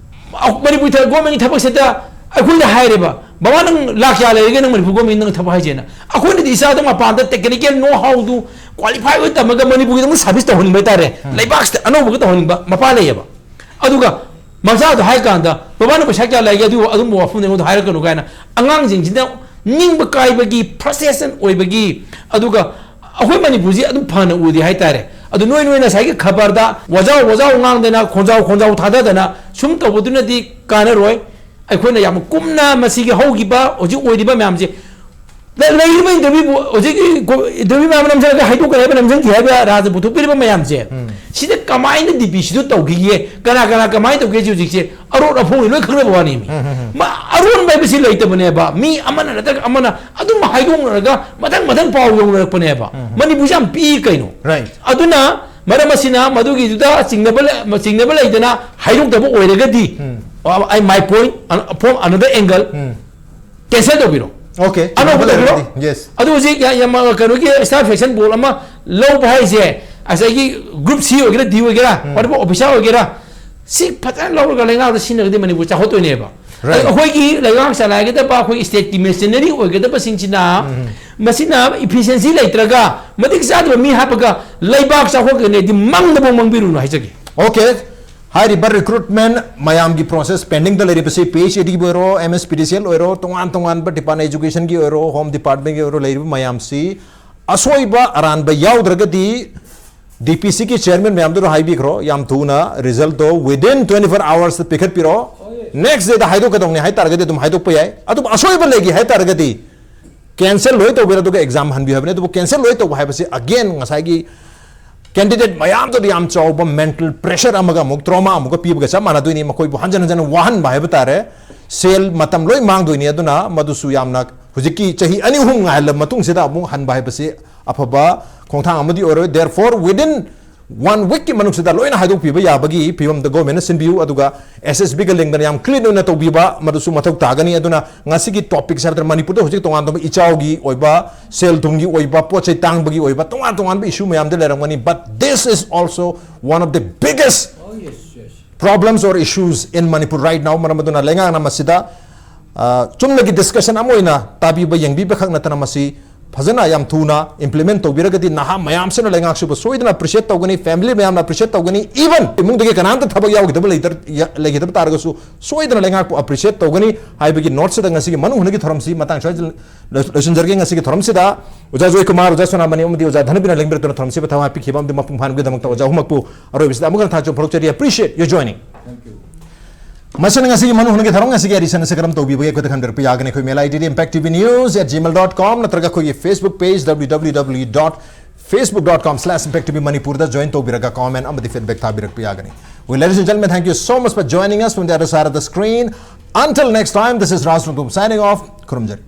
ꯃꯅꯤꯄꯨꯔ ꯊ-, ꯒꯣꯔꯃꯦꯟꯒꯤ ꯊꯕꯛꯁꯤꯗ ꯑꯩꯈꯣꯏꯗ ꯍꯥꯏꯔꯦꯕ, "ꯕꯕꯥ, ꯅꯪ ꯂꯥꯛ ꯀꯌꯥ ꯂꯩꯔꯒꯦ ꯅꯪ ꯃꯅꯤꯄꯨꯔ ꯒꯣꯔꯃꯦꯟꯒꯤ ꯅꯪ ꯊꯕꯛ ꯍꯥꯏꯁꯦꯅ?" ꯑꯩꯈꯣꯏꯅꯗꯤ ꯏꯆꯥꯗꯣ ꯃꯄꯥꯟꯗ technical know how do qualify ꯑꯣꯏ ꯇꯝꯃꯒ ꯃꯅꯤꯄꯨꯔꯒꯤꯗꯃꯛ service ꯇꯧꯍꯟꯅꯤꯡꯕ ꯍꯥꯏꯇꯥꯔꯦ, ꯎꯝ꯫ ꯂꯩꯕꯥꯛꯁꯤꯗ ꯑꯅꯧꯕꯒ ꯇꯧꯍꯟꯅꯤꯡꯕ ꯃꯄꯥ ꯂꯩꯌꯦꯕ꯫ ꯑꯗꯨꯒ ꯃꯆꯥꯗꯣ ꯍꯥꯏ ꯀꯥꯟꯗ, "ꯕꯕꯥ, ꯅꯪ ꯄꯩꯁꯥ ꯀꯌꯥ ꯂꯩꯒꯦ? ꯑꯗꯨ, ꯑꯗꯨꯝꯕ ꯋꯥꯐꯝꯗ ꯑꯩꯉꯣꯟꯗ ꯍꯥꯏꯔꯛꯀꯅꯨ" ꯀꯥꯏꯅ ꯑꯉꯥꯡꯁꯤꯡꯁꯤꯅ ꯅꯤꯡꯕ ꯀꯥꯏꯕꯒꯤ, frustration ꯑꯣꯏꯕꯒꯤ, ꯑꯗꯨꯒ ꯑꯩꯈꯣꯏ ꯃꯅꯤꯄꯨꯔꯁꯤ ꯑꯗꯨꯝ ꯐꯅ ꯎꯗꯦ ꯍꯥꯏꯇꯥꯔꯦ꯫ ꯑꯗꯨ ꯅꯣꯏ, ꯅꯣꯏꯅ ꯉꯁꯥꯏꯒꯤ ꯈꯕꯔꯗ ꯋꯥꯖꯥꯎ ꯋꯥꯖꯥꯎ ꯉꯥꯡꯗꯅ, ꯈꯣꯟꯖꯥꯎ ꯈꯣꯟꯖꯥꯎ ꯊꯥꯗꯗꯅ ꯁꯨꯝ ꯇꯧꯕꯗꯨꯅꯗꯤ ꯀꯥꯟꯅꯔꯣꯏ꯫ ꯑꯩꯈꯣꯏꯅ ꯌꯥꯝ ꯀꯨꯞꯅ ꯃꯁꯤꯒꯤ ꯍꯧꯈꯤꯕ, ꯍꯧꯖꯤꯛ ꯑꯣꯏꯔꯤꯕ ꯃꯌꯥꯝꯁꯦ, ꯂ-, ꯂꯩꯔꯤꯕ interview ꯕꯨ-, ꯍꯧꯖꯤꯛꯀꯤ ꯀꯣ-, interview ꯃꯌꯥꯝ ꯅꯝꯁꯤꯜꯂꯒ ꯍꯥꯏꯗꯣꯛꯀꯅꯤ ꯍꯥꯏꯕ, ꯅꯝꯁꯤꯟꯈꯤ ꯍꯥꯏꯕ ꯔꯥꯖ ꯄꯨꯊꯣꯛꯄꯤꯔꯤꯕ ꯃꯌꯥꯝꯁꯦ, ꯎꯝ꯫ ꯁꯤꯗ ꯀꯃꯥꯏꯅ DP ꯁꯤꯗ ꯇꯧꯈꯤꯒꯦ, ꯀꯅꯥ ꯀꯅꯥ ꯀꯃꯥꯏꯅ ꯇꯧꯒꯦ ꯍꯧꯖꯤꯛꯁꯦ? ꯑꯔꯣꯟ ꯑꯐꯣꯟꯒꯤ ꯂꯣꯏ ꯈꯪꯅꯕ ꯋꯥꯅꯤ꯫ ꯎꯝ, ꯎꯝ, ꯎꯝ꯫ ꯃꯥ-, ꯑꯔꯣꯟꯕ ꯍꯥꯏꯕꯁꯤ ꯂꯩꯇꯕꯅꯦꯕ꯫ ꯃꯤ ꯑꯃꯅ ꯅꯠꯇ꯭ꯔꯒ ꯑꯃꯅ ꯑꯗꯨꯝ ꯍꯥꯏꯗꯣꯛꯅꯔꯒ ꯃꯊꯪ ꯃꯊꯪ ꯄꯥꯎ ꯌꯧꯅꯔꯛꯄꯅꯦꯕ꯫ ꯎꯝ, ꯎꯝ꯫ ꯃꯅꯤꯄꯨꯔꯁꯤ ꯌꯥꯝ ꯄꯤꯛꯏ ꯀꯩꯅꯣ꯫ Right. ꯑꯗꯨꯅ ꯃꯔꯝ ꯑꯁꯤꯅ ꯃꯗꯨꯒꯤꯗꯨꯗ ꯆꯤꯡꯅꯕ ꯂꯩ-, ꯆꯤꯡꯅꯕ ꯂꯩꯗꯅ ꯍꯥꯏꯗꯣꯛꯇꯕ ꯑꯣꯏꯔꯒꯗꯤ, ꯎꯝ꯫ ꯑ, I, my point, an-, from another angle, um. Cancel ꯇꯧꯕꯤꯔꯣ꯫ Okay, ꯑꯅꯧꯕ ꯆꯨꯝꯕ ꯇꯧꯕꯤꯔꯣ꯫ ꯂꯩꯔꯒꯗꯤ, yes꯫ ꯑꯗꯨ ꯍꯧꯖꯤꯛ ꯌꯥ-, ꯌꯥꯝ, ꯑ, ꯀꯩꯅꯣꯒꯤ staff selection board ꯑꯃ ꯂꯧꯕ ꯍꯥꯏꯁꯦ, ꯉꯁꯥꯏꯒꯤ group C ꯑꯣꯏꯒꯦꯔꯥ, D ꯑꯣꯏꯒꯦꯔꯥ, ꯎꯝ꯫ Whatever officer ꯑꯣꯏꯒꯦꯔꯥ, ꯁꯤ ꯐꯖꯅ ꯂꯧꯔꯒ ꯂꯩꯉꯥꯛꯇ ꯁꯤꯖꯤꯟꯅꯔꯒꯗꯤ ꯃꯅꯤꯄꯨꯔ ꯆꯥꯎꯈꯠꯇꯣꯏꯅꯦꯕ꯫ Right꯫ ꯑꯗꯣ ꯑꯩꯈꯣꯏꯒꯤ ꯂꯩꯉꯥꯛ ꯆꯂꯥꯏꯒꯗꯕ, ꯑꯩꯈꯣꯏꯒꯤ state ꯀꯤ machinery ꯑꯣꯏꯒꯗꯕꯁꯤꯡꯁꯤꯅ, ꯎꯝ꯫ ꯃꯁꯤꯅ efficiency ꯂꯩꯇ꯭ꯔꯒ, ꯃꯇꯤꯛ ꯆꯥꯗꯕ ꯃꯤ ꯍꯥꯞꯄꯒ ꯂꯩꯕꯥꯛ ꯆꯥꯎꯈꯠꯀꯅꯤꯗꯤ ꯃꯪꯗꯐꯥꯎ ꯃꯪꯕꯤꯔꯨꯅꯨ ꯍꯥꯏꯖꯒꯦ꯫ Okay꯫ ꯍꯥꯏꯔꯤꯕ recruitment ꯃꯌꯥꯝꯒꯤ process pending ꯗ ꯂꯩꯔꯤꯕꯁꯤ, PHED ꯒꯤ ꯑꯣꯏꯔꯣ, MSPDCL ꯑꯣꯏꯔꯣ, ꯇꯣꯉꯥꯟ ꯇꯣꯉꯥꯟꯕ department, education ꯒꯤ ꯑꯣꯏꯔꯣ, Home Department ꯀꯤ ꯑꯣꯏꯔꯣ, ꯂꯩꯔꯤꯕ ꯃꯌꯥꯝꯁꯤ ꯑꯁꯣꯏꯕ ꯑꯔꯥꯟꯕ ꯌꯥꯎꯗ꯭ꯔꯒꯗꯤ DPCꯒꯤ chairman ꯃꯌꯥꯝꯗꯨꯗ ꯍꯥꯏꯕꯤꯈ꯭ꯔꯣ, ꯌꯥꯝ ꯊꯨꯅ resultꯇꯣ within twenty four hoursꯇ ꯄꯤꯈꯠꯄꯤꯔꯣ꯫ Next dayꯗ ꯍꯥꯏꯗꯣꯛꯀꯗꯧꯅꯤ ꯍꯥꯏꯇꯥꯔꯒꯗꯤ ꯑꯗꯨꯝ ꯍꯥꯏꯗꯣꯛꯄ ꯌꯥꯏ꯫ ꯑꯗꯨꯕꯨ ꯑꯁꯣꯏꯕ ꯂꯩꯒꯦ ꯍꯥꯏꯇꯥꯔꯒꯗꯤ cancel ꯂꯣꯏ ꯇꯧꯕꯤꯔꯣ, ꯑꯗꯨꯒ exam ꯍꯟꯕꯤꯌꯨ ꯍꯥꯏꯕꯅꯤ꯫ ꯑꯗꯨꯕꯨ cancel ꯂꯣꯏ ꯇꯧꯕ ꯍꯥꯏꯕꯁꯤ again ꯉꯁꯥꯏꯒꯤ candidate ꯃꯌꯥꯝꯗꯨꯗ ꯌꯥꯝ ꯆꯥꯎꯕ mental pressure ꯑꯃꯒ ꯑꯃꯨꯛ trauma ꯑꯃꯨꯛꯀ ꯄꯤꯕꯒ ꯆꯞ ꯃꯥꯟꯅꯗꯣꯏꯅꯤ꯫ ꯃꯈꯣꯏꯕꯨ ꯍꯟꯖꯟ ꯍꯟꯖꯟ ꯋꯥꯍꯟꯕ ꯍꯥꯏꯕ ꯇꯥꯔꯦ, ꯁꯦꯜ ꯃꯇꯝ ꯂꯣꯏ ꯃꯥꯡꯗꯣꯏꯅꯤ꯫ ꯑꯗꯨꯅ ꯃꯗꯨꯁꯨ ꯌꯥꯝꯅ ꯍꯧꯖꯤꯛꯀꯤ ꯆꯍꯤ ꯑꯅꯤ ꯑꯍꯨꯝ ꯉꯥꯏꯍꯜꯂꯕ ꯃꯇꯨꯡꯁꯤꯗ ꯑꯃꯨꯛ ꯍꯟꯕ ꯍꯥꯏꯕꯁꯤ ꯑꯐꯕ ꯈꯣꯡꯊꯥꯡ ꯑꯃꯗꯤ ꯑꯣꯏꯔꯣꯏ꯫ Therefore, within one weekꯀꯤ ꯃꯅꯨꯡꯁꯤꯗ ꯂꯣꯏꯅ ꯍꯥꯏꯗꯣꯛꯄꯤꯕ ꯌꯥꯕꯒꯤ ꯐꯤꯕꯝꯗ governmentꯅ ꯁꯤꯟꯕꯤꯌꯨ, ꯑꯗꯨꯒ SSBꯒ ꯂꯦꯡꯗꯅ ꯌꯥꯝ clean ꯑꯣꯏꯅ ꯇꯧꯕꯤꯕ ꯃꯗꯨꯁꯨ ꯃꯊꯧ ꯇꯥꯒꯅꯤ꯫ ꯑꯗꯨꯅ ꯉꯁꯤꯒꯤ topic ꯍꯥꯏꯕꯗ ꯃꯅꯤꯄꯨꯔꯗ ꯍꯧꯖꯤꯛ ꯇꯣꯉꯥꯟ ꯇꯣꯉꯥꯟꯕ ꯏꯆꯥꯎꯒꯤ ꯑꯣꯏꯕ, ꯁꯦꯜ ꯊꯨꯝꯒꯤ ꯑꯣꯏꯕ, ꯄꯣꯠ ꯆꯩ ꯇꯥꯡꯕꯒꯤ ꯑꯣꯏꯕ ꯇꯣꯉꯥꯟ ꯇꯣꯉꯥꯟꯕ issue ꯃꯌꯥꯝꯗꯤ ꯂꯩꯔꯝꯒꯅꯤ, but this is also one of the biggest problems or issues in Manipur right now. ꯃꯔꯝ ꯑꯗꯨꯅ ꯂꯩꯉꯥꯛꯅ ꯃꯁꯤꯗ ꯑ, ꯆꯨꯝꯅꯒꯤ discussion ꯑꯃ ꯑꯣꯏꯅ ꯇꯥꯕꯤꯕ ꯌꯦꯡꯕꯤꯕ ꯈꯛ ꯅꯠꯇꯅ ꯃꯁꯤ ꯐꯖꯅ ꯌꯥꯝ ꯊꯨꯅ implement ꯇꯧꯕꯤꯔꯒꯗꯤ ꯅꯍꯥ ꯃꯌꯥꯝꯁꯤꯅ ꯂꯩꯉꯥꯛꯁꯤꯕꯨ ꯁꯣꯏꯗꯅ appreciate ꯇꯧꯒꯅꯤ, family ꯃꯌꯥꯝꯅ appreciate ꯇꯧꯒꯅꯤ, even ꯏꯃꯨꯡꯗꯒꯤ ꯀꯅꯥꯝꯇ ꯊꯕꯛ ꯌꯥꯎꯈꯤꯗꯕ ꯂꯩꯇ-, ꯌꯥ-, ꯂꯩꯈꯤꯗꯕ ꯇꯥꯔꯒꯁꯨ ꯁꯣꯏꯗꯅ ꯂꯩꯉꯥꯛꯄꯨ appreciate ꯇꯧꯒꯅꯤ ꯍꯥꯏꯕꯒꯤ noteꯁꯤꯗ ꯉꯁꯤꯒꯤ ꯃꯅꯨꯡ ꯍꯨꯠꯅꯒꯤ ꯊꯧꯔꯝꯁꯤ ꯃꯇꯥꯡ ꯁ꯭ꯋꯥꯏꯗ ꯂꯣꯏ-, ꯂꯣꯏꯁꯤꯟꯖꯔꯒꯦ꯫ ꯉꯁꯤꯒꯤ ꯊꯧꯔꯝꯁꯤꯗ ꯑꯣꯖꯥ ꯖꯣꯏꯀꯨꯃꯥꯔ, ꯑꯣꯖꯥ ꯁꯣꯅꯥꯃꯅꯤ ꯑꯃꯗꯤ ꯑꯣꯖꯥ ꯙꯅꯕꯤꯔꯅ ꯂꯦꯡꯕꯤꯔꯛꯇꯨꯅ ꯊꯧꯔꯝꯁꯤꯕꯨ ꯊꯧ ꯍꯥꯞꯄꯤꯈꯤꯕ ꯑꯃꯗꯤ ꯃꯄꯨꯡ ꯐꯥꯍꯟꯕꯒꯤꯗꯃꯛꯇ ꯑꯣꯖꯥ ꯑꯍꯨꯝꯃꯛꯄꯨ ꯑꯔꯣꯏꯕꯁꯤꯗ ꯑꯃꯨꯛ ꯍꯟꯅ ꯊꯥꯒꯠꯆꯕ ꯐꯣꯡꯗꯣꯛꯆꯔꯤ꯫ Appreciate your joining. ꯃꯁꯤꯅ ꯉꯁꯤꯒꯤ ꯃꯅꯨꯡ ꯍꯨꯠꯅꯒꯤ ꯊꯧꯔꯝ꯫ ꯉꯁꯤꯒꯤ edition ꯑꯁꯤ ꯀꯔꯝ ꯇꯧꯕꯤꯕꯒꯦ ꯑꯩꯈꯣꯏꯗ ꯈꯟꯕꯤꯔꯛꯄ ꯌꯥꯒꯅꯤ꯫ ꯑꯩꯈꯣꯏ mail ID impact T V news at gmail dot com ꯅꯠꯇ꯭ꯔꯒ ꯑꯩꯈꯣꯏꯒꯤ Facebook page W W W dot facebook dot com slash impact T V Manipurꯗ join ꯇꯧꯕꯤꯔꯒ comment ꯑꯃꯗꯤ feedback ꯊꯥꯕꯤꯔꯛꯄ ꯌꯥꯒꯅꯤ꯫ Well, ladies and gentlemen, thank you so much for joining us from the other side of the screen. Until next time, this is Raj Rungtum signing off. ꯈꯨꯔꯨꯝꯖꯔꯤ꯫